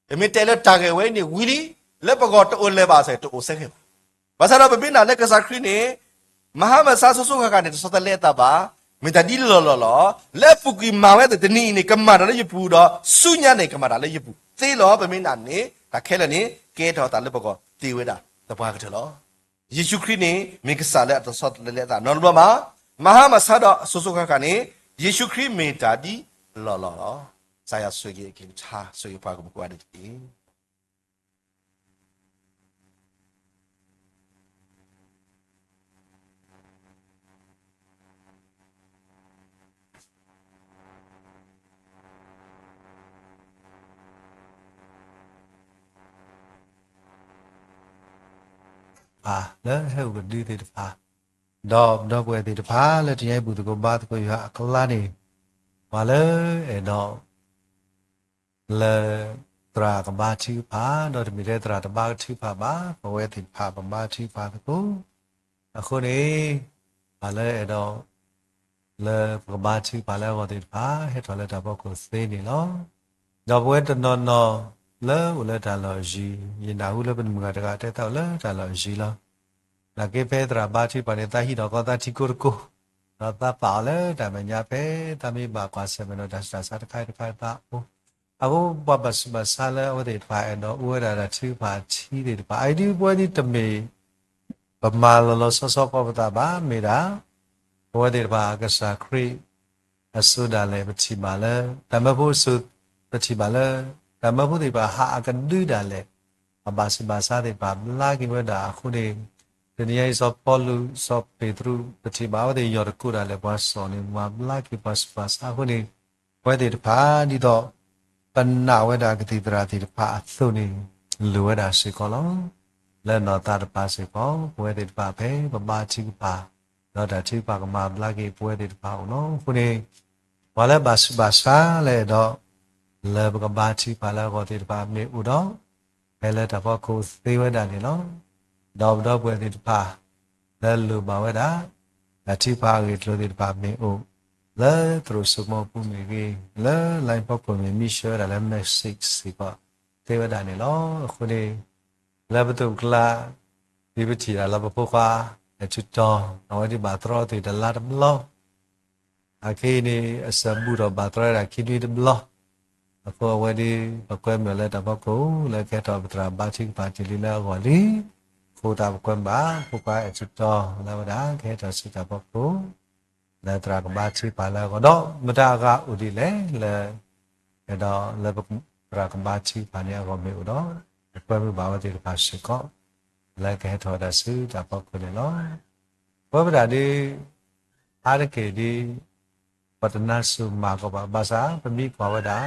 ပမ့ၢ်တဲလၢတၢ်ဂ့ၢ်ဝဲအံၤန့ၣ်ဝံၤလံ, လၢပဂီၢ်တအိၣ်လၢၤဘၣ်စ့ၢ်ကီး တအိၣ်စ့ၢ်ကီးဘၣ်. ဘၣ်ဆၣ်ဒီးပမ့ၢ်နာ်လၢကစၢ်ခရံာ်န့ၣ် မၤဟါမၤဆါစိၤစိၤဃၣ်ဃၣ်န့ၣ် တဆီတလဲအသးဘၣ်, မ့ၢ်တၢ်ဒ်လီၢ်လီၢ်လီၤ. လၢအပူၤကွံာ်မၤဝဲအသိးတနံၤအံၤန့ၣ် ကမၤတၢ်လၢယပူၤ ဒီးဆူညါန့ၣ် ကမၤတၢ်လၢယပူၤသ့လီၤ. ပမ့ၢ်နာ်န့ၣ် တၢ်ခဲလၢာ်န့ၣ် ကဲထီၣ်အသးလၢပဂီၢ်သ့ဝဲဒၣ်သပှၢ်ကတၢၢ်လီၤ. ယ့ၣ်ၡူးခရံာ်န့ၣ် မ့ၢ်ကစၢ်လၢအတဆီတလဲအသးနီတဘျီဘၣ်. မၤဟါမၤဆါဒီးစိၤစိၤဃၣ်ဃၣ်န့ၣ် ယ့ၣ်ၡူးခရံာ်မ့ၢ်တၢ်ဒ်လီၢ်လီၢ်လီၤ. ကစၢ်ယွၤဆိၣ်ဂ့ၤအကလုၢ်ကထါ ဆိၣ်ဂ့ၤပှၤကမုာ်ကိးဂၤဒဲးတက့ၢ်. ပၢ်လၢဟဲအိၣ်ကဒုသ့ၣ်တဖၣ်, ဒီးပဒီပုၢ်ဝဲၢ်သ့ၣ်တဖၣ်လၢတနံၤအံၤ ဘူၣ်သကိးဘါသကိးယွၤအကျါန့ၣ်, ပှၤလၢအဲၣ်ဒိး လၢသရၣ်ကဘါထုကဖၣ်, ဒီးတမ့ၢ်ထဲသရၣ်တဘါထုကဖၣ်ဘၣ်, ပဝဲသ့ၣ်တဖၣ်ပဘါထုကဖၣ်သကိး. အဃိန့ၣ် ပှၤလၢအဲၣ်ဒိး လၢပကဘါထုကဖၣ်လၢအဂီၢ်သ့ၣ်တဖၣ် ဟဲထီၣ်လၢတၢ်ဖီခိၣ်သ့န့ၣ်လီၤ. ဒီးပဝဲတနီၤနီၤလၢအိၣ်လၢတၢ်လီၢ်အယံၤ, ယနာ်ဟူလၢပနမုၢ်ဂၤတဂၤတဲသးအိၣ်လၢတၢ်လီၢ်အယံၤလီၤ. နာ်က့ဖဲသရၣ်ဘါထုကဖၣ်န့ၣ် သးဟံးထီၣ်ကီသးထံကိတကိ, ဒီးသးပာ်အီၤလၢတၢ်မဲာ်ညါဖဲ သးမ့ၢ်ဘၣ်ကွၢ်ဆၢၣ်မဲာ်ဒီးတၢ်ဆူးတၢ်ဆါတခါတခါတခါအိၣ်. အဃိပှၤဘၣ်ဆူးဘၣ်ဆါလၢအဝဲသ့ၣ်တဖၣ် အဲၣ်ဒိးအိၣ်ဝဲဒၣ်တၢ်ထုကဖၣ်ထံသ့ၣ်တဖၣ် အအံၤဒ်ပဝဲဒ်တမ့ၢ် ပမၤလီၤလီၤဆီဆီကီးပသးဘၣ်, မ့ၢ်ဒၣ် ပဝဲသ့ၣ်တဖၣ်ကစၢ်ခရံာ်အစိၤဒၣ်လဲာ်ပထံၣ်ဘၣ်လၢ တၢ်မၢဖိစိၤပထံၣ်ဘၣ်လၢ တၢ်မၢဖိသ့ၣ်တဖၣ်ဟးအကဒုဒၣ်လဲာ်, ပှၤဘၣ်ဆူးဘၣ်ဆါသ့ၣ်တဖၣ်ဘျါက့ၤဝဲဒၣ်အဃိန့ၣ်, တနံၤအံၤစီၤပီလူး စီၤပ့းတရူး ပထံၣ်ဘၣ်အဝဲသ့ၣ်ယီၢ်တကိးဒၣ်လဲာ် ပှၤစီၤန့ၣ် မၤဘျါက့ၤပှၤဆူးပှၤဆါအဃိန့ၣ်, ပဝဲသ့ၣ်တဖၣ်ဒ်သိး ပနာ်ဝဲဒၣ်ကသံၣ်သရၣ်သ့ၣ်တဖၣ်အသိးန့ၣ် လိၣ်ဝဲဒၣ်စ့ၢ်ကီးလီၤ. လၢနီၢ်သးတဖၣ်စ့ၢ်ကီး ပဝဲသ့ၣ်တဖၣ်ဖဲပဘါထုကဖၣ်, ဒီးတၢ်ထုကဖၣ်ကမၤဘျါက့ၤပဝဲသ့ၣ်တဖၣ်အအိၣ်လီၤ. အဃိန့ၣ် ပှၤလၢဘၣ်ဆူးဘၣ်ဆါလၢအဲၣ်ဒိး လၢပကဘါထုကဖၣ်လၢအဂီၢ်သ့ၣ်တဖၣ်မ့ၢ်အိၣ်ဒီး ဖဲလၢတၢ်ဖီခိၣ်သ့ဝဲဒၣ်န့ၣ်လီၤ. ဒီးပဒီပုၢ်ဝဲၢ်သ့ၣ်တဖၣ် လၢလိၣ်ဘၣ်ဝဲဒၣ် တၢ်ထုကဖၣ်အဂ့ၢ်အကျိၤသ့ၣ်တဖၣ်မ့ၢ်အိၣ် လၢသရိာ်စိမိအပူၤမ့ၢ်ဂ့ၤ, လၢ line ဖီခိၣ်မ့ၢ် မ့ၢ်ဆှၢဝဲဒၣ်လၢ message စ့ၢ်ကီး သ့ဝဲဒၣ်န့ၣ်လီၤ. အဃိန့ၣ် လၢပသူၣ်ပကျါ ဒ်ပထံၣ်တၢ်လီၤ ပဖိခွါ အဲၣ်ထူတီ အဝဲဒ်ဘၣ်တြီသ့ၣ်တလါတဘျီ အခဲအံၤန့ၣ် အစၢၤဘူၣ်ထီၣ်ဘၣ်တြီဝဲဒၣ်ခံနွံတဘျီ. အဃိအဝဲဒ် ပကွဲမုာ်လၢတၢ်ဖီခိၣ် လၢကဟဲထီၣ်ပသရၣ်ဘါထုကဖၣ်တ့ၢ်လံလၢအဂီၢ်လံ. အဃိသတးပကွဲမုာ်ဘၣ် ဖိခွါအဲၣ်ထူတီ လၢဝဲဒၣ် ကဟဲထီၣ်ဆူတၢ်ဖီခိၣ် လၢသရၣ်ကဘါထုကဖၣ်လၢအဂီၢ်ဒီး မတၤအဂၤအိၣ်ဒ်လဲၣ်လၢ အဲၣ်ဒိးလၢပသရၣ်ကဘါထုကဖၣ်န့ၣ်အဂီၢ်မ့ၢ်အိၣ်ဒီး ပကွဲမုာ်ဘၣ်ဝဲသ့ၣ်တဖၣ်စ့ၢ်ကီး လၢကဟဲထီၣ်ဝဲဒၣ်ဆူတၢ်ဖီခိၣ်န့ၣ်လီၤ. ပဝဲဒၣ်ဒ် အါတက့ၢ်ဒ် ပတနါစူၢ်မၤကီးဘၣ် ဘၣ်ဆၣ် ပမ့ၢ်ကွၢ်ဝဲဒၣ်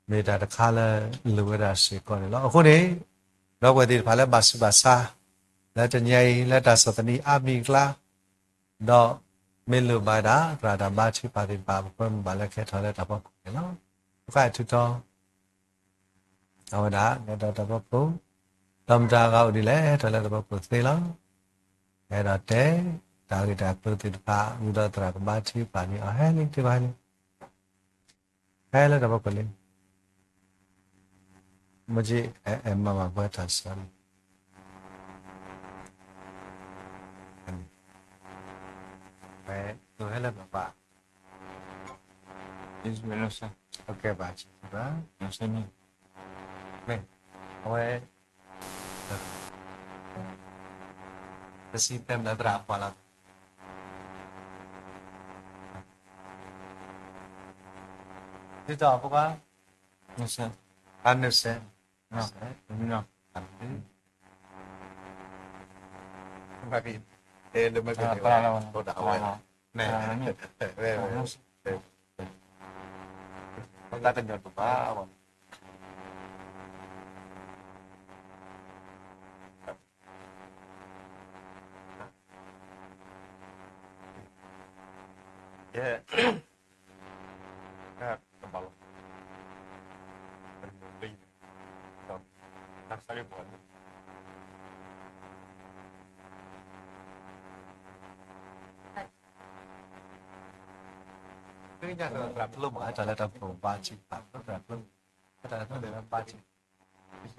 မ့ၢ်တၢ်တခါလၢလိၣ်ဝဲဒၣ်စ့ၢ်ကီးန့ၣ်လီၤ. အဃိန့ၣ် ဒီပုၢ်ဝဲၢ်သ့ၣ်တဖၣ်လၢဘၣ်ဆူးဘၣ်ဆါ လၢတနံၤအံၤ လၢတၢ်ဆီၣ်သနံးအါမံၤအကျါ ဒီးမ့ၢ်လိၣ်ဘၣ်ဝဲဒၣ် သရၣ်တၢ်ဘါထုကဖၣ်သ့ၣ်တဖၣ် ပကွဲမုာ်ဘၣ်လၢကဟဲထီၣ်လၢတၢ်ဖီခိၣ်န့ၣ်လီၤ. ဖိခွါအဲၣ်ထူတီ အဝဲဒၣ် ကဟဲထီၣ်တၢ်ဖီခိၣ် ဒီးမတၤအဂၤအိၣ်ဒ်လဲၣ် ဟဲထီၣ်လၢတၢ်ဖီခိၣ်သ့လီၤ. ဟဲဒီးတဲ တၢ်ဂ့ၢ်တၢ်ကျိၤသ့ၣ်တဖၣ် ဝံၤဒီးသရၣ်ကဘါထုကဖၣ်န့ၣ် အဟဲလံ တ့ၢ်ဘၣ်လံ ဟဲလၢတၢ်ဖီခိၣ်လံ. မ့ၢ်က့ အဲၣ်မၤမၤပှဲၤတၢ်ဆၢလံ ဝဲ ဟဲလၢပပၢ် ဘၣ် မ့ၢ် အဝဲ ပစံးတဲမ့ၢ်သရၣ်အပှၤလီၤ. ဒ်သိးဖိခွါ အနုစဲ နုစဲ နုစဲ နုစဲ နုစဲ တၢ်ကညီၤတဘၣ် ယဲ တဘၣ်လီၤ လံ တၢ်ဆါလံ ပှၤ သ့ၣ်ညါသရၣ်ဖျိမး တၢ်လၢတၢ်ဖိဘါထုကဖၣ် သရၣ်ဖျိ တၢ်လၢတၢ်ဖိဘါထု တၢ် တၢ်အိ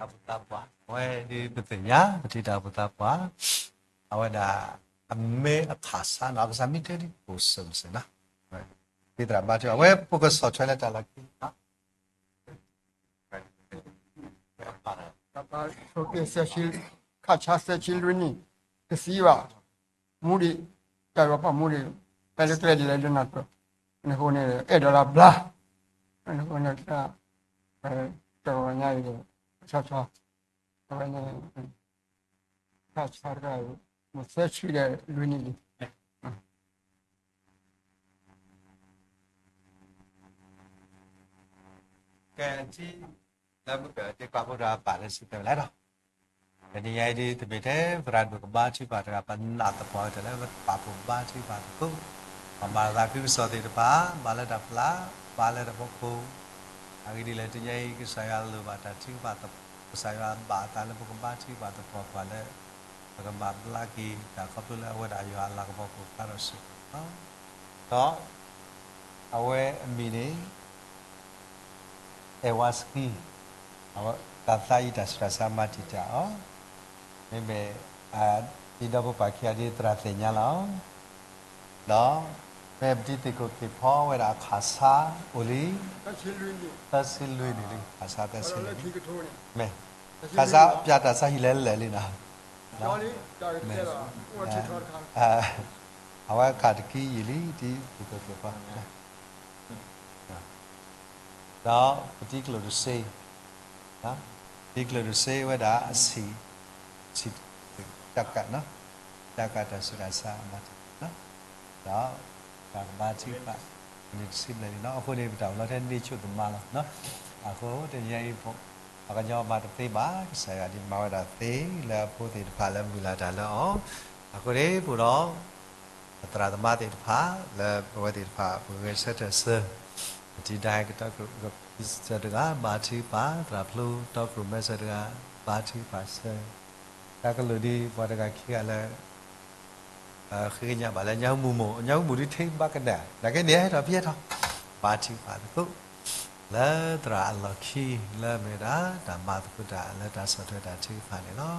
ၣ်ဖှိၣ်သးပှၢ် အဝဲဒ်ပသ့ၣ်ညါ ပထံၣ်တၢ်အိၣ်ဖှိၣ်သးပှၢ် အဝဲဒၣ် အမ့ၢ်အခးဆါနီၤ အကစၢ်မ့ၢ်တဲဒ်ကိးစၢၢ်မစၢၢ်နီၤ ဒ်သရၣ်ဘါထု အဝဲပကဆီၣ်ထွဲလၢတၢ်လီၢ်ခံနီၤ တၢ်ပာ်ဆိက့ၤ ခးဆါသၢဆံလွံၢ်နံၣ် တသံဘၣ်, မူဒံး, တၢ်ဂီၤဖီၣ်မူဒံး, ဖဲလၢကျဲဒ်လဲၣ်ဒ်နၤကၢၤ, န့ၣ်အဃိန့ၣ် အဲၣ်ဒိးလၢဘျါ, န့ၣ်အဃိန့ၣ် တၢ်ဂီၤညါအံၤ ဆီဆီ အဝဲန့ၣ် ခးဆါတဂၤ မ့ၢ်သၢဆံဒီးလွံၢ်နံၣ်လံ. ကဲ ထံ လၢမုၢ်ကၢၤ တ့ကွၢ်ဖိတၢ်ပာ်လၢစံးတၢ်ဝဲလဲၣ်ဒီး တနံၤညါအံၤဒ်တမ့ၢ်ထဲသရၣ်ဒိၣ်ကဘါထုကဖၣ်တဂၤ ပနာ်သပှၢ်ဝဲတၢ်လၢပပာ်ဖှိၣ်ဘါထုကဖၣ်သကိး, ပမၤသးခုကစီၣ်သ့ၣ်တဖၣ် ဘါလၢတၢ်ဖျါ, ဘါလၢတၢ်ဖီခိၣ်, အဂ့ၢ်ဒ်လဲၣ် တနံၤညါအံၤ ကစၢ်ယွၤလိၣ်ဘၣ်တၢ်ထုကဖၣ်သပှၢ်, ကစၢ်ယွၤဘၣ်အသးလၢပကဘါထုကဖၣ်သပှၢ်ပှၢ်လၢ ပကမၤဘျါက့ၤတၢ်ခီဖျိလၢအဝဲဒၣ်ယွၤအလၤကပီၤကအိၣ်ဖျါထီၣ်စ့ၢ်ကီးလီၤ. ဒီး အဝဲအမံၤန့ၣ် အဲၣ်ဝါစကံ, အဝဲတၢ်သးအံၤတၢ်ဆူးတၢ်ဆါမၤတံာ်တာ်အီၤ, မ့မ့ၢ် အဒ်ဒီဖိပၢ်ခံဂၤဒ်သရၣ်သ့ၣ်ညါလီၤ. ဒီး မ့ၢ်ပတံၤသကိးက့ၤဖီဝဲဒၣ်အခးဆါအိၣ်လံ သၢဆံလွံၢ်နံၣ်လံ, ခးဆါသၢဆံလွံၢ်နံၣ်, မ့ၢ် ခးဆါပၠးတၢ်ဆါဟံၣ်လဲၤလဲၤလံနီၤ, အဝဲခးတကံယံာ်လံ တံၤသကိးက့ၤဖီ ဒီးပတံၤကျိၣ်တစ့, ပတံၤကျိၣ်တစ့ဝဲဒၣ်အဆံး, ဆံး, တၢ်ကး, တၢ်ကးတၢ်ဆူးတၢ်ဆါမၤတံာ်တာ်, ဒီးတၢ်ကဘါထုကဖၣ် န့ၣ်တဆံဘျဲၣ်လံနီၤ. အဃိန့ၣ် ပတၢ်အိၣ်လီၤထဲန့ၢ်ဆိကမိၣ်မးလီၤ. အဃိတနံၤအံၤ ပှၤကညီမၤတသ့ဘၣ်, ကစၢ်ယွၤဒ်မၤဝဲဒၣ်သ့လၢအဖိသ့ၣ်တဖၣ်လၢမုၢ်လၢ်တၢ်လၢအီၤ, အဃိန့ၣ်ပအိၣ်ဒီး ပသရၣ်သမါသ့ၣ်တဖၣ် လၢပဝဲသ့ၣ်တဖၣ် ပဂဲၤဆၢထၢၣ်ဆၢ, ပတံၤဒါကတီကရိးစၢၤတဂၤ ဘါထုကဖၣ်, သရၣ်ဖျိတီကရိးမဲစၢၤတဂၤ ဘါထုကဖၣ်ဆၢ, တၢ်ကလုၢ်ဒ်ပှၤတဂၤခံဂၤလၢ ဃ့ကညးဘၣ်လၢညါမုၢ်မိၢ် ညါမုၢ်မုၢ်ဒ်ထံဘၣ်ကနၣ် နာ်က့န့ၣ်ဟဲထီၣ်ဖဲထီၣ် ဘါထုကဖၣ်သကိး လၢသရၣ်အလီၢ်ခံ လၢမ့ၢ်ဝဲဒၣ်တၢ်မၤသကိးတၢ်လၢတၢ်ဆီၣ်ထွဲတၢ်ထုကဖၣ်န့ၣ်လီၤ.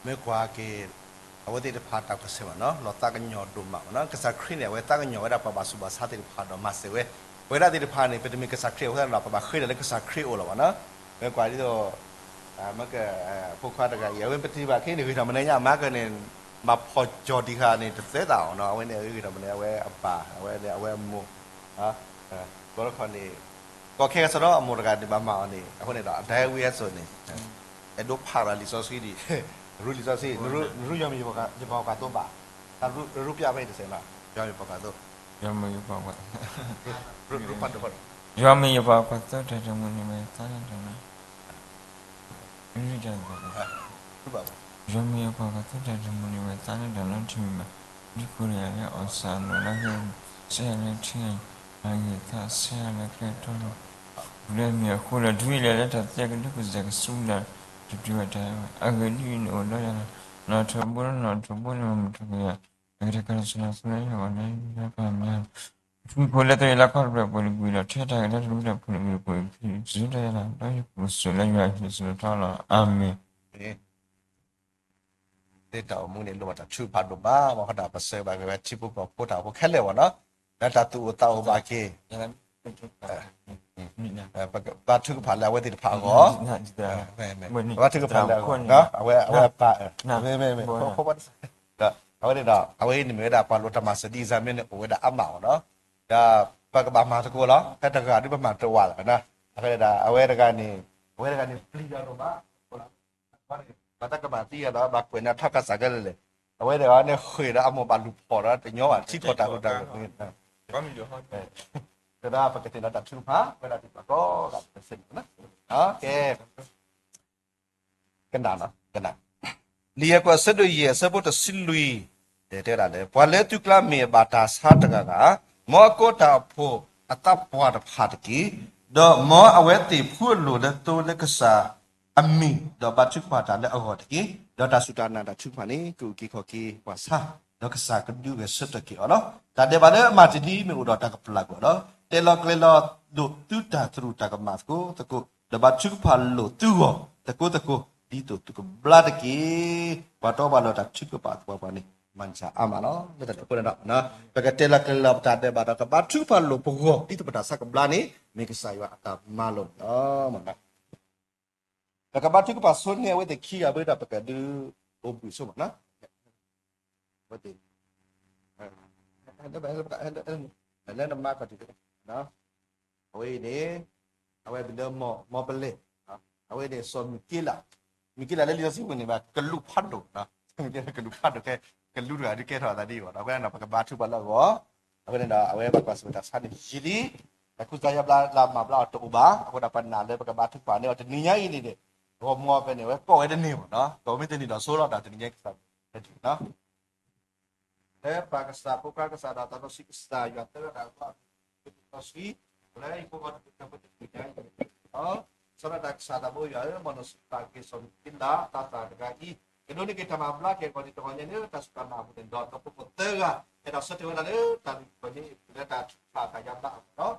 မ့ၢ်ကွၢ်က့ၤ အဝဲသ့ၣ်တဖၣ်တၢ်ကဆဲးဘၣ်နီၤ လီၤသးကညီၤဒိၣ်မးဘၣ်နီၤ. ကစၢ်ခရံာ်န့ၣ် အဝဲသးကညီၤဝဲဒၣ်ပှၤဘၣ်ဆူးဘၣ်ဆါသ့ၣ်တဖၣ်ဒီးမၤစၢၤဝဲ, ပဝဲဒၣ်သ့ၣ်တဖၣ်န့ၣ် ပတမ့ၢ်ကစၢ်ခရံာ်အဃိသတးဒီး ပဘၣ်ဃ့တၢ်လၢကစၢ်ခရံာ်အအိၣ်လီၤဘၣ်နီၤ. မ့ၢ်ကွၢ်ဒ်သိး မ့ၢ်က ဖိခွါတဂၤအံၤ အဝဲပတံၤဘၣ်ခဲန့ၣ် ဂ့ၤထီၣ်မနုၤညါ မၤကန့ၣ် မၤဖီၣ်ကၠီၤဒံးဃာ်န့ၣ် တသဲသးအီၤနီၤ. အဝဲန့ၣ်ဂ့ၤထီၣ်မနုၤ အဝဲအပၢ် အဝဲန့ၣ် အဝဲအမိၢ် ကီတခီန့ၣ် ကီခဲကစီဒီအမိၢ်တဂၤန့ၣ် ဘၣ်မၤအီၤန့ၣ် အဃိန့ၣ်ဒီး အဒၣ်ဝံအသိးန့ၣ် အဲၣ်ဒိးဖးရၤလံာ်စီဆှံဒံး ရူလံာ်စီဆှံ ရူပျးဖဲအံၤတစဲးနီၤ ယွၤမ့ၢ်ယပှၤကွၢ်သိ ရူပျးဖဲအံၤတစဲးနီၤ ယွၤမ့ၢ်ယပှၤကွၢ်သိ ယွၤမ့ၢ်ယပှၤကွၢ်သိ တၢ်တမုာ်န့ၣ်ဝဲသးန့ၣ်တၢ်လီၤ ယွၤမ့ၢ်ယပှၤကွၢ်သိ တၢ်တမုာ်န့ၣ်ဝဲသးန့ၣ်တၢ်လီၤတမံၤဘၣ်. ဒ်ကိးလၢယၤလၢ အီၣ်စၢ်အနီၢ်လၢဟဲ စဲယၤလၢထံ အဂ့ၢ်သးစဲယၤလၢကျဲတီလီၤ. ပူၤလၢမ့ၢ်အဃိဒီး ဒ်လဲၣ်လၢတၢ်သ့ကဒုကစဲးကဆူၣ်ဒၣ် တတုၤဝဲတၢ်အံၤဘၣ်. အဂ့ၢ်ဒ်အံၤ, နအိၣ်ဒီးယၤလီၤ. နီၣ်ထိးဘိလၢနီၣ်ထိးဘိန့ၣ် မ့ၢ်မုၢ်ထီၣ်ကယၤ အဂ့ၢ်တခါလၢ စလၤသူလၢယဂီၢ်လၢယကမၤ ပထူဖိလၢတၢ်လၢခီၣ်တဖျၢၣ်ပူၤတကွံာ်ဒီး ထဲတၢ်ဂ့ၤလၢတၢ်လၢတၢ်ဖိန့ၣ် ဂ့ၤပူၤ စံးတၢ်ယၤလီၤ. ဒီးယပူၤစူးလၢယွၤဟံးစူးထီလီၤ. အၤမ့ၣ်. သ့တၢ်အိၣ်မူန့ၣ် လိၣ်ဘၣ်တၢ်ထုကဖၣ်ဒိၣ်မး ဘၣ်ဃးဒီးပဆၢဘၣ်က့ၤဝဲ ထံဖိကီၢ်ဖိတၢ်အိၣ်ဖှိၣ်ခဲလၢာ်ဘၣ်နီၤ လၢတၢ်သူၣ်အိၣ်သးအိၣ်ဘၣ်က့ၤ ဘါထုကဖၣ်လၢအဝဲသ့ၣ်တဖၣ်အဂီၢ် ဘါထုကဖၣ်လၢအဂီၢ် အဝဲ အဝဲပၢ် မ့မ့ၢ် အဝဲန့ၣ်ဒီး အဝဲအံၤန့ၣ်မ့ၢ်ဝဲဒၣ်ပှၤလိၣ်တၢ်မၤစၢၤဒ်အံၤ မ့ၢ်န့ၣ်အိၣ်ဝဲဒၣ်အါမးအီၤနီၤ ဒီးပကဘၣ်မၤသကိးလီၤ ဖဲတဂၤဒ်ပမၤတဝာ်လၢၤဘၣ်နီၤ အဃိန့ၣ်ဒီး အဝဲတဂၤန့ၣ် အဝဲတဂၤန့ၣ် ပျံၤတၢ်ဒိၣ်မး ဘၣ်တၢ်ကမၤသံယၤဒီး ဘၣ်ကွဲးန့ၢ်ထီၣ်ကစၢ်ခဲလၢာ်လဲၣ် အဝဲတဂၤန့ၣ်ဃ့ၢ်ဒီးအမိၢ်ဘၣ်လူၤဖီၣ်ဒီးတညီဘၣ် ထံကီၢ်တၢ်ဟူးတၢ်ဂဲၤ သတးပကသ့ၣ်နီၣ်တၢ်ထုကဖၣ် ဝဲဒၣ်သ့ၣ်တဖၣ်ကိးဂၤဒဲး ကဲ ကနၣ်, ကနၣ်, လံာ်ယဲၢ်ကွဲးအဆၢဒိၣ်ယဲၢ်အဆၢဖိတဆံလွံၢ် တဲဝဲဒၣ်လၢ ပှၤလၢသုကျါမ့ၢ်အဘၣ်တၢ်ဆါတဂၤဂၤ, မ်အကိးတၢ်အိၣ်ဖှိၣ်အသးပှၢ်တဖၣ်တက့ၢ်. ဒီးမ်အဝဲသ့ၣ်ဖှူအလိၤလၢသိလၢကစၢ်အမံၤ, ဒီးဘါထုကဖၣ်တၢ်လၢအဂီၢ်တက့ၢ်. ဒီးတၢ်စူၢ်တၢ်နာ်တၢ်ထုကဖၣ်န့ၣ် ကအုၣ်က့ၤခီၣ်က့ၤပှၤဆါ, ဒီးကစၢ်ကဒုးဂဲၤဆၢထၢၣ်က့ၤအီၤလီၤ. တၢ်ဒဲးဘးလၢအမၤတ့ၢ်ဒ်အံၤ မ့ၢ်အိၣ်ဒီးတၢ်ကပျၢ်ကွံာ်အီၤလီၤ. တဲလီၤကျဲၤလီၤလိာ်သုတၢ်သရူးတၢ်ကမၣ်သကိးသကိး, ဒီးဘါထုကဖၣ်လိာ်သုဂီၢ်သကိးသကိး, ဒ်သိးသုကဘျါတက့ၢ်. ပှၤတီပှၤလိၤတၢ်ထုကဖၣ်သပှၢ်ပှၢ်န့ၣ် မၤစၢၤအါမးလီၤ. လၢတၢ်န့ၣ်အဃိန့ၣ်ဒီး ပကတဲလီၤကျဲၤလီၤပတၢ်ဒဲးဘးဒီး ကဘါထုကဖၣ်လိာ်ပဂီၢ် ဒ်သိးပတၢ်ဆါကဘျါန့ၣ် မ့ၢ်ကစၢ်ယွၤအတၢ်မၤလိာ်န့ၣ်လီၤ. ပကဘါထုကဖၣ်ဆိန့ၢ်အဝဲသ့ၣ်ခံဂၤ ဘၣ်ဒီးပကဒုးအိၣ်ဘှံးဆိမးနီၤ. အဝဲသ့ၣ် လၢနမၤခီၣ်ထံး အဝဲအံၤန့ၣ် အဝဲမံၤလၢ မီၤပလဲၣ်, အဝဲန့ၣ် စီၤမံၤက့လး, မံၤက့လးလၢလံာ်စီဆှံပူၤန့ၣ် ဘၣ်ကလူးဖးဒိၣ်, မံၤက့လးကလူးဖးဒိၣ် ကလူးတဂၤဒုးကဲထီၣ်အသးဒ်အံၤဘၣ်. အဃိန့ၣ်ဒီး ပကဘါထုကဖၣ်လၢအဂီၢ်, အဃိန့ၣ်ဒီး အဝဲဘၣ်ကွၢ်ဆၢၣ်မဲာ်တၢ်ဆါန့ၣ်ယံာ်လံ, တၢ်ကူစါယါဘျါလၢအမၤဘျါအီၤတအိၣ်ဘၣ်. အဃိဒီးပနာ်လၢပကဘါထုကဖၣ်န့ၢ်အီၤ တနံၤညါအံၤန့ၣ်န့ၣ် ဂီၢ်မီၢ်ဖဲန့ၣ် အဝဲကိးဝဲတန့ၢ်ဘၣ်, ကိးမ့ၢ်တန့ၢ်ဒီးဆိလီၤဒီး တနံၤညါကစၢ် လၢပၢ်ကစၢ် ဖိခွါကစၢ် ဒီးသးစီဆှံကစၢ်ယွၤ သၢဂၤတၢ်အဘျါ စီဆှံ လၢဟံၣ်ဖိဃီဖိတဖၣ် တနံၤညါအံၤ စီၤဒၤတၢ်ကစၢ်တၢ်ဘိယွၤဧၢ, မ်နဆိၣ်ဂ့ၤက့ၤစီၤမံၤက့လး သးစၢ်တဂၤအံၤ, ကဒိးန့ၢ်က့ၤတၢ်မၤဘျါက့ၤအဂီၢ်န့ၣ် တဂီၤညါန့ၣ် တၢ်စူၢ်တၢ်နာ်အပူၤန့ၣ် ဒီးဒီဖိသၢဂၤ အဲၣ်ဒိးဆၢတဲာ်ဝဲဒၣ်လၢတၢ်ဂ့ၢ်တဂီၤညါအံၤ လၢတၢ်ထုကဖၣ်တၢ်ယါဘျါအပူ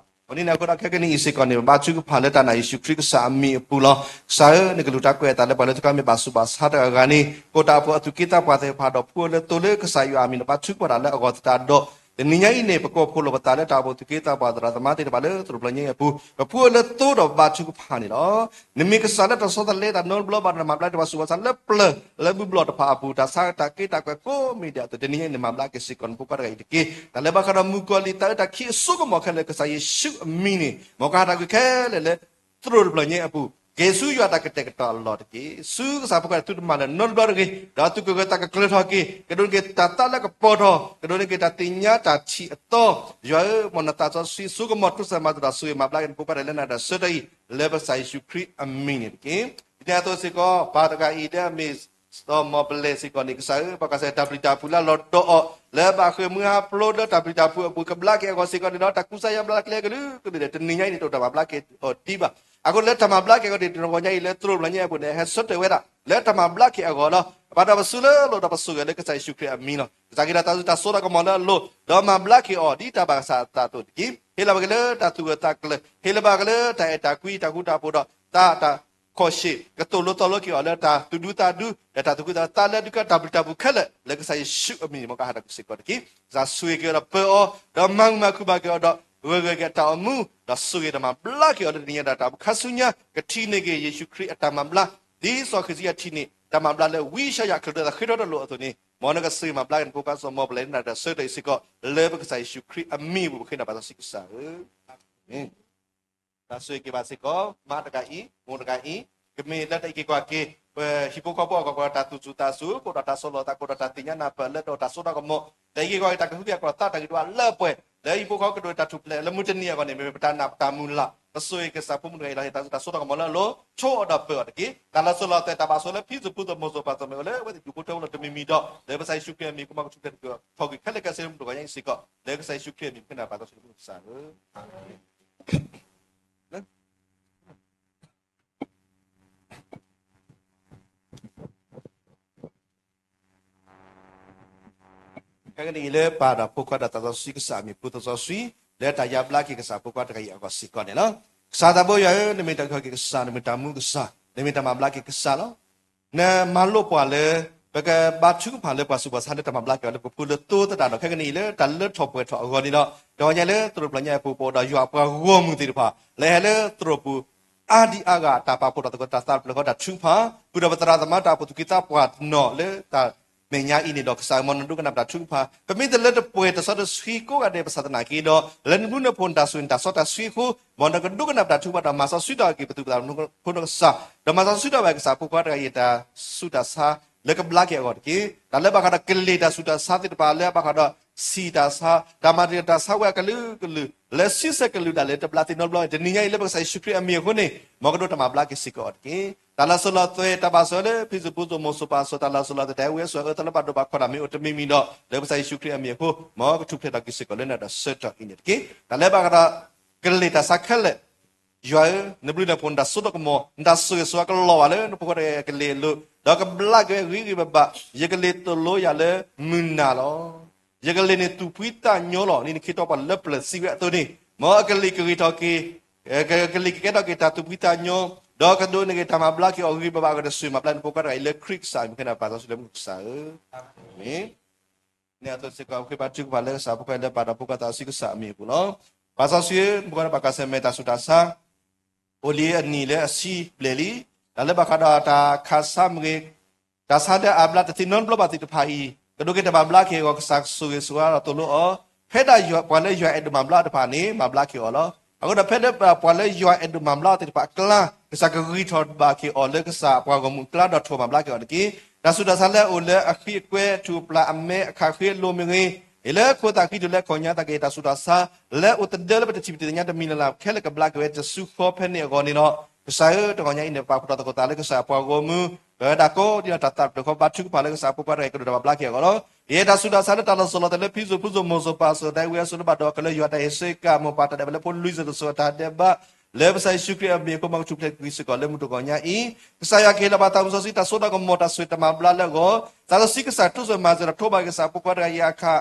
ၤလီၤ. အဃိန့ၣ်အဃိဒီး ခဲကနံၣ်အံၤစ့ၢ်ကီးန့ၣ် ပဘါထုကဖၣ်လၢတၢ်နာ်ယ့ၣ်ၡူးခရံာ်ကစၢ်အမံၤအပူၤလီၤ. ကစၢ်ဧၢ, နကလူးတၢ်ကွဲးအသးလၢပှၤလၢသုကမ့ၢ်ဘၣ်ဆူးဘၣ်ဆါတဂၤဂၤန့ၣ် ကိးတၢ်အဖိအသူၣ်က့သးပှၢ်သ့ၣ်တဖၣ်ဒီး ဖှူအီၤလၢသိလၢကစၢ်ယွၤအမံၤန့ၣ် ဘါထုကဖၣ်တၢ်လၢအဂီၢ်သတးဒီး တနံၤညါအံၤန့ၣ် ပကိးဖှိၣ်လိာ်ပသးလၢတၢ်အိၣ်ဖှိၣ်သူၣ်က့သးပှၢ်သရၣ်သမါသ့ၣ်တဖၣ်လၢသရိာ်ပျၢၤညါအံၤအပူၤ ပဖှူအီၤလၢသိဒီးပဘါထုကဖၣ်န့ၣ်လီၤ. နမ့ၢ်ကစၢ်လၢတၢ်ဆီတလဲ တၢ်နီတဘျီဘၣ်ဒီး နမၤဘျါတၢ်ပှၤဆူးပှၤဆါလၢပျၢၤလၢမုၢ်ဘျီၣ်တဖၣ်အပူၤ တၢ်ဆါတၢ်က့တၢ်ကွဲးကိးမံၤဒဲးအသိး တနံၤညါအံၤန့ၣ် မၤဘျါက့ၤစ့ၢ်ကီးနဖိခွါတဂၤအံၤတက့ၢ်. တၢ်လၢဘၣ်ဃးဒီးမုၣ်ကီၤလံၢ်သးအၢတၢ်ခံးအစိကမီၤခဲလၢာ် ကစၢ်ယ့ၣ်ၡူးအမံၤန့ၣ် မ်ကဟးတၢ်ကွံာ်ခဲလၢာ်လၢ သရိာ်တဖျၢၣ်ညါအပူၤ က့ၤဆူယွၤတၢ်ကတဲာ်ကတီၤအလီၢ်တက့ၢ်. ဆူကစၢ်ဖိခွါတၢ်ထုတမၤလၢာ်နီတဘျီတဂ့ၤ, ဒီးသူၣ်ကဂၢၢ်သးကကျၢၤထီၣ်က့ၤ, ကဒိးန့ၢ်က့ၤတၢ်သးလၢကပီၤထီၣ်, ကဒိးန့ၢ်က့ၤတၢ်သ့ၣ်ညါတၢ်ထံၣ်အသီ, ယွၤဧၢ, မ်နသးစီဆှံစိကမီၤတိစၢၤမၤသးဒီးဆိၣ်ဂ့ၤမၤဘျါက့ၤနဖိခွါတဂၤလၢနတၢ်ဆၢကတီၢ်အံၤ လၢပကစၢ်ယ့ၣ်ၡူးခရံာ်အမံၤန့ၣ်တက့ၢ်. ဒ်န့ၣ်အသိးစ့ၢ်ကီး ပၢ်တဂၤအံၤလၢအမ့ၢ် စီၤမီၤပလဲၣ်စ့ၢ်ကီးန့ၣ် ကစၢ်ဧၢ, ဘၣ်ကစၢ်တၢ်ပျံၤတၢ်ဖုးလၢအလီၤဒီးအီၤ လၢဘၣ်ဃ့ၢ်မှံဟးဖျိးလၢတၢ်ပျံၤတၢ်ဖုးအပူၤ ကဘျါက့ၤအဂီၢ်စ့ၢ်ကီးန့ၣ်ဒီး တၢ်ကူစါယါဘျါကျဲကလုာ်ကလုာ်န့ၣ် တနံၤညါအံၤန့ၣ် တအိၣ်တၢ်မၤဘျါက့ၤအီၤဒံးဘၣ်. အဃိလၢတၢ်မၤဘျါက့ၤအဂီၢ်န့ၣ် တဂီၤညါအံၤ လၢသရိာ်တဖျၢၣ်ညါအပူၤန့ၣ် ဟဲဆၢတဲာ်ဝဲဒၣ် လၢတၢ်မၤဘျါက့ၤအဂီၢ်လီၤ. ဘၣ်တၢ်ပစုလၢအလိၤဒီးပဆိၣ်ဂ့ၤလၢကစၢ်ယ့ၣ်ၡူးခရံာ်အမံၤလီၤ. ကစၢ်က့ၤဒီးတၢ်စုတၢ်စိတၢ်ကမီၤလၢအလိၤ ဒီးမၤဘျါက့ၤအီၤဒ်တၢ်ဘၣ်ကစၢ်အသးအသိးတက့ၢ်. ဟ့ၣ်လီၤဘၣ်က့ၤလၢတၢ်သူၣ်ဂၢၢ်သးကျၢၤ, ဟ့ၣ်လီၤဘၣ်က့ၤလၢတၢ်အဲၣ်တၢ်ကွံ တၢ်ဃူတၢ်ဖိးဒီး တၢ်တၢ်ခီၣ်ရှ့ၣ် ကသိၣ်လိသီလိက့ၤအီၤလၢတၢ်သူၣ်ဒူသးဒူ ဒီးတၢ်သူၣ်ခုသးခု သးလၢဒုးကဲတၢ်ပျံၤတၢ်ဖုးခဲလၢာ် လၢကစၢ်ယ့ၣ်ၡူးအမံၤန့ၣ် မ်ကဟးတၢ်ကွံာ်စ့ၢ်ကီးတက့ၢ်. ကစၢ်ဆိၣ်ဂ့ၤက့ၤအီၤဒီးပၢအီၤ, ဒီးမၤမုာ်မၤခုၣ်ဘၣ်က့ၤအီၤဒီး ဂၢၢ်ဂၢၢ်က့ၤအတၢ်အိၣ်မူ, ဒီးဆိၣ်ဂ့ၤဒီးမၤဘျါက့ၤအီၤလၢတနံၤညါဒီးတၢ်အိၣ်ဖှိၣ်ခါဆူညါ ကထံၣ်န့ၢ်က့ၤယ့ၣ်ၡူးခရံာ်အတၢ်မၤဘျါ ဒ်စီၤဃံးစကံယၤထံၣ်န့ၢ် တၢ်မၤဘျါလၢဝံယၡါယၤအချၢၣ်ဒီးသးဃ့ထီတလိၣ်အသိးန့ၣ် မ်နကဆိၣ်ဂ့ၤမၤဘျါက့ၤနဖိခွါစီၤမီၤပလဲၣ်လၢနတၢ်ဆၢကတီၢ်အံၤစ့ၢ်ကီး လၢပကစၢ်ယ့ၣ်ၡူးခရံာ်အမံၤအပူၤ ပဃ့နၢ်ပၢ်စီဆှံကစၢ်ဧၢ. မ့ၢ် တၢ်ဆိၣ်ဂ့ၤက့ၤဘၣ်စ့ၢ်ကီး မါတဂၤအံၤ မိၢ်တဂၤအံၤ ကမ့ၢ်လၢတၢ်အံးက့ၤကွၢ်က့ၤ ပဟံၣ်ဖိဃီဖိအဂီၢ် ကဒီးတၢ်သူၣ်စူၤသးစူၤ ကဒီးတၢ်ဆီၣ်လီၤသး ကဒီးတၢ်သ့ၣ်ညါနၢ်ပၢၢ်လၢတၢ်အိၣ်တၢ်စိတၢ်ကမီၤ တၢ်အံးက့ၤကွၢ်က့ၤ တၢ်ကဟုကယာ်ကီၢ်သး တၢ်ဂံၢ်တၢ်ဘါလၢအပှဲၤ လၢဟံၣ်ဖိဃီဖိကဒိးတၢ်ထူၣ်ဖျဲးလၢမုၢ်တနံၤအဂီၢ်န့ၣ် မ့ၢ်ပတၢ်နာ်ပတၢ်မုၢ်လၢ် ကဆိၣ်ဂ့ၤက့ၤကစၢ်ဖိမုၣ်တဂၤအံၤလီၤ. ဟ့ၣ်တၢ်သူၣ်တၢ်စိတၢ်ကမီၤလၢအလိၤ ဆိၣ်အီၤဒီးပၢအီၤတက့ၢ်. တၢ်လၢအစိလီၤအသွဲၣ် တၢ်ဘၣ်ဆိၣ်လၢဖံစူၣ်ဖူစူၣ်မိၢ်စိၢ်ပၢ်စိၢ်မ့ၢ်အိၣ်လၢအဝဲသ့ၣ်ဒူၣ်ဖိထၢဖိလီၤတမံၤမံၤဒီး လၢပကစၢ်ယ့ၣ်ၡူးခရံာ်အမံၤ ကမၤကထူၣ်ဖျဲးက့ၤထီၣ်ကွံာ်ခဲလၢာ်ခဲဆ့လၢမုၢ်တဂီၤညါအံၤစ့ၢ်ကီး လၢကစၢ်ယ့ၣ်ၡူးခရံာ်အမံၤ ပဃ့နၢ်ပၢ်စီဆှံကစၢ်ဧၢ. ခဲကနံၣ်အံၤလၢပၢ်ဒီးဖိခွါဒီးသးစီဆှံကစၢ်အမံၤပူၤသးစီဆှံ လၢတၢ်ယါဘျါက့ၤကစၢ်ဖိခွါတဂၤအံၤအဂီၢ်စ့ၢ်ကီးန့ၣ်လီၤ. ကစၢ်သးဘိယွၤဧၢ, နမ့ၢ်တၢ်အုၣ်က့ၤခီၣ်က့ၤကစၢ်, နမ့ၢ်တၢ်မူကစၢ်, နမ့ၢ်တၢ်မၤဘျါက့ၤကစၢ်လီၤ. နမၤလိပှၤလၢ ပကဘါထုကဖၣ်လၢပှၤဆူးပှၤဆါလၢတၢ်မၤဘျါက့ၤအီၤလၢပဖှူလၢသိသတးဒီး ခဲကနံၣ်အံၤလၢတၢ်လၢထီၣ်ပှဲၤထီၣ်အဂီၢ်န့ၣ်ဒီး တဂီၤညါလၢသရိာ်တဖျၢၣ်ညါအပူၤ ပအိၣ်ဒီးယွၤအပှၤဂီၢ်မုၢ်သ့ၣ်တဖၣ် လၢဟဲလၢသရိာ်ပူၤ အါဒံအါဂၤ တၢ်ပာ်ဖှိၣ်ထီၣ်သကိးတၢ်သးတဖျၢၣ်ဃီတၢ်ထုကဖၣ် ဃုာ်ဒီးပသရၣ်သမါတၢ်အိၣ်ဖှိၣ်သူၣ်က့သးပှၢ်တနီၤလၢတၢ်မဲာ်ညါအံၤန့ၣ်ဒီး ကစၢ်ဧၢ မ်နဒိကနၣ်ပတၢ်ထုကဖၣ် ပမ့ၢ်တလၢတပှဲၤတၢ်စီတၢ်ဆှံကိးဂၤဒဲး ပဆၣ်သနာ်က့ဒီး လၢနဘျုးနဖှိၣ်နတၢ်ဆိၣ်ဂ့ၤနတၢ်စီတၢ်ဆှံအဃိ မ်နကဒိကနၣ်ပတၢ်ထုကဖၣ်ဒီးမၤစီဆှံထီၣ်က့ၤ ပသူၣ်ပသးဖိနကစၢ် ဒီးမၤစီဆှံထီၣ်ဝဲကစၢ်ဖိခွါတဂၤအံၤ တၢ်ဆူးတၢ်ဆါ လၢကဘျါက့ၤအဂီၢ်တက့ၢ်. တၢ်လၢဘၣ်ဃးဒီးကလ့ၢ်တၢ်ဆူးတၢ်ဆါသ့ၣ်တဖၣ် လၢအဘၣ်ဃးဒီးဆံးတၢ်ဆါ တၢ်မၤတ့ၢ်တၢ်ဆါဝဲအကလုာ်ကလုာ် လၢဆံဆဲးကလုာ်ဒၣ်လဲာ် တဘျါသ့ၣ်နီတဘျီ တနံၤညါအံၤလၢပကစၢ်ယ့ၣ်ၡူးခရံာ်အမံၤအဃိန့ၣ် မ်ကဒိးတၢ်မၤဘျါက့ၤစ့ၢ်ကီးအီၤတက့ၢ်. တၢ်လၢအစိလီၤအသွဲၣ် တၢ်ဘၣ်ဆိၣ်လၢဖံစူၣ်ဖူစူၣ်မိၢ်စိၢ်ပၢ်စိၢ် တၢ်လၢအစိလီၤအသွဲၣ် တၢ်အဲၣ်ဝံအဲၣ်ဆိးအၢ တၢ်လၢဘၣ်ဒိဘၣ်ခီၣ်တၢ်မ့ၢ်အိၣ်တမံၤမံၤဒီး လၢပကစၢ်ယ့ၣ်ၡူးခရံာ်အမံၤအဃိ မ်ကထူၣ်ဖျဲးထီၣ်က့ၤစ့ၢ်ကီးလၢနတၢ်ဆၢကတီၢ်အံၤန့ၣ်တက့ၢ်. တၢ်လၢဘၣ်ဃးဒီး ကလ့ၢ်တၢ်ဆါခဲလၢာ် ယွၤဧၢ, နဘျုးနဖှိၣ်နတၢ်စိတၢ်ကမီၤ နတၢ်ဆိၣ်ဂ့ၤဆိၣ်ဝါကလီၤဘၣ်လၢနဖိခွါတဂၤအကလ့ၢ်အလိၤ ဒီးကဘျါက့ၤဝဲဂ့ၤဂ့ၤဘၣ်ဘၣ် ယကလ့ၢ်သိၣ်လိယၤလၢမုၢ်နၤလီၤ. ယကလ့ၢ်န့ၣ်သူၣ်ဖှံသးညီလီၤ ဒ်နခ့တီပှၤလၢပျၢၤစံးဝဲအသိးန့ၣ် မ်အကလ့ၢ်ကဂ့ၤထီၣ်က့ၤ ကလ့ၢ်ကကဲထီၣ်က့ၤတၢ်သူၣ်ဖှံသးညီ ဒီးကဒိးန့ၢ်က့ၤတၢ်မၤဘျါက့ၤအီၤဂ့ၤဂ့ၤဘၣ်ဘၣ် ကတၢၢ်ဆိၣ်ဂ့ၤမၤဘျါနဖိခွါတဂၤအံၤလၢခရံာ်ကစၢ်အမံၤ ပဃ့နၢ်ပၢ်စီဆှံလၢမုၢ်ကစၢ်ဧၢ, အၤမ့ၣ်. န့ၣ်အသိးစ့ၢ်ကီး ပဃ့ဘါထုကဖၣ်လၢကစၢ်အဖိခွါလၢပာ်ဒီးဖိခွါသးစီဆှံကစၢ်အမံၤအပူၤလီၤ. ပာ်စီဆှံ ပဃိဒီးပာ်ကွၢ်ဆၢၣ်မဲာ်တၢ်ဆူးတၢ်ဆါ အိၣ်လံအနံၣ်လၢအဆံဘျဲၣ်လံ, တၢ်လၢဘၣ်ဃးဒီးတၢ်ခးဆါမ့ၢ်ဂ့ၤ, တၢ်ဆါလၢအဘျါတသ့နီတဘျီဘၣ်သ့ၣ်တဖၣ်အံၤ ကဒိးက့ၤတၢ်မၤဘျါက့ၤအဂီၢ် ကစၢ်ကဆိၣ်ဂ့ၤဆိၣ်ဝါဒီးသိၣ်လိအီၤ, ဖဲဒၣ်ယွၤ ပှၤလၢယွၤအဲၣ်ဒိးမၤဘျါတဖၣ်န့ၣ် မၤဘျါက့ၤအီၤလီၤ. အဃိဒီးဖဲလၢပှၤလၢယွၤအဲၣ်ဒိးမၤဘျါအီၤသ့ၣ်တဖၣ်အကျါ ကစၢ်ကဂံၢ်ထီၣ်ဘၣ်က့ၤအီၤလၢကစၢ်အပှၤဂီၢ်မုၢ်အကျါ ဒီးထိၣ်မၤဘျါက့ၤအီၤတက့ၢ်. တၢ်ဆူးတၢ်ဆါလၢအအိၣ်လၢအဃံအကွဲ အထူၣ်အပျၢ် အမဲအခၣ်ဃ့အလိၤမ့ၢ်ဂ့ၤ, အံၤလၢခိသၣ်ဃံထူၣ်လၢအခီၣ်ညါသနာ်က့ တၢ်ဆူးတၢ်ဆါ လၢအိၣ်သဒၢလၢပတထံၣ်ပတသ့ၣ်ညါတမံၤလၢ်လၢ်ခဲလၢာ်ကဘျါက့ၤဝဲတစုဃီဖဲန့ၣ်အဂီၢ်န့ၣ်ဒီး ကစၢ်ဧၢ တဂီၤညါအံၤန့ၣ် ပပာ်ဖှိၣ်ထီၣ်သကိးသးလၢကစၢ်အပှၤဂီၢ်မုၢ် ပဝဲဒၣ်ကိးဒ်နီၢ်တၢ်သးတဖျၢၣ်ဃီ ဘါထုကဖၣ်လၢကစၢ်အဖိခွါတဂၤအံၤ ကဒိးတၢ်မၤဘျါက့ၤအဂီၢ်လီၤ. ယဲတၢ်ဆူးတၢ်ဆါလၢတၢ်လီၢ်စီလီၤသဲးလၢဖံစိၣ်ဖူစိၣ်မိၢ်စိၢ်ပၢ်စိၣ် ဒဲဝံအစိၣ်လၢဘၣ်ဒီးကလၢယွၤတၢ်အဲၣ်စ့ကၤ မိၢ်ပၢ်တၢ်ဒဲးဘးလၢဖိလွံၢ်စိၤတစိၤအတၢ်ဒဲးဘး လၢပကစၢ်ယ့ၣ်ၡူးခရံာ်အမံၤအဃိ မ်ကထူၣ်ဖျဲးကွံာ်စ့ၢ်ကီးလၢမုၢ်တဂီၤညါအံၤ ကစၢ်ယွၤကဟ့ၣ်လီၤပှၤသးစီဆှံတၢ်စိတၢ်ကမီၤ တၢ်စိတၢ်မၤဘျါလၢအဂီၢ် သးစီဆှံကစၢ်တိစၢၤမၤစၢၤဒီးထိးဘၣ်က့ၤကစၢ်အဖိခွါတဂၤအံၤအခါ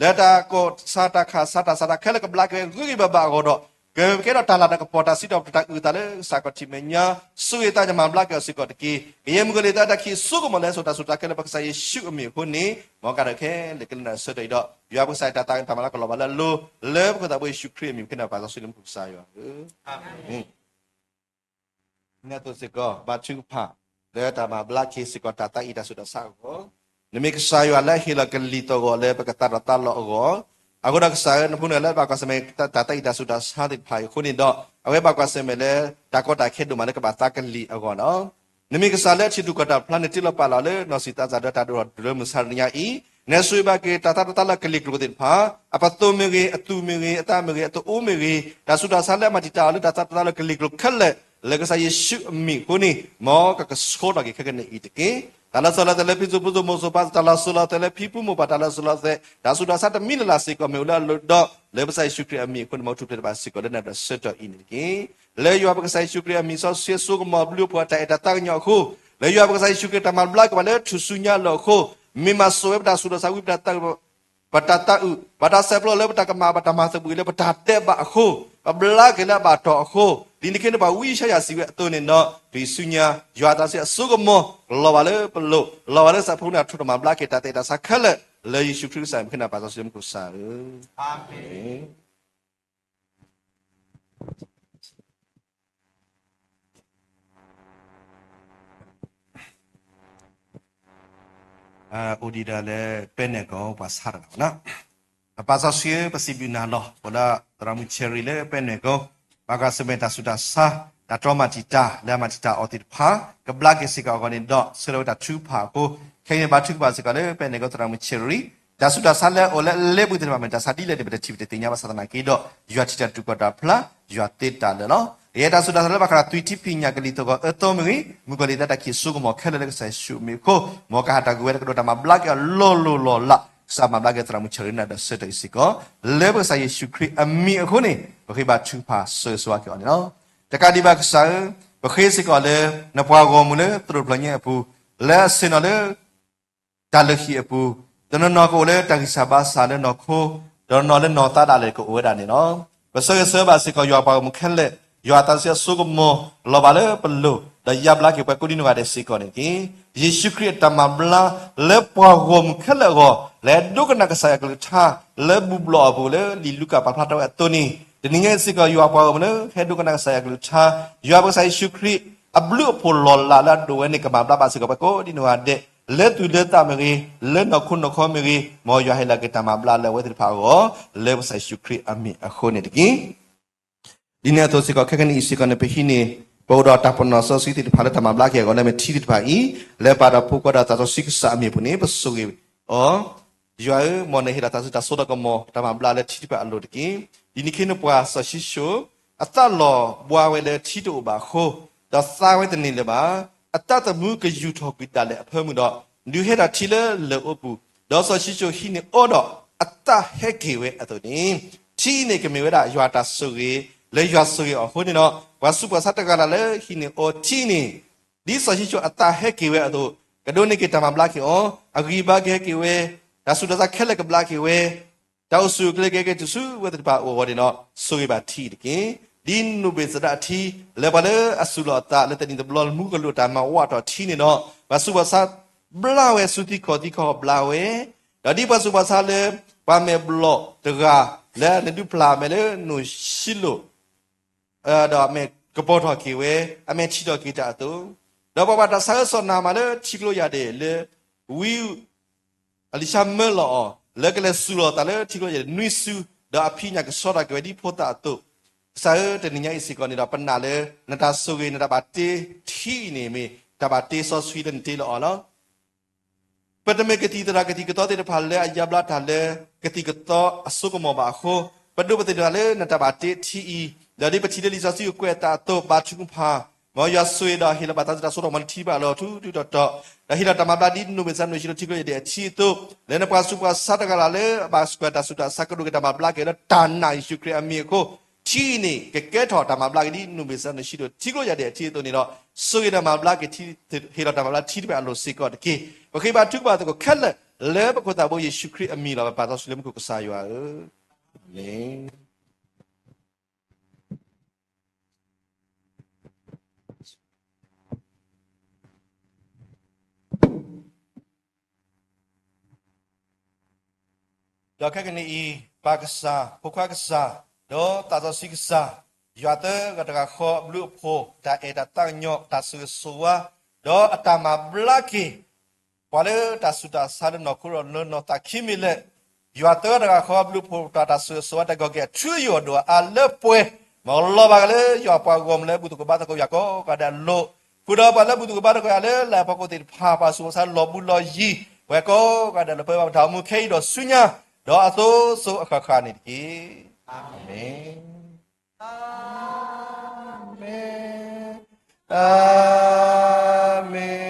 လၢတၢ်ကီၢ်ဆၣ်တၢ်ခးဆါတၢ်ဆါတၢ်ခဲလၢာ်ကဘျါက့ၤဝဲဂ့ၤဂ့ၤဘၣ်ဘၣ်အဂီၢ်ဒီး ကကဲထီၣ်တၢ်လၤတၢ်ကပီၤတၢ်စံးထီၣ်ပတြၢၤတၢ်အုၣ်သးလၢကစၢ်ခီၣ်ထံးမဲာ်ညါ ဆိၣ်ဂ့ၤသးကမၤဘျါက့ၤအီၤစ့ၢ်ကီးတက့ၢ်. ကယဲၢ်မုၢ်ကလ့ၤသးတၢ်ခံးအစိကမီၤလၢအစိၤတၢ်စိၤတၢ်ခဲလၢာ် ပကစၢ်ယ့ၣ်ၡူးအမံၤအဃိန့ၣ် မ်ကဒီးခဲလၢာ်ကလၢနၢ်ဆၢထၢၣ်အံၤဒီး ယွၤပကစၢ်တၢ်သးကတၢၢ်မၤလၤကလီၤဘၣ်လၢအလိၤ လၢပခိၣ်သးဘိယ့ၣ်ၡူးခရံာ်အမံၤ ပဃ့နၢ်ပၢ်စီဆှံလၢမုၢ်ကစၢ်ယွၤဧၢ န့ၣ်အသိးစ့ၢ်ကီး ဘါထုကဖၣ် လၢတၢ်မၤဘျါက့ၤစ့ၢ်ကီးတၢ်သးအံၤတၢ်ဆူးတၢ်ဆါအဂီၢ်, နမ့ၢ်ကစၢ်ယွၤလၢအဟ့ၣ်လီၤကလံၤသဂီၢ်လၢပကသးဒီးသးလီၤအဂီၢ်, အဃိဒီးကစၢ်ဧၢ နဖိန့ၣ်လၢဘၣ်ကွၢ်ဆၢၣ်မဲာ်တၢ်သးအံၤတၢ်ဆူးတၢ်ဆါသ့ၣ်တဖၣ်အံၤအဃိန့ၣ်ဒီး အဝဲဘၣ်ကွၢ်ဆၢၣ်မဲာ်လၢ တၢ်ကီတၢ်ခဲဒိၣ်မးလၢကဘၣ်သးကလံၤအဂီၢ်လီၤ. နမ့ၢ်ကစၢ်လၢအထံၣ်သူၣ်ကီၢ်တၢ်ဖျါန့ၣ် တ့လီၤပာ်လီၤလၢနီၢ်ဆံးသးစၢ်ဒီးတၢ်ဒိၣ်ထီၣ်ဒိၣ်လၢမုၢ်ဆါတနံၤညါအံၤ, နဟဲဆိၣ်ဂ့ၤဘၣ်က့ၤတၢ်သးဒီးသးလီၤကလံၤကျိာ်သ့ၣ်တဖၣ်, အပသိးမ့ၢ်ဂ့ၤ, အသူၣ်မ့ၢ်ဂ့ၤ, အသးမ့ၢ်ဂ့ၤ, အတအိၣ်မ့ၢ်ဂ့ၤ, တၢ်ဆူးတၢ်ဆါလၢအမၤတံာ်တာ်အီၤလၢတၢ်သးဒီးသးလီၤကလံၤကျိာ်ခဲလၢာ် လၢကစၢ်ယ့ၣ်ၡူးအမံၤအဃိန့ၣ် မ်ကကဆှီထီၣ်က့ၤခဲကနံၣ်အံၤတက့ၢ်. တၢ်လီၤဆီလီၤသဲးလၢဖံစိဖိစိမိၤစိၤပၢ် တၢ်လီၤဆီလီၤသဲးလၢဖံဖုမိၢ်ပၢ် တၢ်လီၤဆီလီၤသဲး တၢ်ဆူးတၢ်ဆါတမံၤလၢ်လၢ်စ့ၢ်ကီး မ့ၢ်အိၣ်လၢအလိၤဒီး လၢပကစၢ်ယ့ၣ်ၡူးခရံာ်အမံၤအဃိန့ၣ် မ်ကထူၣ်ဖျဲးတဘၣ်စ့ၢ်ကီးလၢနၤဒီးဆၢကတီၢ်အံၤန့ၣ်တက့ၢ်. လၢယွၤပကစၢ်ယ့ၣ်ၡူးခရံာ်အမံၤ စီဆှံအစိကမီၤ ဘျုးအဖှိၣ်အတၢ်အဲၣ်တၢ်သးကညီၤအဃိ, လၢယွၤပကစၢ်ယ့ၣ်ၡူးခရံာ်တၢ်မၤဘျါက့ၤပှၤလၢထူၣ်စုညါအလီၢ်အဃိ, မ့ၢ်မၤစိာ်ဝဲပတၢ်ဆူးတၢ်ဆါဝံၤ ပတၢ်သးအုး, ပတၢ်ဆဲးပျီလၢပတၢ်ကမၣ် ပတၢ်မၤသဘှံးလၢပတၢ်ဒဲးဘးအဃိ, ပဘျါက့ၤလၢအဘၣ်တီၢ်အဃိ, ဒ်န့ၣ်အသိးန့ၣ် ပှၤဝံယၡါယၤစံးဝဲအသိးန့ၣ်ဒီး ထူၣ်စုညါ ယွၤအသးစီဆှံအစိကမီၤ လီၤဘၣ်လၢပလိၤ, လီၤဘၣ်လၢကစၢ်ဖိန့ၣ် ထိၣ်တၢ်မၤဘျါက့ၤတၢ်သးအံၤတၢ်ဆါခဲလၢာ် လၢယ့ၣ်ၡူးခရံာ်ကစၢ်မံၤ ပဃ့နၢ်ပၢ်စီဆှံလၢမူခိၣ်ကစၢ်ဧၢ. အိၣ်ဒံးဒၣ်လၢပဲနဲၣ်ကီၢ် ပှၤဆါတဂၤလီၤ. ပၢ်စီဆှံဧၢ ပစံးဘျုးနၤလီၤ ပှၤလၢသရၣ်မုၣ် Cherry လၢပဲနဲၣ်ကီၢ်, ဘၣ်ကွၢ်ဆၢၣ်မဲာ်တၢ်ဆူးတၢ်ဆါ တၢ်တြီမၤတံာ်တာ် လၢအမၤတံာ်တာ်အီၤသ့ၣ်တဖၣ် ကဘျါက့ၤစ့ၢ်ကီးအဂီၢ်န့ၣ်ဒီး ဆၢထၢၣ်ဝဲတၢ်ထုကဖၣ်အဃိ, ခဲအံၤန့ၣ် ဘါထုကဖၣ်စ့ၢ်ကီးလၢပဲနဲၣ်ကီၢ်သရၣ်မုၣ် Cherry တၢ်ဆူးတၢ်ဆါလၢအအိၣ်လၢအလဲပူၤသ့ၣ်တဖၣ် မ့ၢ်တၢ်ဆါဒ်လဲၣ်န့ၣ် ပတထံၣ်ပတသ့ၣ်ညါဘၣ်ဆၣ်သနာ်က့ဒီး ယွၤထံၣ်တၢ်သူၣ်ကီၢ်တၢ်ဖျါ ယွၤသ့တၢ်လၢာ်လီၤ. ယဲတၢ်ဆူးတၢ်ဆါလၢဘၣ်ဃးဒီးသွံၣ်ထံဖံးညၣ်ကလံၤသဂီၢ်အၢသီမ့ၢ်ဂ့ၤ, မုၣ်ကီၤလံၤသးတၢ်ခံးအစိကမီၤခဲလၢာ်လၢကစၢ်ယ့ၣ်ၡူးအမံၤအဃိ, မ်ကဟးတၢ်ကွံာ်ဝဲတကတီၢ် တၢ်မၤဘျါက့ၤအီၤလီၤလိၤလီၤလး, ကစၢ်မၤဘျါက့ၤသရၣ်မုၣ် Cherry နၤဒီးဆၢထၢၣ်အံၤစ့ၢ်ကီး, လၢပကစၢ်ယ့ၣ်ၡူးခရံာ်အမံၤအဃိန့ၣ် ပဃ့ဘါထုကဖၣ်ဆိၣ်ဂ့ၤဆိၣ်ဝါက့ၤအီၤန့ၣ်လီၤ. တကးဒံးဘၣ်ကစၢ်ဧၢ, ပဃ့စ့ၢ်ကီးလၢ နပှၤဂီၢ်မုၢ်လၢသရိာ်ဖျၢၣ်ညါအပူၤ, လၢအဆ့ၣ်နီၤလၢ တၢ်လုၢ်ဟံၣ်အပူၤ, တနီၤနီၤကအိၣ်လၢတၢ်ဂံၢ်စၢ်ဘါစၢ်လၢနီၢ်ခိ, တနီၤနီၤလၢနီၢ်သးဒၣ်လဲာ်ကအိၣ်ဝဲဒၣ်န့ၣ်လီၤ. ပဆၢဂ့ၤဆၢဝါဘၣ်စ့ၢ်ကီး ယွၤပှၤဂီၢ်မုၢ်ခဲလၢာ်, ယွၤအသးစီဆှံအစိကမီၤ လီၤဘၣ်လၢပလိၤ, ဒီးယါဘျါက့ၤပှၤကိးဒံနီၢ်ဂၤဒဲးစ့ၢ်ကီးန့ၣ်တက့ၢ်. ယ့ၣ်ၡူးခရံာ်အတၢ်မၤဘျါ လၢပှၤဂီၢ်မုၢ်ခဲလၢာ်အဂီၢ်, လၢဒိကနၣ်ကစၢ်ယွၤကလုၢ်ကထါ လၢဘူၣ်ဘျီၣ်အပူၤလၢလံာ်လူၤကၣ်ပာ်ဖျါထီၣ်ဝဲအသိးန့ၣ်, တနံၤညါအံၤစ့ၢ်ကီး ယွၤပှၤဂီၢ်မုၢ်လၢဟဲဒိကနၣ်ကစၢ်ယွၤကလုၢ်ကထါ, ယွၤပကစၢ်ယ့ၣ်ၡူးခရံာ် အဘျုးအဖှိၣ်လီၤလးလၢအဒိၣ်ဝဲန့ၣ် ကမၤဘျါဘၣ်စ့ၢ်ကီးပှၤကိးဒံနီၢ်ဂၤဒဲး, လၢသူၣ်လၢသးမ့ၢ်ဂ့ၤ, လၢနီၢ်ခိနီၢ်ခီမ့ၢ်ဂ့ၤ, မ်ယွၤဟ့ၣ်လီၤက့ၤတၢ်မၤဘျါလၢအဝဲသ့ၣ်တဖၣ်အဂီၢ်, လၢပကစၢ်ယ့ၣ်ၡူးခရံာ်အမံၤအဃိန့ၣ်တက့ၢ်. ဒ်န့ၣ်အသိးစ့ၢ်ကီး ခဲကနံၣ်အံၤစ့ၢ်ကီးန့ၣ် ပဟံးန့ၢ် ပအိၣ်ဒီးတၢ်ပနီၣ်စီဆှံသ့ၣ်တဖၣ်လၢတၢ်မၤဘျါက့ၤအဂီၢ်လၢမ့ၢ်ထံသ့ၣ်တဖၣ်အံၤ, လၢပၢ်ဒီးဖိခွါဒီးသးစီဆှံကစၢ်အမံၤအပူၤန့ၣ် ပဆိၣ်ဂ့ၤအီၤ, ယွၤဧၢ, မ်နဟ့ၣ်လီၤသးစီဆှံတၢ်စိတၢ်ကမီၤ တၢ်မၤဘျါလၢထံသ့ၣ်တဖၣ်အလိၤတက့ၢ်. ဒ်န့ၣ်အသိးန့ၣ်ပှၤစီၤၡံၣ်စိၣ် အသးလီၤဘှါဝဲလၢထံတအိၣ်ဘၣ်အဃိ, ဒီးသါဝဲတန့ၢ်လၢၤဘၣ်. အသးသမူကယူၤထီၣ်ကွံာ်ဒၣ်လဲာ်အဖၢမုၢ်ဒီး ဒုးဟဲတၢ်ထံလၢလၢၢ်အိပူၤ, ဒီးစီၤၡံၣ်စိၣ်ဟံးန့ၢ်အီဒီး အသးဟဲက့ၤဝဲအသိးန့ၣ်, ထံအံၤန့ၣ်ကမ့ၢ်ဝဲဒၣ်ယွၤအတၢ်ဆိၣ်ဂ့ၤ, လၢယွၤဆိၣ်ဂ့ၤအီၤအဃိန့ၣ်ဒီး ပှၤဆူးပှၤဆါတဂၤလၢ်လၢဟံးန့ၢ်အီထံအံၤန့ၣ်, ဒ်စီၤၡံၣ်စိၣ်အသးဟဲက့ၤဝဲအသိး, ကဒိးန့ၢ်က့ၤတၢ်မၤဘျါက့ၤအီၤ, အဂံၢ်ဘါကဟဲက့ၤဝဲ, တၢ်ဆူးတၢ်ဆါခဲလၢာ်ကဘျါက့ၤဝဲ, တၢ်အိၣ်ဆူၣ်အိၣ်ချ့ကဟဲက့ၤတုၤဆူဝဲသ့ၣ်တဖၣ်အအိၣ်အဂီၢ်န့ၣ်ဒီး ဆိၣ်ဂ့ၤဘၣ်ထံအံၤတက့ၢ်. ဒ်နိၣ်ဘ့ၣ်စဒးအထံ, လၢပှၤလၢအစူၢ်လီၤအသးလၢတနံၤတဘျီမူကလိာ်တၢ်မၤဝးထီၣ်ထံန့ၣ်ဒီး, ပှၤဆူးပှၤဆါဘျါဝဲဆူသံခီၣ်သံခီၣ်ဘျါဝဲ, ဒီးဒ်ပှၤဆူးပှၤဆါလၢ ပှၤမဲာ်ဘျီၣ်တဂၤ လၢနဒုးဖျးအမဲာ်လၢနိၣ်ဆံလိာ် ဒီးအမဲာ်ကပီၤထီၣ်က့ၤဝဲ, အမဲာ်ထံၣ်ထီၣ်က့ၤတၢ်အသိး, ဒီးပှၤဘၣ်တၢ်ဆါအၢစီၢ်နာ်မးလၢထံကျိယၢ်ဒဲးလၢ ဝံအလံၤၡါမၢလီၤအီၤ လၢကလဲၤစူၤလီၤသးလၢထံကျိယၢ်ဒဲးနွံစု, ဒီးအဖံးညၣ်ကဆှီထီၣ်က့ၤဝဲဒ်ဖိသၣ်အသိး, ကစၢ်ဧၢ, တနံၤညါအံၤစ့ၢ်ကီးန့ၣ်ဒီး ပနာ်လၢ နတၢ်ဆိၣ်ဂ့ၤ နတၢ်ဘၣ်တ့ထံအံၤန့ၣ်မ့ၢ် တၢ်ဘၣ်တ့စီဆှံလၢနတ့လၢအီၤလီၤ. ပတမ့ၢ်ကသံၣ်သရၣ်ကသံၣ်ကသီသ့ၣ်တဖၣ်လၢအယါဘျါတၢ်လၢ ကသံၣ်ကသီအစိကမီၤဘၣ်အဃိ, ပဒိးပသ့ၣ်တဖၣ်လၢနတၢ်ဘၣ်တ့ထံအံၤ, ဒီးဒ်ပထံၣ်လၢလံာ်စီဆှံအကွဲးအသးအသိး ဘါထုကဖၣ်, မ်ယွၤဆိၣ်ဂ့ၤဒီးဟ့ၣ်လီၤဘၣ်သးစူၤတၢ်စိတၢ်ကမီၤလၢထံတဖၣ်အလီၢ်ထူထူတီတီ, ဒီးဟ့ၣ်လီၤတၢ်မၤဘျါဒ်နိၣ်မ့ၢ်စၢ်နိၣ်ဆံလိာ်ထံကျိယၢ်ဒဲးအထံအသိး, လၢနပှၤဆူးပှၤဆါတဂၤလၢ်လၢ အဘၣ်စၢၤတၢ်ဆူးတၢ်ဆါကဒိၣ်က့ၤတၢ်မၤဘျါက့ၤလၢတၢ်နာ်ယ့ၣ်ၡူးခရံာ်အမံၤအဃိ, ထံအံၤန့ၣ် ကကဲထီၣ်တၢ်မၤဘျါက့ၤဒ်နိၣ်မ့ၢ်စၢ်နိၣ်ဆံလိာ်ထံကျိယၢ်ဒဲးအထံအသိးန့ၣ်ဒီး, ဆိၣ်ဂ့ၤဒီးမၤဘျါက့ၤ ဟ့ၣ်လီၤတၢ်မၤဘျါထံတဖၣ်အလီၢ်စ့ၢ်ကီးတက့ၢ်. ပဃ့ဘါထုကဖၣ်သကိးခဲလၢာ် လၢပခိၣ်သးဘိယ့ၣ်ၡူးခရံာ်အမံၤလီၤ. ပပၢ်သးဆူၣ်လၢမူခိၣ်ကစၢ်ယွၤဧၢ, အၤမ့ၣ်. ဒီးခဲကနံၣ်အံၤ, ပၢ်ကစၢ်, ဖိခွါကစၢ်, ဒီးသးစီဆှံကစၢ်, ယွၤသၢဂၤတဂၤဃီအဘျုးအဖှိၣ်, တၢ်အဲၣ်တၢ်သးကညီၤ, တၢ်ဆိၣ်ဂ့ၤဆိၣ်ဝါ, ဒီးအတၢ်မၤဘျါက့ၤ ပှၤလၢတၢ်ဆူးတၢ်ဆါလၢနီၢ်ခိဒီးလၢနီၢ်သးခံမံၤလၢ်, ယွၤသၢဂၤတဂၤဃီအဘျုးအဖှိၣ် တၢ်ဆိၣ်ဂ့ၤဆိၣ်ဝါ တၢ်ဂီၤက့ၤအထူအယိာ်ဒိၣ်အါလၢပှဲၤ, မ်လီၤဘၣ်က့ၤလၢယွၤပှၤဂီၢ်မုၢ်လၢဘူၣ်သကိးဘါသကိးယွၤကိးဂၤဒဲးအလိၤ, ဃုာ်ဒီးပှၤလၢဘူၣ်သကိးဘါသကိးယွၤလၢလၢပှၤကိးသ့ၣ်တဖၣ် ပှၤဆူးပှၤဆါလီၤဘှံးလီၤယံၤ, ပှၤကိးဂၤဒဲးလၢပှဲၤဘၣ်ပတၢ်အိၣ်မူခဲအံၤဒီးဆူညါ, ဒီးအသိစိအဃၣ်ဃၣ်န့ၣ်တက့ၢ်. အၤမ့ၣ်, အၤမ့ၣ်, အၤ